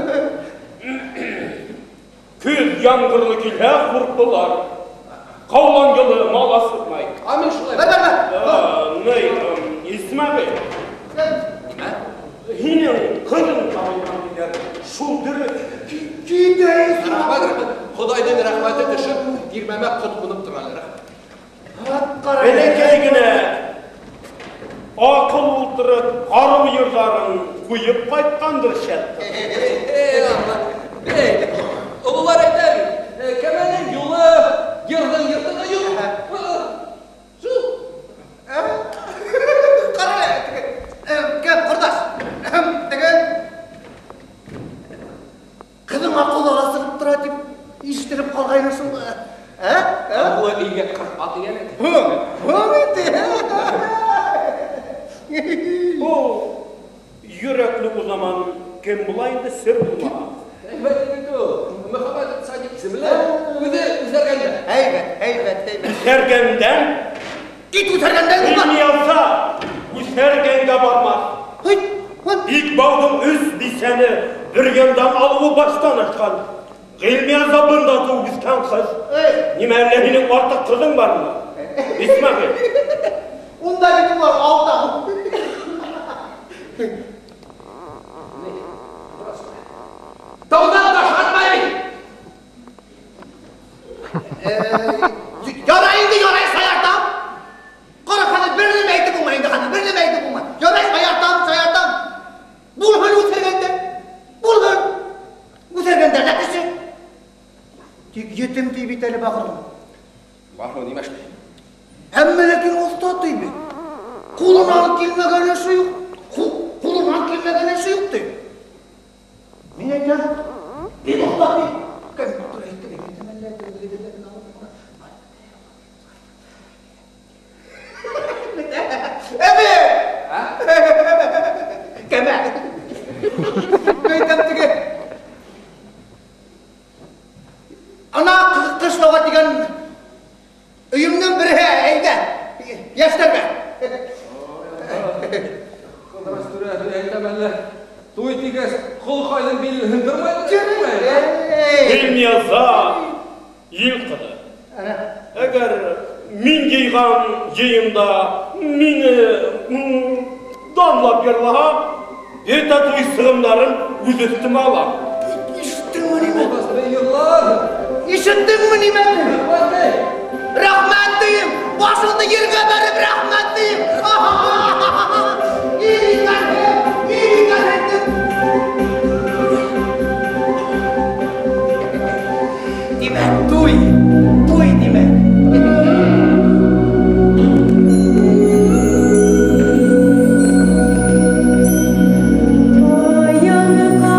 Көҙ ямғырлы килһә, ҡурҡылар. Ҡаулан йылы мал асытмай. А мин шулай. Ней, Исмәғил. Һинең ҡыҙың табылған тиҙәр, шул дөрөҫ. Китәйсең. Рәхмәт, рәхмәт. Хоҙайҙың рәхмәте төшөп, тирмәмә ҡот ҡунып тора әле, рәхмәт. Бәләкәй генә аҡыл ултырып, ҡарыу йырҙарын ҡуйып ҡайтҡандыр шәт. Бей, ололар әйтә бит, кәмәнең юлы, йырҙың йыртығы юҡ. Шул. Ҡара әле, теге, кем, ҡорҙаш, теге, ҡыҙың аҡыллыға сығып тора тип ишетелеп ҡалғайны шул. Ә? Аҡыллы өйгә 40 ат эйәләне. Һуң, һуң инде. Ул йөрәкле уҙаман кем була инде сер булмаған. Әйбәт инде ул. Мөхәммәт Садиҡ исемле, үҙе үҫәргәндә. Әйбәт, әйбәт, әйбәт. Үҫәргәндән? Кит үҫәргәндән булма. Ғилмияза үҫәргәнгә бармаҫ. Һый, һый. Бикбауҙың өс бисәне бер яндан алыуы баштан ашҡан. Ғилмияза бында тыуып үҫкән ҡыҙ. Эй. Нимә, әллә һинең артыҡ ҡыҙың бармы? Исмәғил. Унда бит улар алтау. Тауҙан таш атмай бит. Ярай инде, ярай, шаяртам. Ҡара, хәҙер бер нәмә әйтеп булмай инде, хәҙер бер нәмә әйтеп булмай. Ярай, шаяртам, шаяртам. Булһын үҫергәндә, булһын. Үҫергәндә лә кеше. Тик етем ти бит әле бахырҙың. Бахыр нимә эшләй? Әммә ләкин оҫта ти бит. Ҡулынан килмәгән эше юҡ. Ҡулынан килмәгән эше юҡ ти. Мин әйтәм, бик оҫта ти. Кем тура әйтте, мин әйтәм, әллә Әбе! Кәмә! Әйтәм теге. Ана ҡышлауға тигән өйөмдөң береһе әйҙә, йәштәргә. Ҡыҙырас түрә, әйтәм әллә, туй тигәс, ҡолҡайҙың билен һындырмайҙыр. Ғилмияза ил ҡыҙы. Әгәр мин йыйған йыйында мине данлап йырлаһа, бөтә туй сығымдарын үҙ өҫтөмә алам. Ишеттеңме нимә? Йырлар. Ишеттеңме нимә? Рәхмәт тием! Башыңды ергә бәреп рәхмәт тием! Ил икәнһең, ил икәнһең! Тимәк, туй, туй тимәк. Zühre yanına,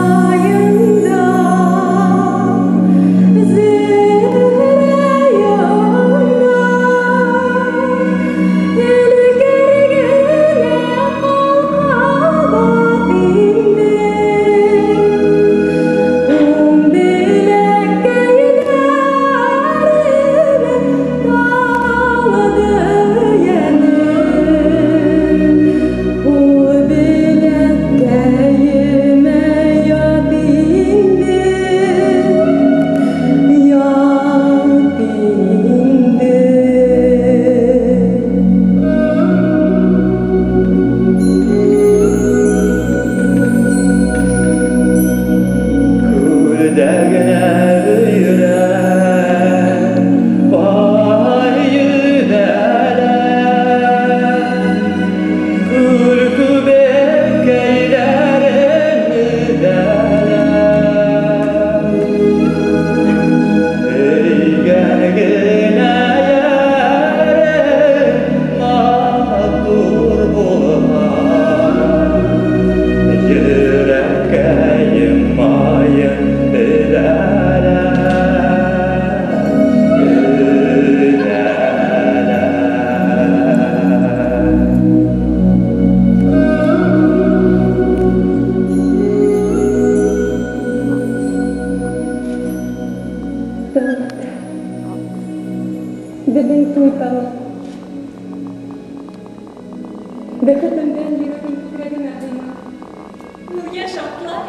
Сөенесемдән йөрәгем күкрәгемә һыймай. Ул йә шартлай,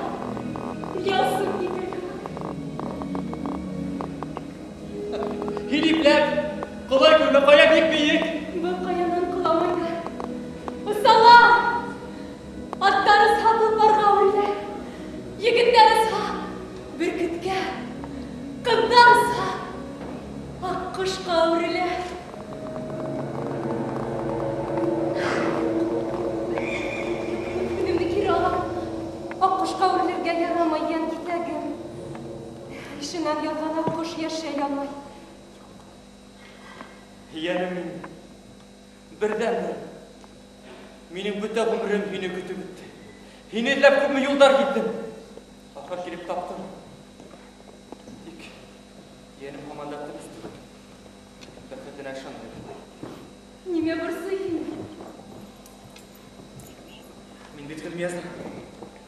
йә осоп китер кеүек. Һин ипләп, ҡолай күрмә, ҡая бик бейек. Был ҡаянан ҡоламайҙар. Осалар! Аттар осһа, толпарға үрелә. Егеттәр осһа, бөркөткә. Ҡыҙҙар осһа, аҡҡошҡа үрелә. Үҙемде кире алам. Аҡҡошҡа үрелергә ярамай, йән киҫәгем. Ишенән яҙған аҡҡош йәшәй алмай. Йәнем минең, берҙән-бер. Минең бөтә ғүмерем һине көтөп үтте. Һине эҙләп күпме юлдар киттем. Ахыр килеп таптым. Тик йәнем һаман да тыныс түгел. Бәхетенә ышанмайым. Нимә борсой һине? Мин бит Ғилмияза.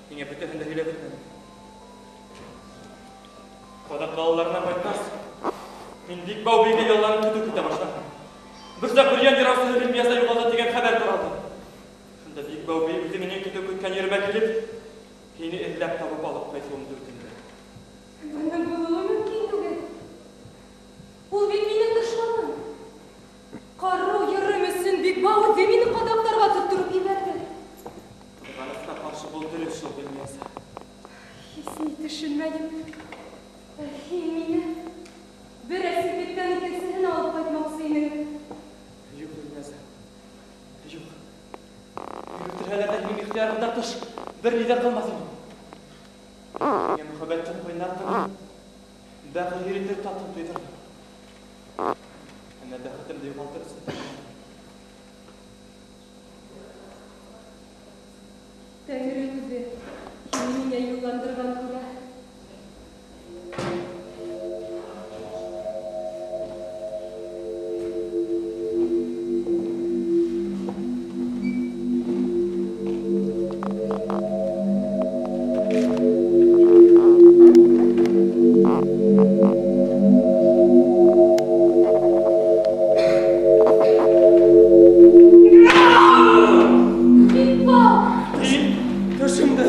Һиңә бөтәһен дә һөйләп бөтмәнем. Ҡаҙаҡ балаларына ҡайтҡас, мин Бикбау бейгә ялланып көтөү көтә башланым. Бер саҡ Бөрйән йыраусыһы Ғилмияза юғалды тигән хәбәр таралды. Шунда Бикбау бей үҙе минең көтөү көткән еремә килеп, һине эҙләп табып алып ҡайтыуымды үтенде. Бының булыуы мөмкин түгел. Ул бит минең дошманым. Ҡарыу йырым өсөн Бикбау үҙе мине ҡаҙаҡтарға тоттороп ебәрҙе. Ҡыҙғанысҡа ҡаршы был дөрөҫ шул, Ғилмияза. Һис ни төшөнмәйем. Һин мине бер әсирлектән икенсеһенә алып ҡайтмаҡсы инең. Юҡ, Ғилмияза. Юҡ. Мине үлтерһәләр ҙә һинең ихтыярыңдан тыш бер ни ҙә ҡылмаҫ инем. Һиңә мөхәббәттең ҡайнар ҡанын, бәхет иретер татын тойҙырҙым. Әммә бәхетемде юғалтыр өсөн тырышманым. Тәңре үҙе һине миңә юлландырған күрә. Бикбау! Мин төшөмдә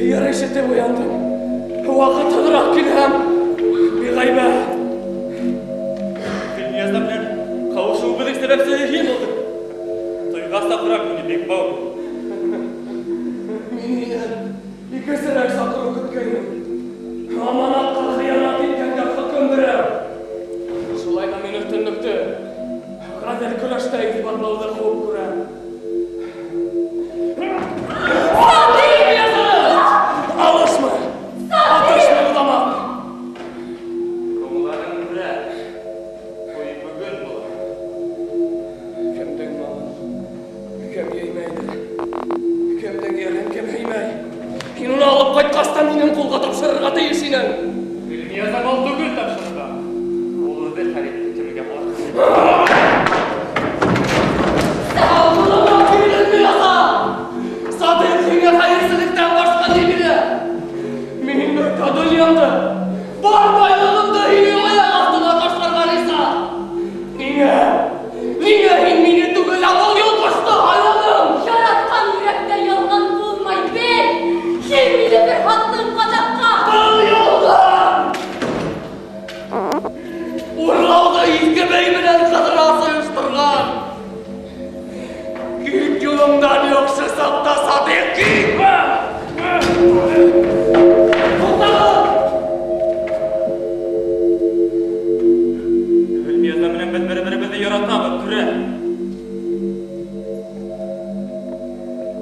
йыр ишетеп уяндым. Ваҡытһыҙыраҡ килһәм, биғәйбә. Ғилмияза менән ҡауышыуыбыҙҙың сәбәпсеһе һин булдың. Туйға саҡырам һине, Бикбау. Мин һинән икенсерәк саҡырыу көткәйнем. Аманатҡа хыянат иткәнгә хөкөм бирәм. Шулай ҙа мин өҫтөнлөктө ғәҙел көрәштә иҫбатлауҙы хуп күрәм. Алышма! Атышма уҙаман! Ҡомланың түрә, туй бөгөн була. Кемдең малын кем еймәйҙер, кемдең ерен кем һөймәй. Һин уны алып ҡайтҡас та минең ҡулға тапшырырға тейеш инең. Ғилмияза мал түгел тапшырырға. Ул үҙе хәл итте кемгә була. Ҡулыма кил, Ғилмияза! Садыҡ һиңә хәйерселектән башҡа ни бирә? Мин бөтә донъямды, бар байлығымды һинең аяҡ аҫтына ташларға риза. Ниңә? Ниңә һин мине түгел, ә был йолҡошто һайланың? Яратҡан йөрәктә ялған булмай, бел! Һин мине бер һаттың ҡаҙаҡҡа! Был ялған! Урлауҙы иҫке бей менән Ҡыҙырас ойошторған. Кит юлыңдан яҡшы саҡта, Садиҡ, кит! Туҡтағыҙ! Ғилмияза менән беҙ бер-беребеҙҙе яратабыҙ, түрә.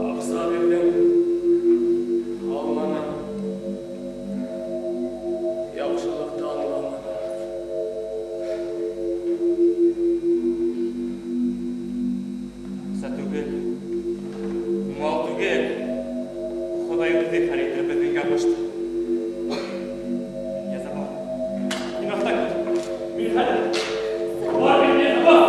Аҡса бирҙем, алманым. Яҡшылыҡты аңламаным. Аҡса түгел, мал түгел. Хоҙай үҙе хәл итер беҙҙең яҙмышты. Ғилмияза, бар. Һин аҫта көт. Мин хәҙер. Бар, Ғилмияза, бар.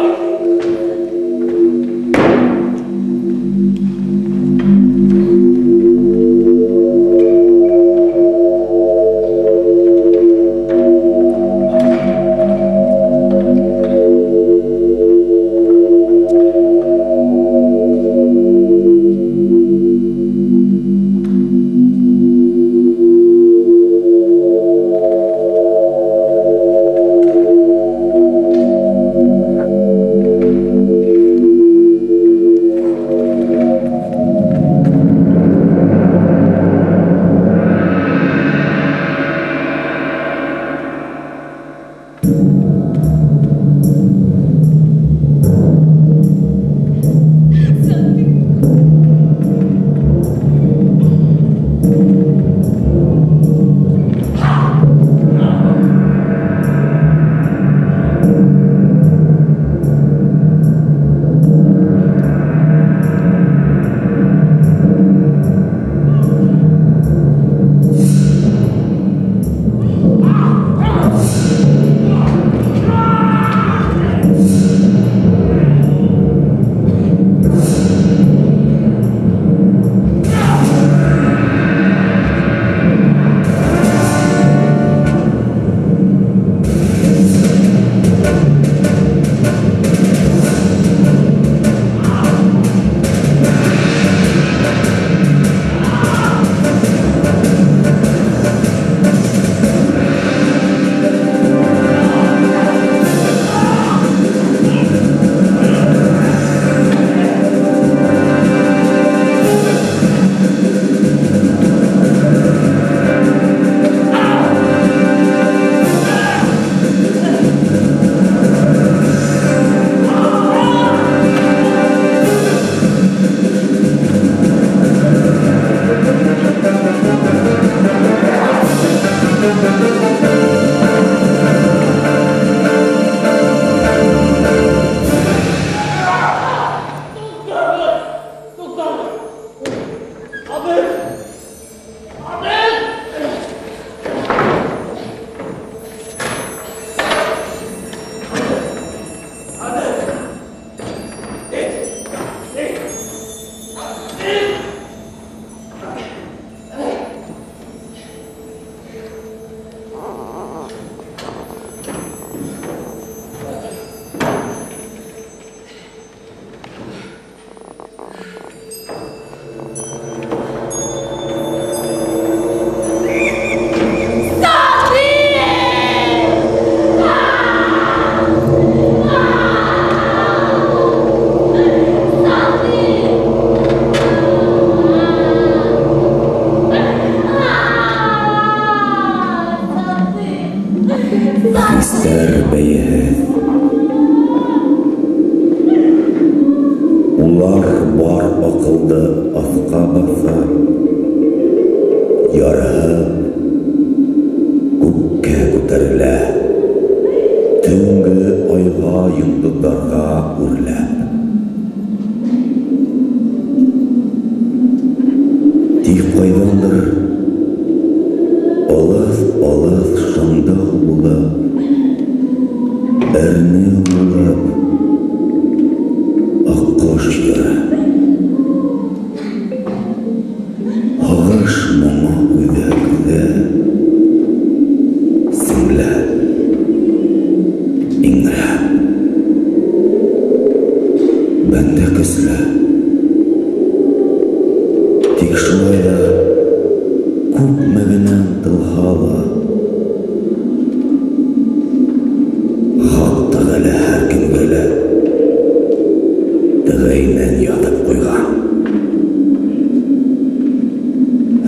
аҫҡа баҫа, ярһып күккә күтәрелә, төнгө айға, йондоҙҙарға үрләп. Тик ҡайҙандыр алыҫ-алыҫ шаңдау булып, әрнеү булып аҡҡош йыры, һағыш моңо үҙәкте сеңләп, иңрәп. Бәндә көслө, тик шулай ҙа күпме генә ынтылһа ла, Хаҡ Тәғәлә һәр кемгә лә тәғәйенен яҙып ҡуйған.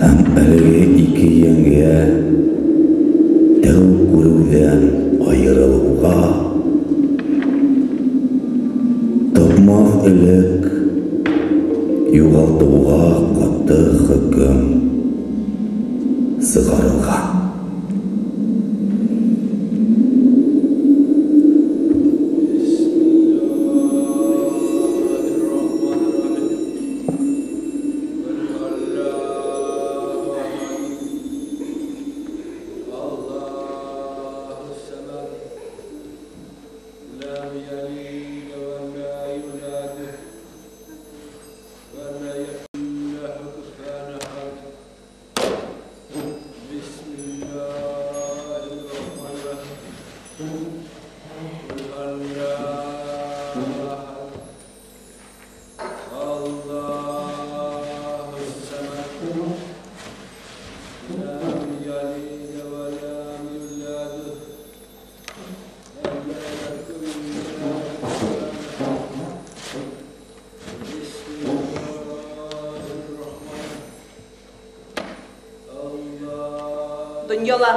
Һәм әлеге ике йәнгә тәү күреүҙән айырылыуға, тапмаҫ элек юғалтыуға ҡаты хөкөм сығарылған. Донъяла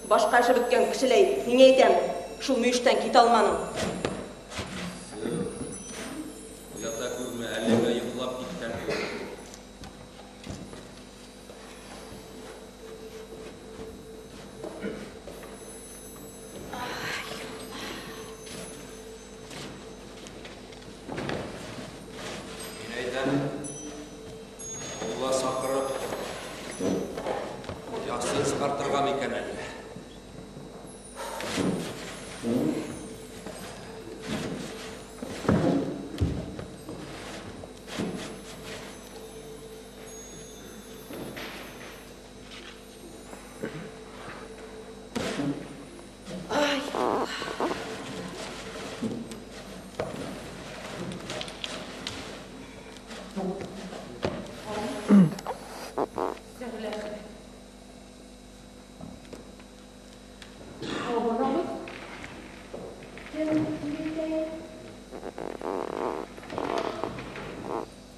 башҡа эше бөткән кешеләй, һиңә әйтәм, шул мөйөштән китә алманың. Уята күрмә, әлегә йоҡлап киткән. Мин әйтәм, Алла саҡырып, яҡшы сығартырға микән әле? Ай. Сәғилә. Һау булығыҙ.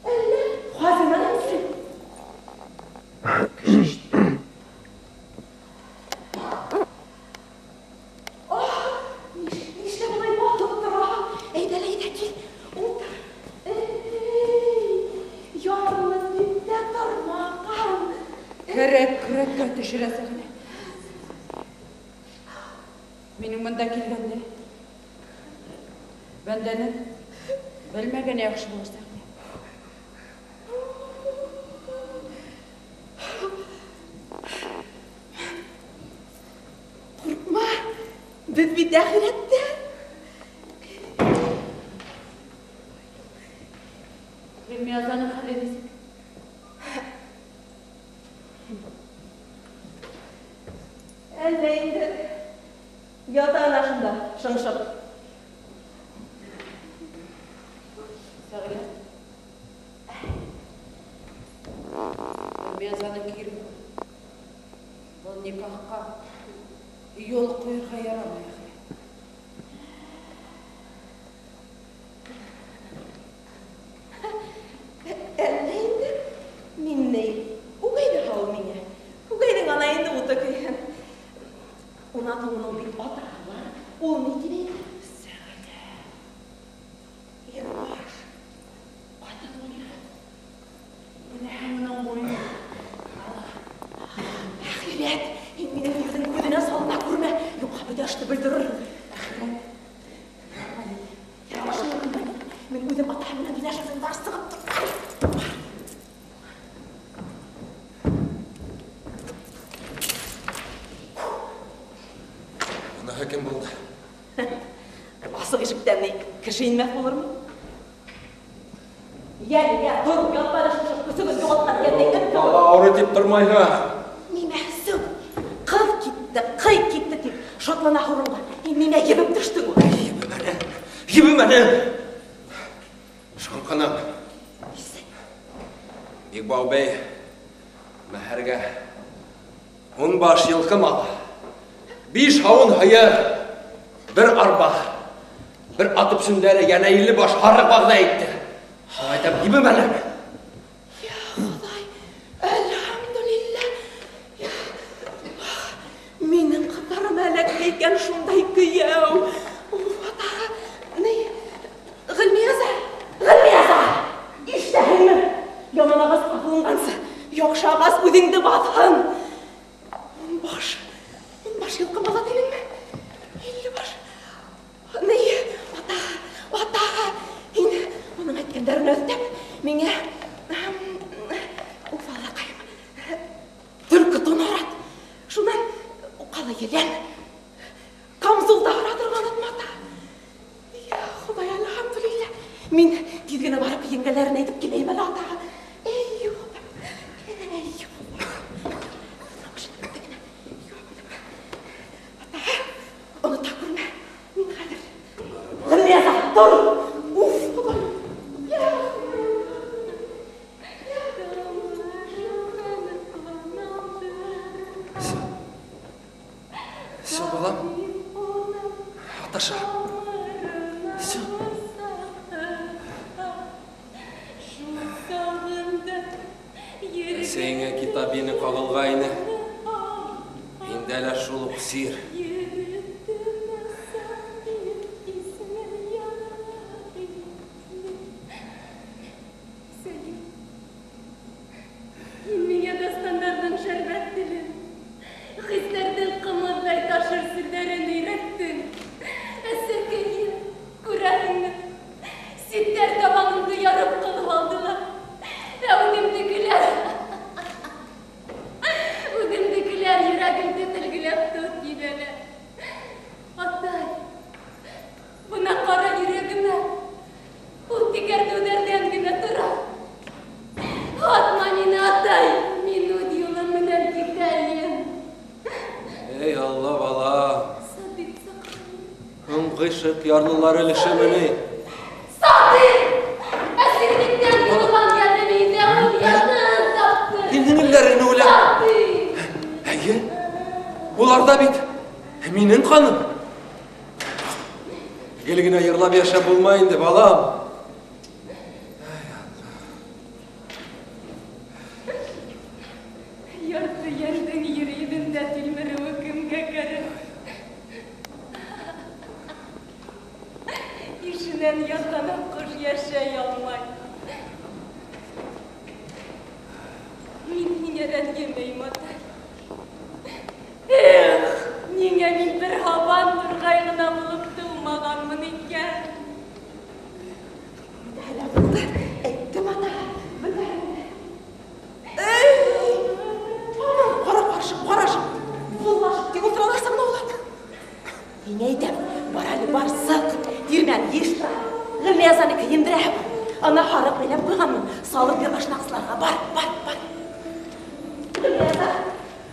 Әллә хазина инсе? Нишләп улай батып тораһың? Әйҙә, әйҙә, кил, ултыр. Эй, ярлы дип тә тормаған. Көрәк көрәккә төшөрә, Сәғилә. Минең бында килгәнде бәндәнең белмәгәне яҡшы булыр, Сәғилә. Ҡурҡма, беҙ бит әхирәттә. Ғилмиязаның хәле нисек? Әллә инде ята ана шунда, шыңшып. Сәғилә. Ғилмиязаны кире был никахҡа юл ҡуйырға ярамай, әхирәт. Әллә инде мин ни, үгәй ҙә һау миңә. Үгәйҙең ана инде уты көйһөн. Унан һуң уның бит атаһы бар. Ул ни тип әйтә? Сәғилә. Ирбаш, ҡатын уйнай. Кеше инмәҫ булырмы? Йә, йә, тор, ятма әле шушы көсөгөн юғалтҡан йәндәй эт кеүек. Бала ауырый тип тормайһың. Нимә һеү? Ҡыҙ китте, ҡый китте тип шатлана һурынға. Һин нимә ебеп төштөң ул? Ебемәне, ебемәне. Шаңҡанам. Бикбау бей мәһәргә 10 баш йылҡы малы, 5 һауын һыйыр, 1 арба, 1 ат өпсөндәре, йәнә 50 баш һарыҡ вәғәҙә итте. Шулай итеп, ебемәне. Я Хоҙай, әлхәмдүлилләһ. Минең ҡыҙҙарым әләккә икән шундай кейәү. Уф, атаға, ни, Ғилмияза, Ғилмияза, ишетәһеңме? Яман ағас ҡаҙылынғансы, яҡшы ағас үҙеңде баҫһын. 10 баш, 10 баш йылҡы малы тинеңме? 50 баш. Ни, атаға, атаға, һин уның әйткәндәрен өҫтәп, миңә, уф, Аллаҡайым, төлкө тон һорат. Шунан уҡалы елән, камзул да һоратырға онотма, ата. Я Хоҙай, әлхәмдүлилләһ. Мин тиҙ генә барып еңгәләрен әйтеп киләйем әле, ата. Эй, Хоҙай, эй, Хоҙай. Ата, онота күрмә. Мин хәҙер. Ғилмияза, тор! Уф, Хоҙай. Все, балам. Аташа. Все. Әсәйеңә китабины ҡағылғайны. Инде әле шул уҡ сир. Һин миңә дастандарҙың шәрбәт телен, хистәрҙең ҡымыҙҙай ташыр серҙәрен өйрәттең. Әсәкәйем, күрәһеңме? Ситтәр табанымды ярып ҡылып алдылар. Ә үҙемдекеләр, үҙемдекеләр йөрәгемде телгеләп тот ебәрә. Атай, бына ҡара йөрәгемә ул тикәртеүҙәрҙән генә тора. Атма мине, атай, мин үҙ юлым менән китәйем. Эй, Алла, бала. Сабит саҡлай. Һуң ғишыҡ ярлылар өлөшөмө ни? Сабит! Әсирлектән йолған йәнем инде үҙ ятын тапты. Һин һеңелдәреңде уйла. Сабит! Эйе, улар ҙа бит минең ҡаным. Гел генә йырлап йәшәп булмай инде, балам. Ярты йәндең ер йөҙөндә тилмереүе кемгә кәрәк? Ишенән яҙған аҡҡош йәшәй алмай. Мин һиңә рәнйемәйем, атай. Эх, ниңә мин бер һабан турғай ғына булып тыумағанмын икән? Әле булды, әйттем, ата, бына. Эй, һаман ҡара-ҡаршы ҡарашып, буллашып тик ултыраларса бына улар. Мин әйтәм, бар әле, бар, сыҡ, тирмән йыйыштыра. Ғилмиязаны кейендерә. Ана һарыҡ бәйләп ҡуйғанмын, салып бир ашнаҡсыларға. Бар, бар, бар. Ғилмияза,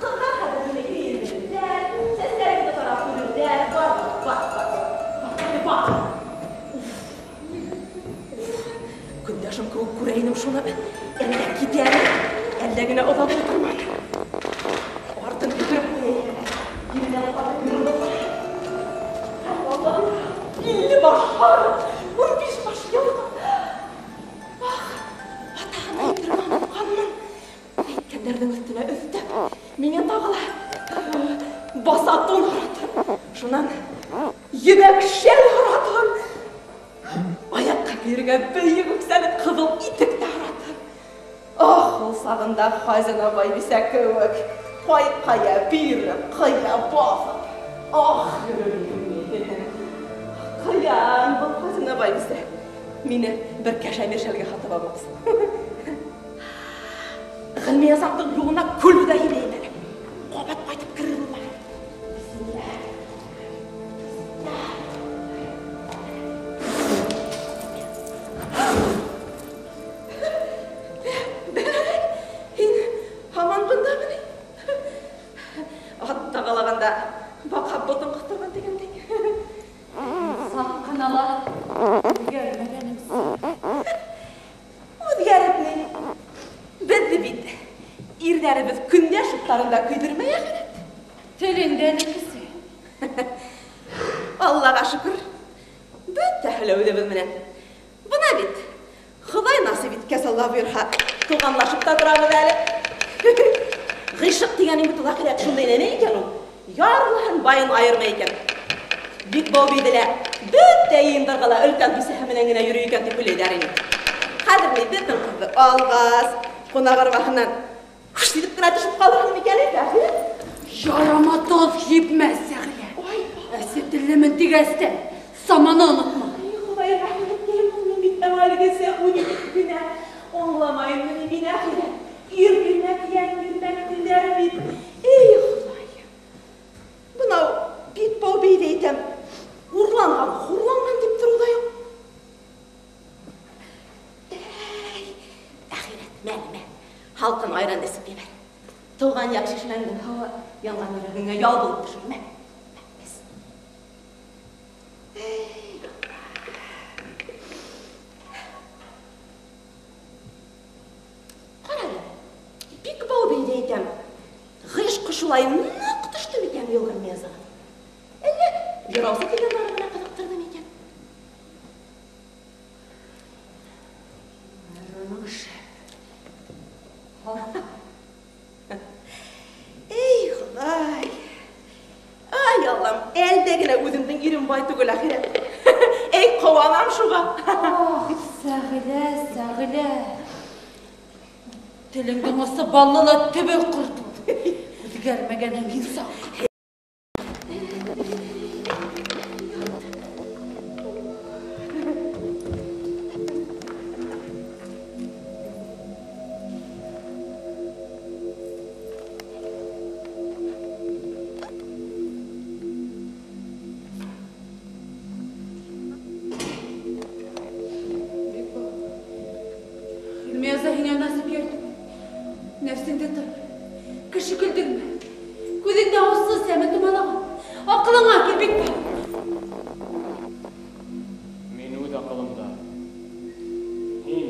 ҡыҙҙар хәҙер һине кейендерҙәр, сәстәреңде тарап үрерҙәр. Бар, бар, бар, бар, әле бар. Көндәшем кеүек күрә инем шуны. Әллә китә, әллә генә оҙаҡ ултырмай. Артын көтөрөп ҡуяйым. Еренән ҡатып йөрөп. Аллаһым, 50 баш һарыҡ, 15 баш йылҡы. Ах, атаһын әйтергә онотҡанмын. Әйткәндәрҙең өҫтөнә өҫтәп, миңә тағы ла баса тун һоратын. Шунан ебәк шәл һоратын. Аяҡҡа кейергә бейек үксәле ҡыҙыл итек тә һоратын. Ах, ул сағында Хазина байбисә кеүек ҡайҡая биреп, ҡыя баҫып. Ах, йөрөгөм. Ҡаян был Хазина байбисә. Мине бер кәшәмир шәлгә һатып алмаҡсы. Ғилмиязамдың юлына көл ҙә һибәйем әле. Ҡабат ҡайтып керер булмаһын. Бисмилла. Ирҙәребеҙ көндәш уттарында көйҙөрмәй әхирәт. Телеңдә кесе. Аллаға шөкөр. Бөтәһе лә үҙебеҙ менән. Бына бит Хоҙай насип иткәс, Алла бойорһа, туғанлашып та торабыҙ әле. Ғишыҡ тигәнең бит ул әхирәт шундай нәмә икән ул. Ярлыһын байын айырмай икән. Бикбау бейҙе лә бөтә йыйындарға ла өлкән бисәһе менән генә йөрөй икән тип һөйләйҙәр ине. Хәҙер ни беҙҙең ҡыҙҙы алғас, ҡунаҡ арбаһынан хуш итеп кенә төшөп ҡалырһың микән инде, әхирәт? Ярама тоҙ һипмә, Сәғилә. Әсе теллемен тигәс тә, саманы онотма. Ай, Хоҙай рәхим иткән, мин бит әүәлгесә үҙ итеп кенә аңламайым мин, әхирәт. Ир бирмәк, йән бирмәк телдәре бит. Эй, Хоҙай. Бынау Бикбау бейҙе әйтәм, урланған, хурланған тип тороу ҙа юҡ. Эй, әхирәт, мә, мә. Һалҡын айран эсеп ебәр. Тыуған яҡ шишмәңдең һыуы янған йөрәгеңә ял булып төшөр. Мә, мә, эс. Эй, Ҡара әле, Бикбау бейҙе әйтәм, ғишҡы шулай ныҡ төштө микән Ғилмиязаға? Әллә Мирауса тигән нары ғына ҡыҙыҡтырҙы микән? Аның шәп. Эй, Хоҙай! Ай, Аллам, әлдә генә үҙемдең ирем бай түгел, әхирәт. Эй, ҡыуанам шуға. Ах, Сәғилә, Сәғилә. Телеңдең осы баллы ла төбө ҡорт. Үҙгәрмәгәнең инсаҡ. Ғилмияза һиңә насип ер түгел. Нәфсеңде тый. Кеше көлдөрмә. Күҙеңдә осы сәме томалаған. Аҡылыңа кил, Бикбау. Мин үҙ аҡылымда. Һин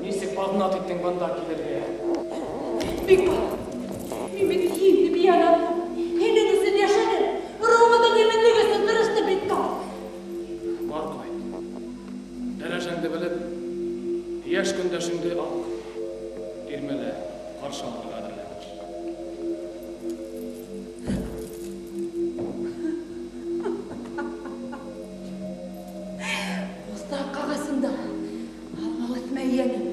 нисек баҙнат иттең бында килергә? Бикбау, мин бит һин тип янаттым. Һинең өсөн йәшәнем. Ырыуыбыҙҙың именлеге өсөн тырыштым, Бикбау. Бар ҡайт. Дәрәжәңде белеп, йәш көндәшеңде ал. Тирмәлә ҡаршы алырға әҙерлән. Ҡустаҡ ағасында алма үҫмәй, йәнем.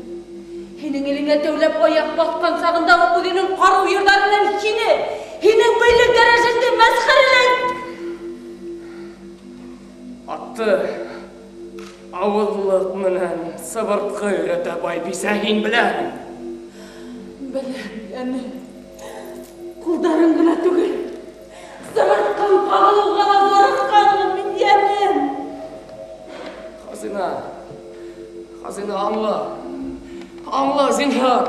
Һинең илеңә тәүләп аяҡ баҫҡан сағында уҡ үҙенең ҡарыу йырҙары менән һине, һинең бейлек дәрәжәңде мәсхәрәләй. Атты ауыҙлыҡ менән сыбыртҡы өйрәтә байбисә, һин беләһең. Беләм, йәнем. Ҡулдарың ғына түгел, сыбыртҡың ҡағылыуға ла зарыҡҡанмын мин, йәнем. Хазина, хазина, аңла. Аңла, зинһар.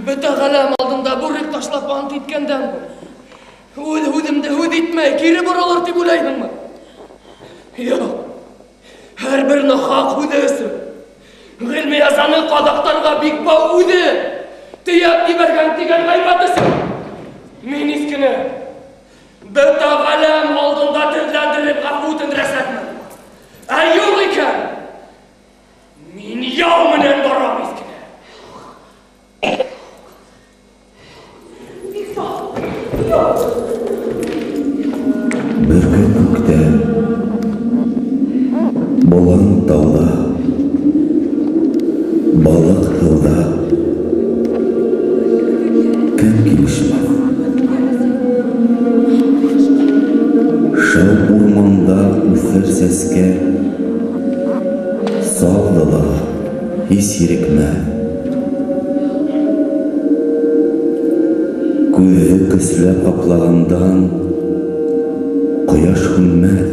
Бөтә ғаләм алдында бүрек ташлап ант иткәндән һуң үҙ һүҙемде һүҙ итмәй кире боролор тип уйлайһыңмы? Юҡ. Һәр бер нахаҡ һүҙе өсөн Ғилмиязаны ҡаҙаҡтарға Бикбау үҙе тейәп ебәргән тигән ғәйбәт өсөн мин иҫкене бөтә ғаләм алдында теҙләндереп ғәфү үтендерәсәкмен. Ә юҡ икән, мин яу менән барам иҫкене. Бикбау, юҡ. Бөркөт күктә, болан тауҙа, балыҡ һыуҙа кем килешмәҫ? Шау урманда үҫер сәскә, саф дала һис ирекмәҫ. Күҙҙе көсләп ҡаплағандан ҡояш һүнмәҫ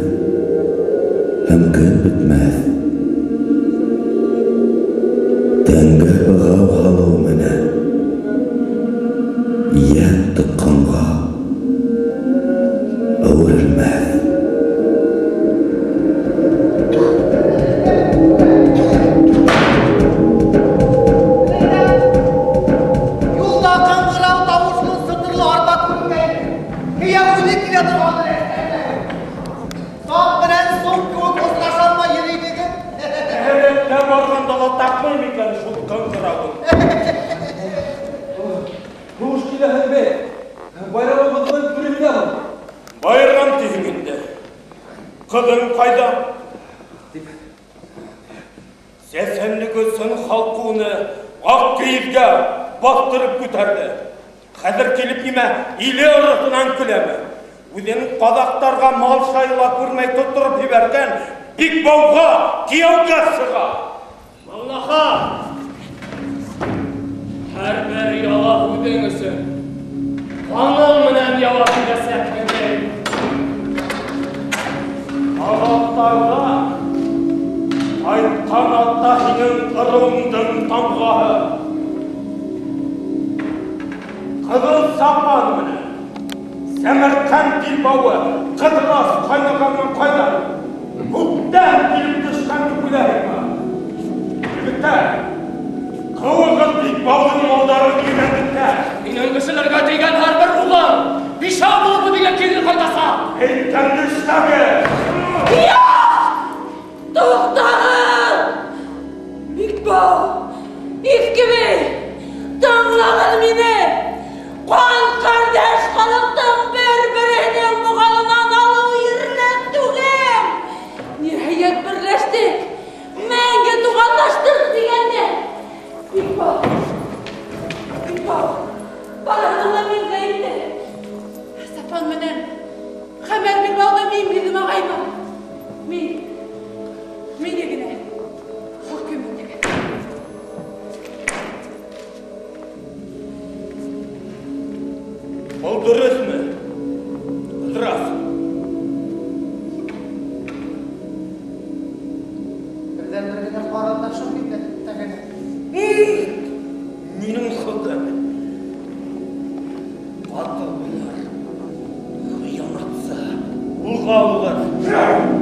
һәм көн бөтмәҫ. Тәнгә бығау һалыу менән йән тотҡанға әүерелмәҫ. Ҡыҙың ҡайҙа? Дип. Сәсәнлек өсөн халҡы уны аҡ кейеҙгә баҫтырып күтәрҙе. Хәҙер килеп нимә, иле ырыҫынан көләме? Үҙен ҡаҙаҡтарға мал шайыла күрмәй тоттороп ебәргән Бикбауға кейәүгә сыға. Муллаха! Һәр бер яла үҙең өсөн. Ҡаның менән яуап бирәсәкһең. Ағаттарға ҡайтҡан атта һинең ырыуыңдың тамғаһы. Ҡыҙыл сапан менән Сәмәрҡәнд билбауы Ҡыҙырас ҡайнағанан ҡайҙан? Күктән килеп төшкән тип уйлайһыңмы? Егеттәр, ҡыуығыҙ Бикбауҙың малдарын өйрәндектә. Минең кешеләргә тейгән һәр бер уғым бишәү булып үҙеңә кире ҡайтасаҡ. Әйткәнде эшләгеҙ! Юҡ! Туҡтағыҙ! Бикбау, иҫке бей, тыңлағыҙ мине! Ҡан ҡәрҙәш халыҡтың бер-береһенең боғалынан алыу ирлек түгел. Ниһайәт берләштек, мәңге туғанлаштыҡ тигәндә. Бикбау, Бикбау, барыһына ла мин ғәйепле. Сапан менән Хәмәр билбауҙы мин бирҙем ағайыма. Мин, мине генә хөкөм итегеҙ. Был дөрөҫмө? Ҡыҙырас. Берҙән-бер генә ҡарындашым бит тәгәнә. Минең хөкөм ҡаты булыр, хыянатсы ҡулға алыныр.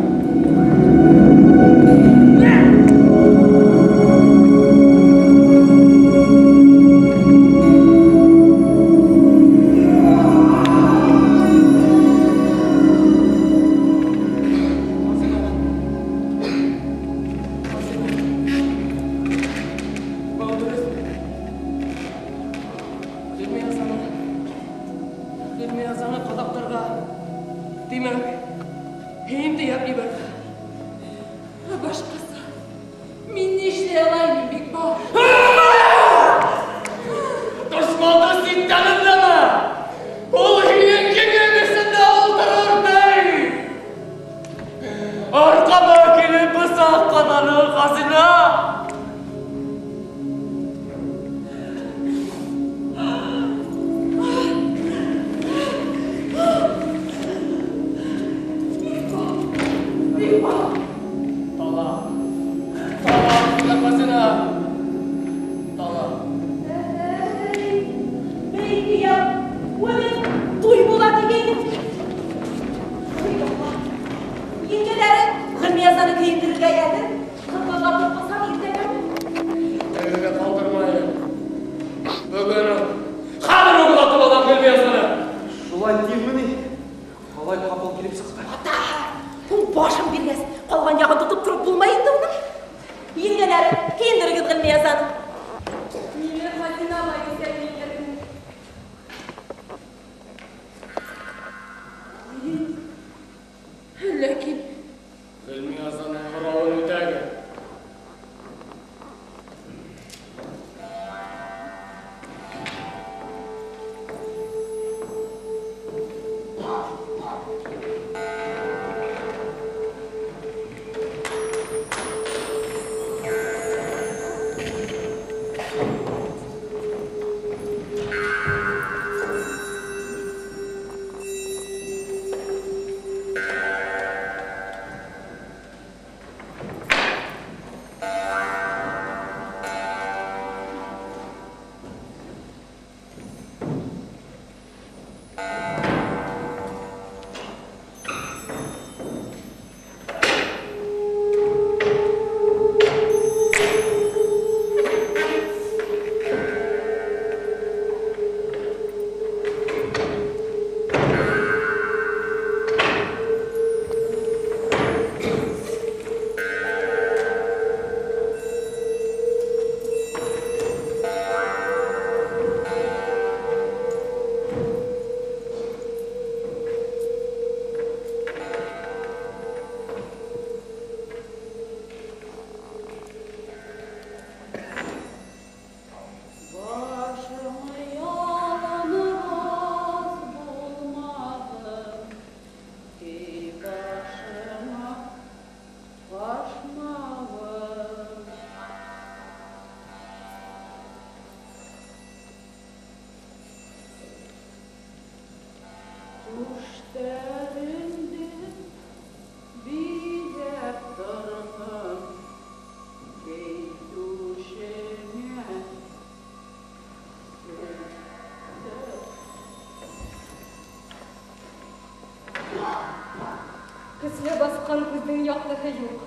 Ҡан күҙҙең яҡтыһы юҡ.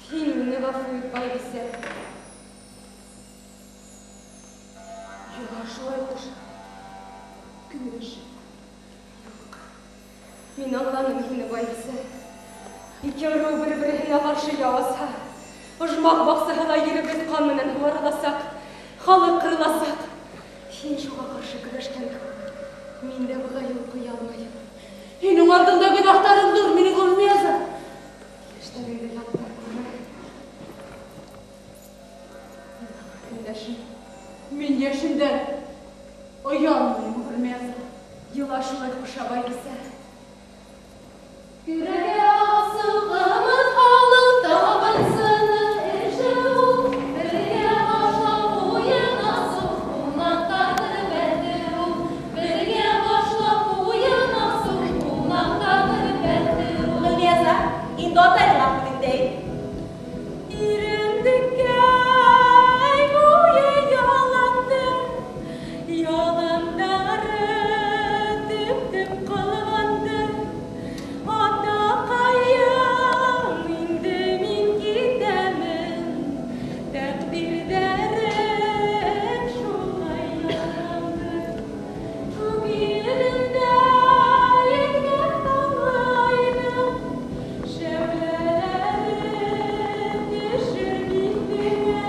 Һин мине ғәфү ит, байбисә. Йола шулай ҡуша. Көнләшә. Юҡ. Мин аңланым һине, байбисә. Ике ырыу бер-береһенә ҡаршы яуаса, ожмах баҡсаһына еребеҙ ҡан менән һуғарыласаҡ, халыҡ ҡырыласаҡ. Һин шуға ҡаршы көрәшкән кеүек, мин дә быға юл ҡуя алмайым. Һинең алдында гонаһтарым ҙур, минең Гөлнияза. Эштәреңде яттар күрмә. Көндәшем. Мин йәшемдән оялмайым, Гөлнияза. Йола шулай ҡуша, байбисә. Күрәгә асылғымыҙ халыҡ табынсының эше ул. Бергә башлап уйын асыу, ҡунаҡтарҙы бәндереү. Бергә башлап уйын асыу, ҡунаҡтарҙы бәндереү. Гөлнияза, инде атайыңа һүҙеңде әйт. Ирендекәй буйы яланды, яландары төп-төп ҡылғанды. Атаҡайым, инде мин китәмен, тәҡдирҙәрем шулай яҙғанды. Күк йөҙөндә йөҙгән таңлайҙың шәүләләре төшөр битеңә.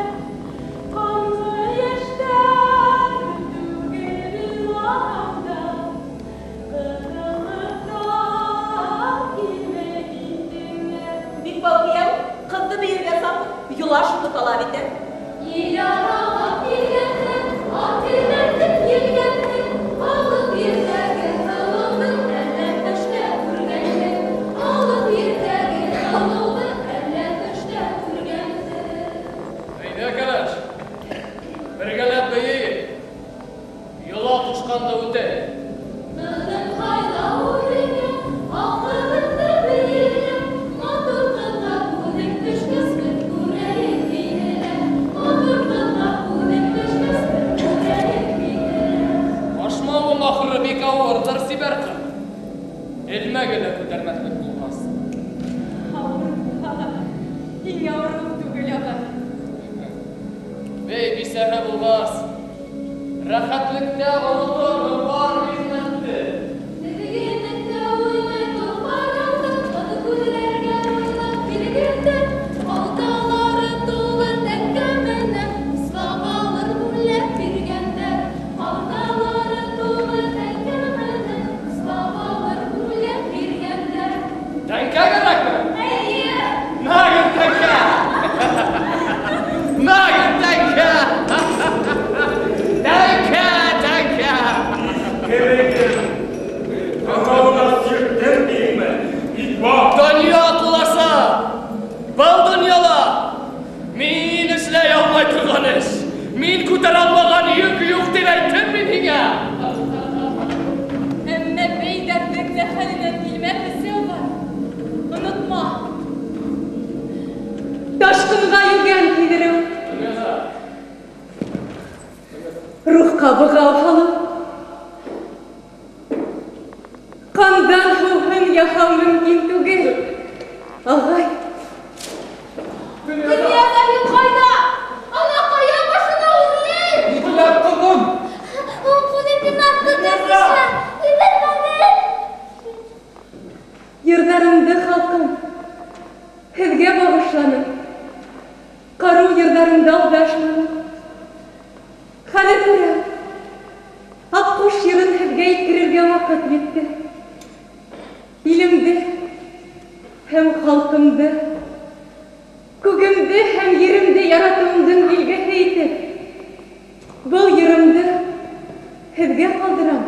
Ҡанлы йәштәр түгел илағанда, ҡыҙыллыҡтар килмәй битеңә. Бикбау кейәү, ҡыҙҙы бейергә саҡыр, йола шуны талап итә. Ил аралап килгәнһең, ат тирләтеп килгәнһең, алып ерҙәге һылыуҙы әллә төштә күргәнһең, алып ерҙәге һылыуҙы әллә төштә күргәнһең. Әйҙә, кәләш, бергәләп бейейек. Йола ҡушҡанды үтәйек. Ҡыҙым һайла үҙеңә, аҡ ҡыҙыңды бейелә, матур ҡыҙға күҙең төшкәс, бер күрәйек һине лә. Матур ҡыҙға күҙең төшкәс, бер күрәйек һине лә. Ашмауың ахыры бик ауырҙыр, сибәр ҡыҙ. Элмәге лә күтәрмәҫлек булмаҫ. Ауыр булһа ла, иң ауыры түгел, ағай. Бей бисәһе булғас, рәхәтлектә оноторһоң бар михнәтте. Тегенектә уйнай толпарҙы, ҡыҙ күҙләргә уйлап килгәндә, Ҡалталары тулы тәңкә менән услап алыр бүләк биргәндә. Ҡалталары тулы тәңкә менән услап алыр бүләк биргәндә. Тәңкә кәрәкме? Эйе! Нагын тәңкә! Нагын тәңкә! Тәңкә, тәңкә! Кем әйтер? Танауына сирттем тиеңме? Бикбау! Донъя ҡоласа! Был донъяла мин эшләй алмай торған эш, мин күтәрә алмаған йөк юҡ тип әйттем мин һиңә. Әммә бейҙәрҙең дә хәленән килмәҫ өсәү бар. Онотма. Ташҡынға йүгән кейҙереү, рухҡа бығау һалыу, ҡандан һыуһын яһау мөмкин түгел, ағай. Гөлнияза, һин ҡайҙа? Ана ҡая башына үрләй! Ни теләп ҡыҙым? Уң ҡулым артты төшә. Ебәрмәне! Йырҙарымды, халҡым, һеҙгә бағышланым. Ҡарыу йырҙарымды алдашманым. Хәҙер күрәм, аҡҡош йырын һеҙгә еткерергә ваҡыт етте. Илемде һәм халҡымды, күгемде һәм еремде яратыуымдың билгеһе итеп, был йырымды һеҙгә ҡалдырам.